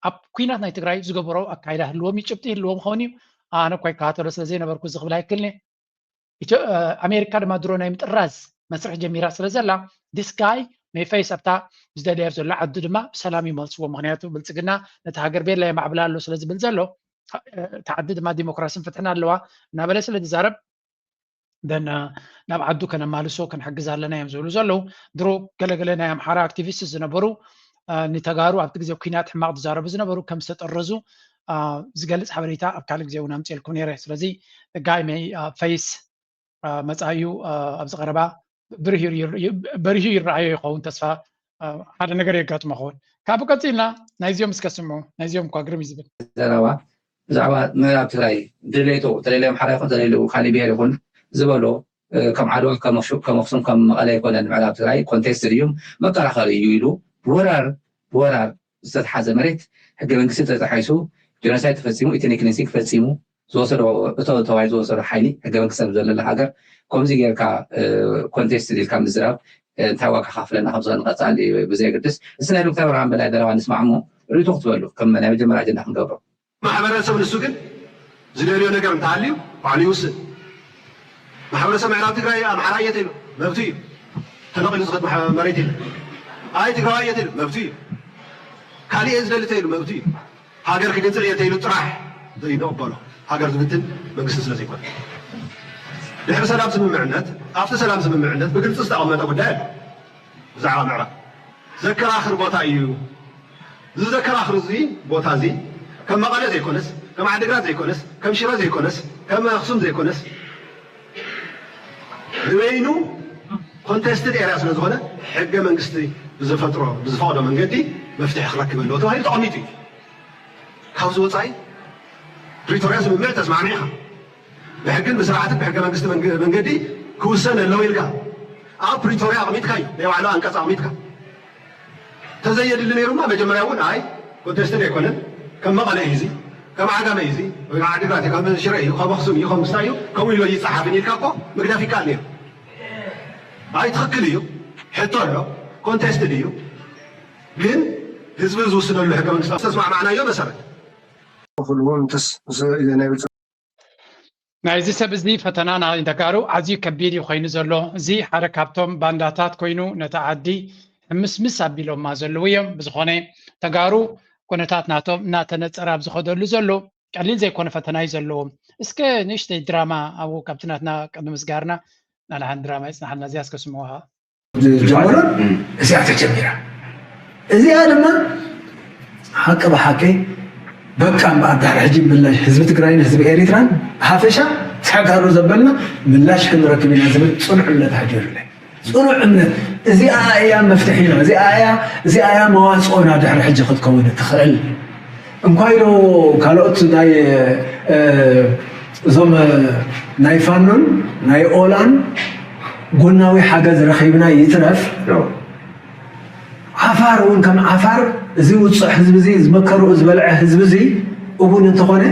ኣብ ኩናት ናይ ትግራይ ዝገበሮ ኣካይዳ ህልዎም እዩ ጭብጢ ህልዎም ክኸውን እዩ። ኣነ እኳ ይከታተሎ ስለ ዘይነበርኩ እዚ ክብል ኣይክልኒ። ኣሜሪካ ድማ ድሮ ናይ ምጥራዝ መስርሕ ጀሚራ ስለ ዘላ this guy may face ኣብታ ዝደለያ ዘሎ ዓዱ ድማ ብሰላም ይመልስዎ። ምክንያቱ ብልፅግና ነቲ ሃገር ቤላ የማዕብላ ኣሎ ስለ ዝብል ዘሎ እታ ዓዲ ድማ ዲሞክራስን ፍትሕን ኣለዋ እናበለ ስለ ዝዛረብ ደን ናብ ዓዱ ከነማልሶ ክንሕግዝ ኣለና እዮም ዝብሉ ዘለዉ። ድሮ ገለገለ ናይ ኣምሓራ ኣክቲቪስት ዝነበሩ ንተጋሩ ኣብቲ ግዜ ኩናት ሕማቕ ዝዛረቡ ዝነበሩ ከም ዝተጠረዙ ዝገልፅ ሓበሬታ ኣብ ካልእ ግዜ እውን ኣምፅኤልኩም ነይረ። ስለዚ ጋይ መይ ፌስ መፃኢኡ ኣብዚ ቀረባ በሪሁ ይረኣዮ ይኸውን። ተስፋ ሓደ ነገር የጋጥሞ ኸውን። ካብኡ ቀፂልና ናይዚኦም እስከ ስምዑ። ናይዚኦም እኳ ግርም እዩ ዝብል። ዘረባ ብዛዕባ ምዕራብ ትግራይ ድሌቱ ተለለዮም ሓራ ይኹን ተለለዩ ካሊእ ብሄር ይኹን ዝበሎ ከም ዓድዋ ከም ኣኽሱም ከም መቐለ ኣይኮነን። ምዕራብ ትግራይ ኮንቴስት እዩ፣ መከራኸሪ እዩ ኢሉ ብወራር ብወራር ዝተትሓዘ መሬት ሕገ መንግስቲ ተጣሒሱ ጀኖሳይድ ተፈፂሙ ኢትኒክ ክሊንሲንግ ፈፂሙ ዝወሰዶ እቶ ተባሂሉ ዝወሰዶ ሓይሊ ሕገ መንግስቲ ኣብ ዘለላ ሃገር ከምዚ ጌርካ ኮንቴስት ኢልካ ምዝራብ እንታይ ዋጋ ካፍለና ከም ዝኽእል ንቐፃሊ ብዘየገድስ እዚ ናይ ዶክተር ብርሃን በላይ ዘረባ ንስማዕ እሞ ርእይቶ ክትበሉ ከም ናይ መጀመርያ ኣጀንዳ ክንገብሮ። ማሕበረሰብ ንሱ ግን ዝደልዮ ነገር እንተሃልዩ ባዕሉ ይውስን። ማሕበረሰብ ምዕራብ ትግራይ ኣምሓራ እየ ተይሉ መብቱ እዩ። ተነቒሉ ዝኸድ ማሕ- መሬት የለን። ኣይ ትግራዋይ እየ ተይሉ መብቱ እዩ። ካሊእ እየ ዝደሊ ተይሉ መብቱ እዩ። ሃገር ክግንፅል እየ ተይሉ ጥራሕ ዘይንቕበሎ ሃገር ዝብትን መንግስቲ ስለ ዘይኮነ ድሕሪ ሰላም ስምምዕነት ኣብቲ ሰላም ስምምዕነት ብግልፂ ዝተቐመጠ ጉዳይ ኣሎ። ብዛዕባ ምዕራብ ዘከራኽር ቦታ እዩ። እዚ ዘከራኽር እዚ ቦታ እዚ ከም መቐለ ዘይኮነስ ከም ዓዲግራት ዘይኮነስ ከም ሽረ ዘይኮነስ ከም ኣኽሱም ዘይኮነስ ንበይኑ ኮንቴስትድ ኤርያ ስለ ዝኾነ ሕገ መንግስቲ ብዝፈጥሮ ብዝፈቕዶ መንገዲ መፍትሒ ክረክብ ኣለዎ ተባሂሉ ተቐሚጡ እዩ። ካብዚ ወፃኢ ፕሪቶርያ ስምምዕ ተስማዕሚዕኻ ብሕግን ብስርዓትን ብሕገ መንግስቲ መንገዲ ክውሰን ኣለዎ ኢልካ ኣብ ፕሪቶርያ ኣቕሚጥካ እዩ ናይ ባዕሉ ኣንቀፅ ኣቕሚጥካ ተዘየድሊ ነይሩማ መጀመርያ እውን ኣይ ኮንቴስትድ ኣይኮነን ከም መቐለ እዩ እዚ ከም ዓጋመ እዩ እዚ ወይ ከዓ ዓዲግራት እዩ ከም ሽረ እዩ ከም ኣኽሱም እዩ ከም ክስታይ እዩ ከምኡ ኢሎ ይፀሓፍን ኢልካ እኮ ምግዳፍ ይከኣል ነይሩ ኣይ ትኽክል እዩ ሕቶ ኣሎ ኮንቴስትድ እዩ ግን ህዝቢ ዝውስነሉ ሕገ መንግስቲ ዝተስማዕማዕናዮ መሰረት ኩሉ እውን እንተስ ምስ ናይ ብልፅግና ናይዚ ሰብ እዚ ፈተና ናይ ተጋሩ ኣዝዩ ከቢድ እዩ ኮይኑ ዘሎ። እዚ ሓደ ካብቶም ባንዳታት ኮይኑ ነታ ዓዲ ሕምስምስ ኣቢሎማ ዘለዉ እዮም። ብዝኾነ ተጋሩ ኩነታት ናቶም እናተነፀረ ኣብ ዝኸደሉ ዘሎ ቀሊል ዘይኮነ ፈተና እዩ ዘለዎም። እስከ ንእሽተይ ድራማ ኣብኡ ካብቲ ናትና ቅድሚ ምስጋርና ናልሓን ድራማ ይፅናሓልና እዚኣ እስከ ስምዑ ከዓ። ዝጀመሮን እዚኣ ተጀሚራ እዚኣ ድማ ሓቂ ብሓቂ በቃ እምበኣር ድሕሪ ሕጂ ምላሽ ህዝቢ ትግራይን ህዝቢ ኤሪትራን ብሓፈሻ ተጋሩ ዘበልና ምላሽ ክንረክብ ኢና ዝብል ፅኑዕ እምነት ኣሕዲሩለይ ፅኑዕ እምነት እዚኣ እያ መፍትሒና እዚኣ እያ እዚኣ እያ መዋፅኦና ድሕሪ ሕጂ ክትከውን እትኽእል እንኳይ ዶ ካልኦት ናይ እዞም ናይ ፋኖን ናይ ኦላን ጎናዊ ሓገዝ ረኺብና ይትረፍ ዓፋር እውን ከም ዓፋር እዚ ውፁዕ ህዝቢ እዚ ዝመከርኡ ዝበልዐ ህዝቢ እዚ እውን እንተኾነ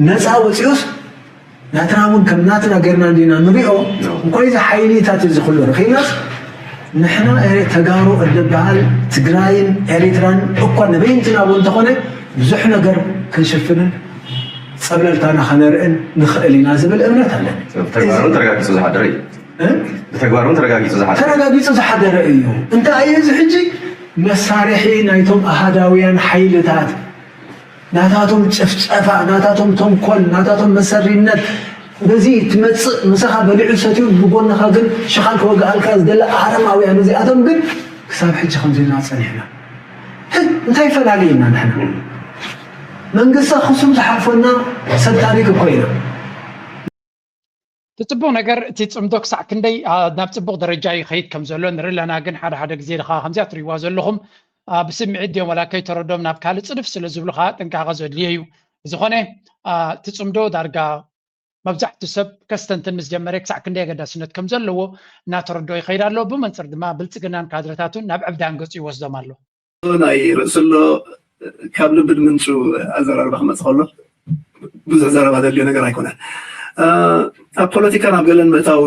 ነፃ ወፂኡስ ናትና እውን ከም ናትና ጌርና እንዲና ንሪኦ እንኳይ እዚ ሓይሊታት እዚ ኩሉ ረኺብናስ ንሕና ተጋሩ እንደበሃል ትግራይን ኤሪትራን እኳ ንበይንትና እውን እንተኾነ ብዙሕ ነገር ክንሽፍንን ፀብለልታና ከነርእን ንኽእል ኢና ዝብል እምነት ኣለኒ። ብተግባር እውን ተረጋጊፁ ዝሓደረ እዩ። እ? ብተግባር እውን ተረጋጊፁ ዝሓደረ ተረጋጊፁ ዝሓደረ እዩ። እንታይ እዩ እዚ ሕጂ መሳርሒ ናይቶም ኣሃዳውያን ሓይልታት ናታቶም ጭፍጨፋ፣ ናታቶም ተንኮል፣ ናታቶም መሰሪነት በዚ ትመፅእ ምሳኻ በሊዑ ሰትዩ ብጎንኻ ግን ሽኻል ክወግኣልካ ዝደለ ኣረማውያን እዚኣቶም ግን ክሳብ ሕጂ ከምዚ ኢልና ፀኒሕና። እንታይ ፈላልየና ንሕና መንግስቲ ኣክሱም ዝሓልፈና ሰብ ታሪክ እኮ ኢና። እቲ ፅቡቕ ነገር እቲ ፅምዶ ክሳዕ ክንደይ ናብ ፅቡቕ ደረጃ ይኸይድ ከም ዘሎ ንርኢ ኣለና። ግን ሓደ ሓደ ግዜ ድኻ ከምዚኣ ትሪእዋ ዘለኹም ብስምዒት ድዮም ዋላ ከይተረዶም ናብ ካልእ ፅድፍ ስለ ዝብሉ ከዓ ጥንቃቐ ዘድልዮ እዩ። ብዝኾነ እቲ ፅምዶ ዳርጋ መብዛሕትኡ ሰብ ከስተንትን ምስ ጀመረ ክሳዕ ክንደይ ኣገዳስነት ከም ዘለዎ እናተረድኦ ይኸይድ ኣሎ። ብመንፅር ድማ ብልፅግናን ካድረታቱን ናብ ዕብዳን ገፁ ይወስዶም ኣሎ። ናይ ርእስሎ ካብ ልቢ ድምንጩ ኣዘራርባ ክመፅእ ከሎ ብዙሕ ዘረባ ዘድልዮ ነገር ኣይኮነን። ኣብ ፖለቲካን ኣብ ገለን ምእታው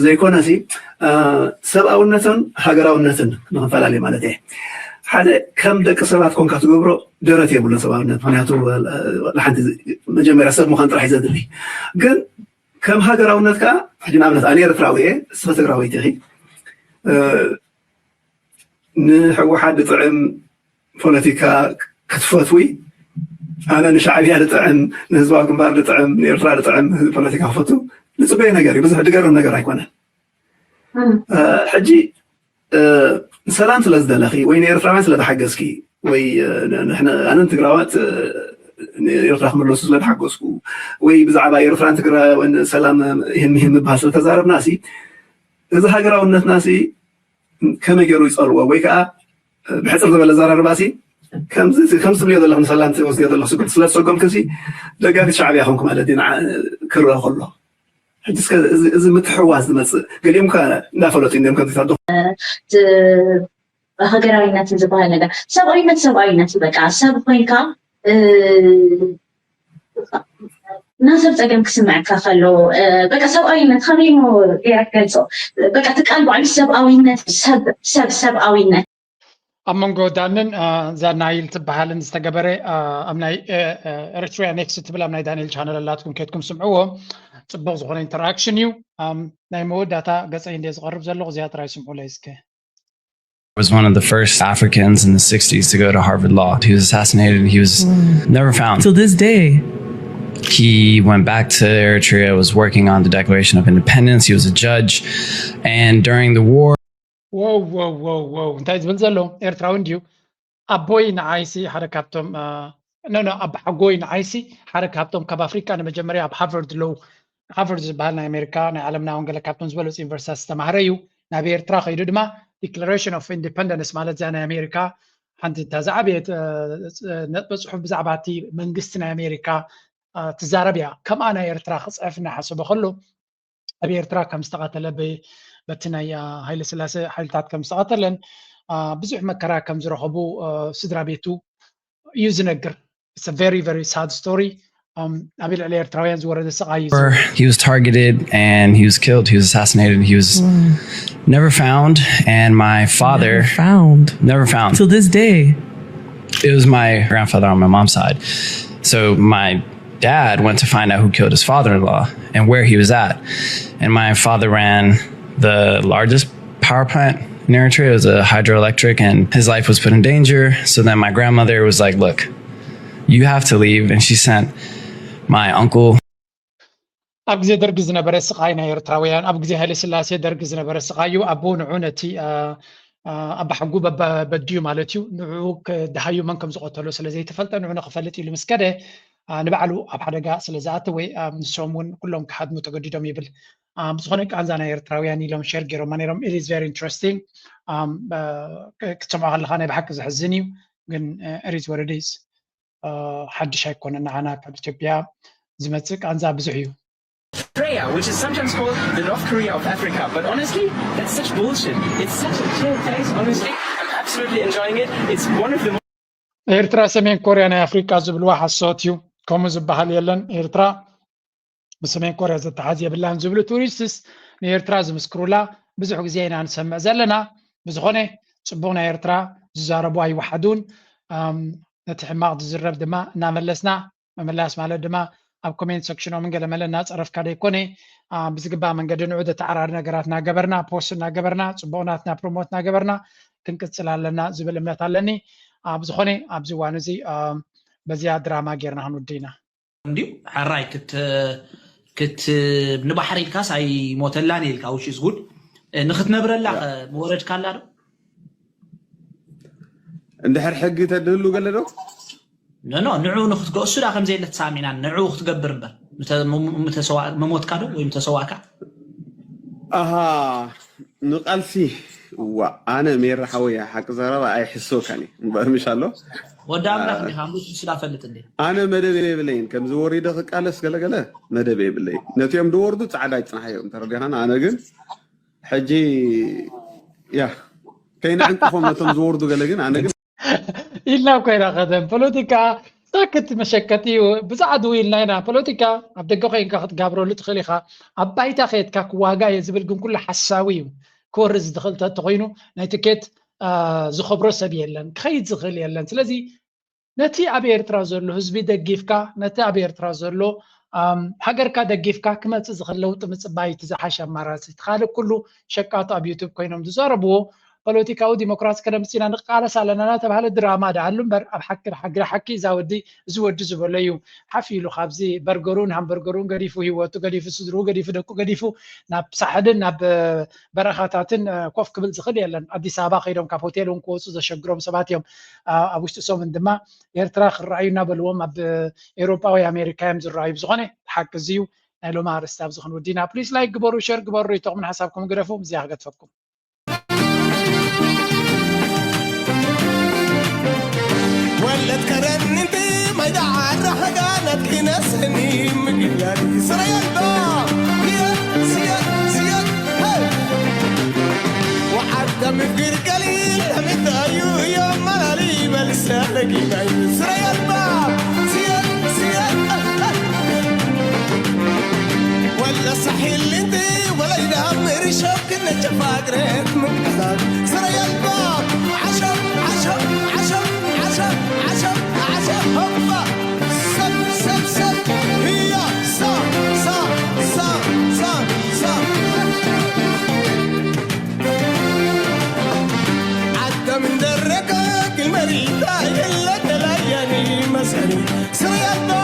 ዘይኮነ ሲ ሰብኣውነትን ሃገራውነትን ንክፈላለዩ ማለት እየ። ሓደ ከም ደቂ ሰባት ኮንካ ትገብሮ ደረት የብሉን ሰብኣውነት። ምክንያቱ ሓንቲ መጀመርያ ሰብ ምዃን ጥራሕ እዩ ዘድሊ። ግን ከም ሃገራውነት ከዓ ሕጂ ንኣብነት ኣነ ኤርትራዊ እየ፣ ንስኺ ትግራወይቲ ኢኺ። ንሕወሓት ዝጥዕም ፖለቲካ ክትፈትዊ ኣነ ንሻዕብያ ዝጥዕም፣ ንህዝባዊ ግንባር ዝጥዕም፣ ንኤርትራ ዝጥዕም ህዝቢ ፖለቲካ ክፈቱ ዝፅበዮ ነገር እዩ። ብዙሕ ዝገርም ነገር ኣይኮነን። ሕጂ ሰላም ስለ ዝደለኺ ወይ ንኤርትራውያን ስለ ተሓገዝኪ ወይ ኣነን ትግራዋት ንኤርትራ ክምለሱ ስለ ተሓገዝኩ ወይ ብዛዕባ ኤርትራን ትግራይን ሰላም ይህም ይህም ምባል ስለ ተዛረብና ሲ እዚ ሃገራውነትና ሲ ከመይ ገይሩ ይፀልዎ ወይ ከዓ ብሕፅር ዝበለ ኣዘራርባ ሲ ከምዚ ከምዚ ትብልዮ ዘለኹ ንሰላም ትወስድዮ ዘለኹ ስለ ዝሰጎምኪ ሲ ደጋፊት ሻዕብያ ኮንኩ ማለት እዩ ክረአ ከሎ ሕጂ እስከ እዚ ምትሕዋስ ዝመፅእ ገሊኦም ከ እንዳፈለጡ እዮም ከምዚታት ሃገራዊነት ዝበሃል ነገር ሰብኣዊነት ሰብኣዊነት እዩ። በቃ ሰብ ኮይንካ እና ሰብ ፀገም ክስምዐካ ከሎ በቃ ሰብኣዊነት ከመይ ሞ ገይረ ክገልፆ በቃ እቲ ቃል ባዕሉ ሰብኣዊነት ሰብ ሰብ ሰብኣዊነት ኣብ መንጎ ዳንን እዛ ናይል ትበሃልን ዝተገበረ ኣብ ናይ ኤሪትሪያ ኔክስት ትብል ኣብ ናይ ዳንኤል ቻነል ኣላትኩም ከድኩም ስምዕዎ። ፅቡቅ ዝኮነ ኢንተራክሽን እዩ። ናይ መወዳእታ ገፀይ እንደ ዝቀርብ ዘለኹ እዚኣ ጥራይ ስምዑለይ እስከ። Was one of the first Africans in the sixties to go to Harvard Law. He was assassinated. He was never found. Till this day. He went back to Eritrea, was working on the Declaration of Independence. He was a judge. And during the war, wow, wow, wow, wow. እንታይ ዝብል ዘሎ ኤርትራዊ እንድዩ ኣቦይ ንዓይሲ ሓደ ካብቶም ኖ ኖ ኣባሓጎይ ንዓይሲ ሓደ ካብቶም ካብ ኣፍሪቃ ንመጀመርያ ኣብ ሃርቨርድ ሎው ሃርቨርድ ዝበሃል ናይ ኣሜሪካ ናይ ዓለምና ወንገለ ካብቶም ዝበለፁ ዩኒቨርሲታት ዝተማህረ እዩ። ናብ ኤርትራ ከይዱ ድማ ዲክላሬሽን ኦፍ ኢንዲፐንደንስ ማለት እዚኣ ናይ ኣሜሪካ ሓንቲ እታ ዝዓበየት ነጥበ ፅሑፍ ብዛዕባ እቲ መንግስቲ ናይ ኣሜሪካ ትዛረብ እያ። ከምኣ ናይ ኤርትራ ክፅሕፍ እናሓሰበ ከሎ ኣብ ኤርትራ ከም ዝተቐተለ በቲ ናይ ሃይለ ስላሴ ሓይልታት ከም ዝተቐተለን ብዙሕ መከራ ከም ዝረኸቡ ስድራ ቤቱ እዩ ዝነግር። It's a very very sad story. ኣብ ልዕሊ ኤርትራውያን ዝወረደ ስቓይ እዩ። He was targeted and he was killed. He was assassinated. He was never found. And my father found never found. Till this day. It was my grandfather on my mom's side. So my dad went to find out who killed his father-in-law and where he was at. And my father ran the largest power plant in Eritrea. It was a hydroelectric, and his life was put in danger. So then my grandmother was like, "Look, you have to leave." And she sent my uncle. ኣብ ግዜ ደርጊ ዝነበረ ስቓይ ናይ ኤርትራውያን ኣብ ግዜ ሃይለ ስላሴ ደርጊ ዝነበረ ስቓይ እዩ። ኣቦ ንዑ ነቲ ኣባሕጉ በድዩ ማለት እዩ። ንዑ ደሃዩ መን ከም ዝቐተሎ ስለ ዘይተፈልጠ ንዑ ንክፈልጥ ኢሉ ምስ ከደ ንባዕሉ ኣብ ሓደጋ ስለ ዝኣተወ ንሶም እውን ኩሎም ክሃድሙ ተገዲዶም ይብል። ብዝኾነ ቃንዛ ናይ ኤርትራውያን ኢሎም ሼር ገይሮማ ነይሮም። It is very interesting። ክትሰምዖ ከለካ ናይ ብሓቂ ዘሕዝን እዩ፣ ግን it is what it is። ሓድሽ ኣይኮነን ንዓና ካብ ኢትዮጵያ ዝመፅእ ቃንዛ ብዙሕ እዩ። Eritrea, which is sometimes called the North Korea of Africa, but honestly, that's such bullshit. It's such a chill place, honestly. I'm absolutely enjoying it. It's one of the most ኤርትራ ሰሜን ኮርያ ናይ ኣፍሪቃ ዝብልዋ ሓሶት እዩ። ከምኡ ዝበሃል የለን። ኤርትራ ብሰሜን ኮርያ ዘተሓዝ የብላን ዝብሉ ቱሪስትስ ንኤርትራ ዝምስክሩላ ብዙሕ ግዜ ኢና ንሰምዕ ዘለና። ብዝኾነ ፅቡቕ ናይ ኤርትራ ዝዛረቡ ኣይወሓዱን። ነቲ ሕማቕ ዝዝረብ ድማ እናመለስና ምምላስ ማለት ድማ ኣብ ኮሜንት ሰክሽኖምን ገለመለ እናፀረፍካ ደይኮነ ብዝግባእ መንገዲ ንዑ ዘተዓራሪ ነገራት እናገበርና ፖስት እናገበርና ፅቡቕ ናትና ፕሮሞት እናገበርና ክንቅፅል ኣለና ዝብል እምነት ኣለኒ። ብዝኾነ ኣብዚ እዋን እዚ በዚኣ ድራማ ጌርና ክንውዲ ኢና። እንዲዩ ሕራይ ክት ክት ንባሕሪ ኢልካስ ኣይሞተላን ኢልካ which is good ንክትነብረላ ምወረድካላ ዶ እንድሕር ሕጊ ተድህሉ ገለ ዶ ኖ ኖ ንዑ ንክትገእሱ ዳ ከምዘየለ ተሳሚና ንዑ ክትገብር እምበር ምሞትካ ዶ ወይ ምተሰዋእካ ኣሃ ንቃልሲ ዋ ኣነ ሜራ ሓወይ ሓቂ ዘረባ ኣይሕስወካን እዩ እምበር ምሽ ኣሎ ወዲ ኣምላኽ እንዲኻ እምበር ንሱ ዳፈልጥ እንዴ ኣነ መደብ የብለይን ከምዚ ወሪደ ክቃለስ ገለገለ መደብ የብለይን ነቲኦም ድወርዱ ፃዕዳ ይፅናሓዮም ተረዲኻን ኣነ ግን ሕጂ ያ ከይንዕንቅፎም ነቶም ዝወርዱ ገለ ግን ኣነ ግን ኢልና ኮይና ከደም ፖለቲካ ሳክት መሸከቲ እዩ ብዛዕዱ ኢልና ኢና ፖለቲካ ኣብ ደገ ኮይንካ ክትጋብረሉ ትኽእል ኢኻ ኣብ ባይታ ከየትካ ክዋጋ እየ ዝብል ግን ኩሉ ሓሳዊ እዩ ክወርድ ዝትኽእል ተተኮይኑ ናይ ትኬት ዝኸብሮ ሰብ የለን ክኸይድ ዝኽእል የለን ስለዚ ነቲ ኣብ ኤርትራ ዘሎ ህዝቢ ደጊፍካ ነቲ ኣብ ኤርትራ ዘሎ ሃገርካ ደጊፍካ ክመፅእ ዝኽእል ለውጢ ምፅባይ እቲ ዝሓሸ ኣማራፂ እቲ ካልእ ኩሉ ሸቃጦ ኣብ ዩቱብ ኮይኖም ዝዛረብዎ ፖለቲካዊ ዲሞክራሲ ከነምፅእ ኢና ንቃለስ ኣለና እናተባሃለ ድራማ ደኣሉ እምበር ኣብ ሓቂ ሓግሪ ሓቂ እዛ ወዲ እዚ ወዲ ዝበሎ እዩ ሓፍ ኢሉ ካብዚ በርገሩን ሃምበርገሩን ገዲፉ ህይወቱ ገዲፉ ስድርኡ ገዲፉ ደቁ ገዲፉ ናብ ሳሕልን ናብ በረኻታትን ኮፍ ክብል ዝኽእል የለን። ኣዲስ ኣበባ ከይዶም ካብ ሆቴል እውን ክወፁ ዘሸግሮም ሰባት እዮም። ኣብ ውሽጢ ሰሙን ድማ ኤርትራ ክረኣዩ እናበልዎም ኣብ ኤውሮጳ ወይ ኣሜሪካ እዮም ዝረኣዩ። ብዝኾነ ሓቂ እዚ እዩ። ናይ ሎሚ ኣርእስቲ ኣብዚ ክንውዲ ኢና። ፕሊስ ላይክ ግበሩ፣ ሸር ግበሩ፣ ርእይቶኹምን ሓሳብኩም ግደፉ። ምስዚኣ ክገድፈኩም። ወለት ከረን እንት ማይዳ ዓራ ሓጋ ናትኪ ነሰኒ ምግላል ስረየልባ ስየት ስየት ስየት ወዓርተ ምግር ቀሊል ለምታዩ እዮም መላሊ በልሰ ረጊናይ ስረየልባ ስየት ስየት ወለ ሳሒል እንት ወለይዳ ምርሸብ ክነጨፋግረት ምንቅዛል ስረየልባ ዓሸብ ዓሸብ ዓሸብ ዓሸብ ዓሸብ ዓሸብ ሆባ ሰብ ሰብ ሰብ ህያ ሳ ሳ ሳ ሳ ሳ ዓደም እንደረቀ ግመሪታ የለተላያኒ መሰሪ ስረየልባ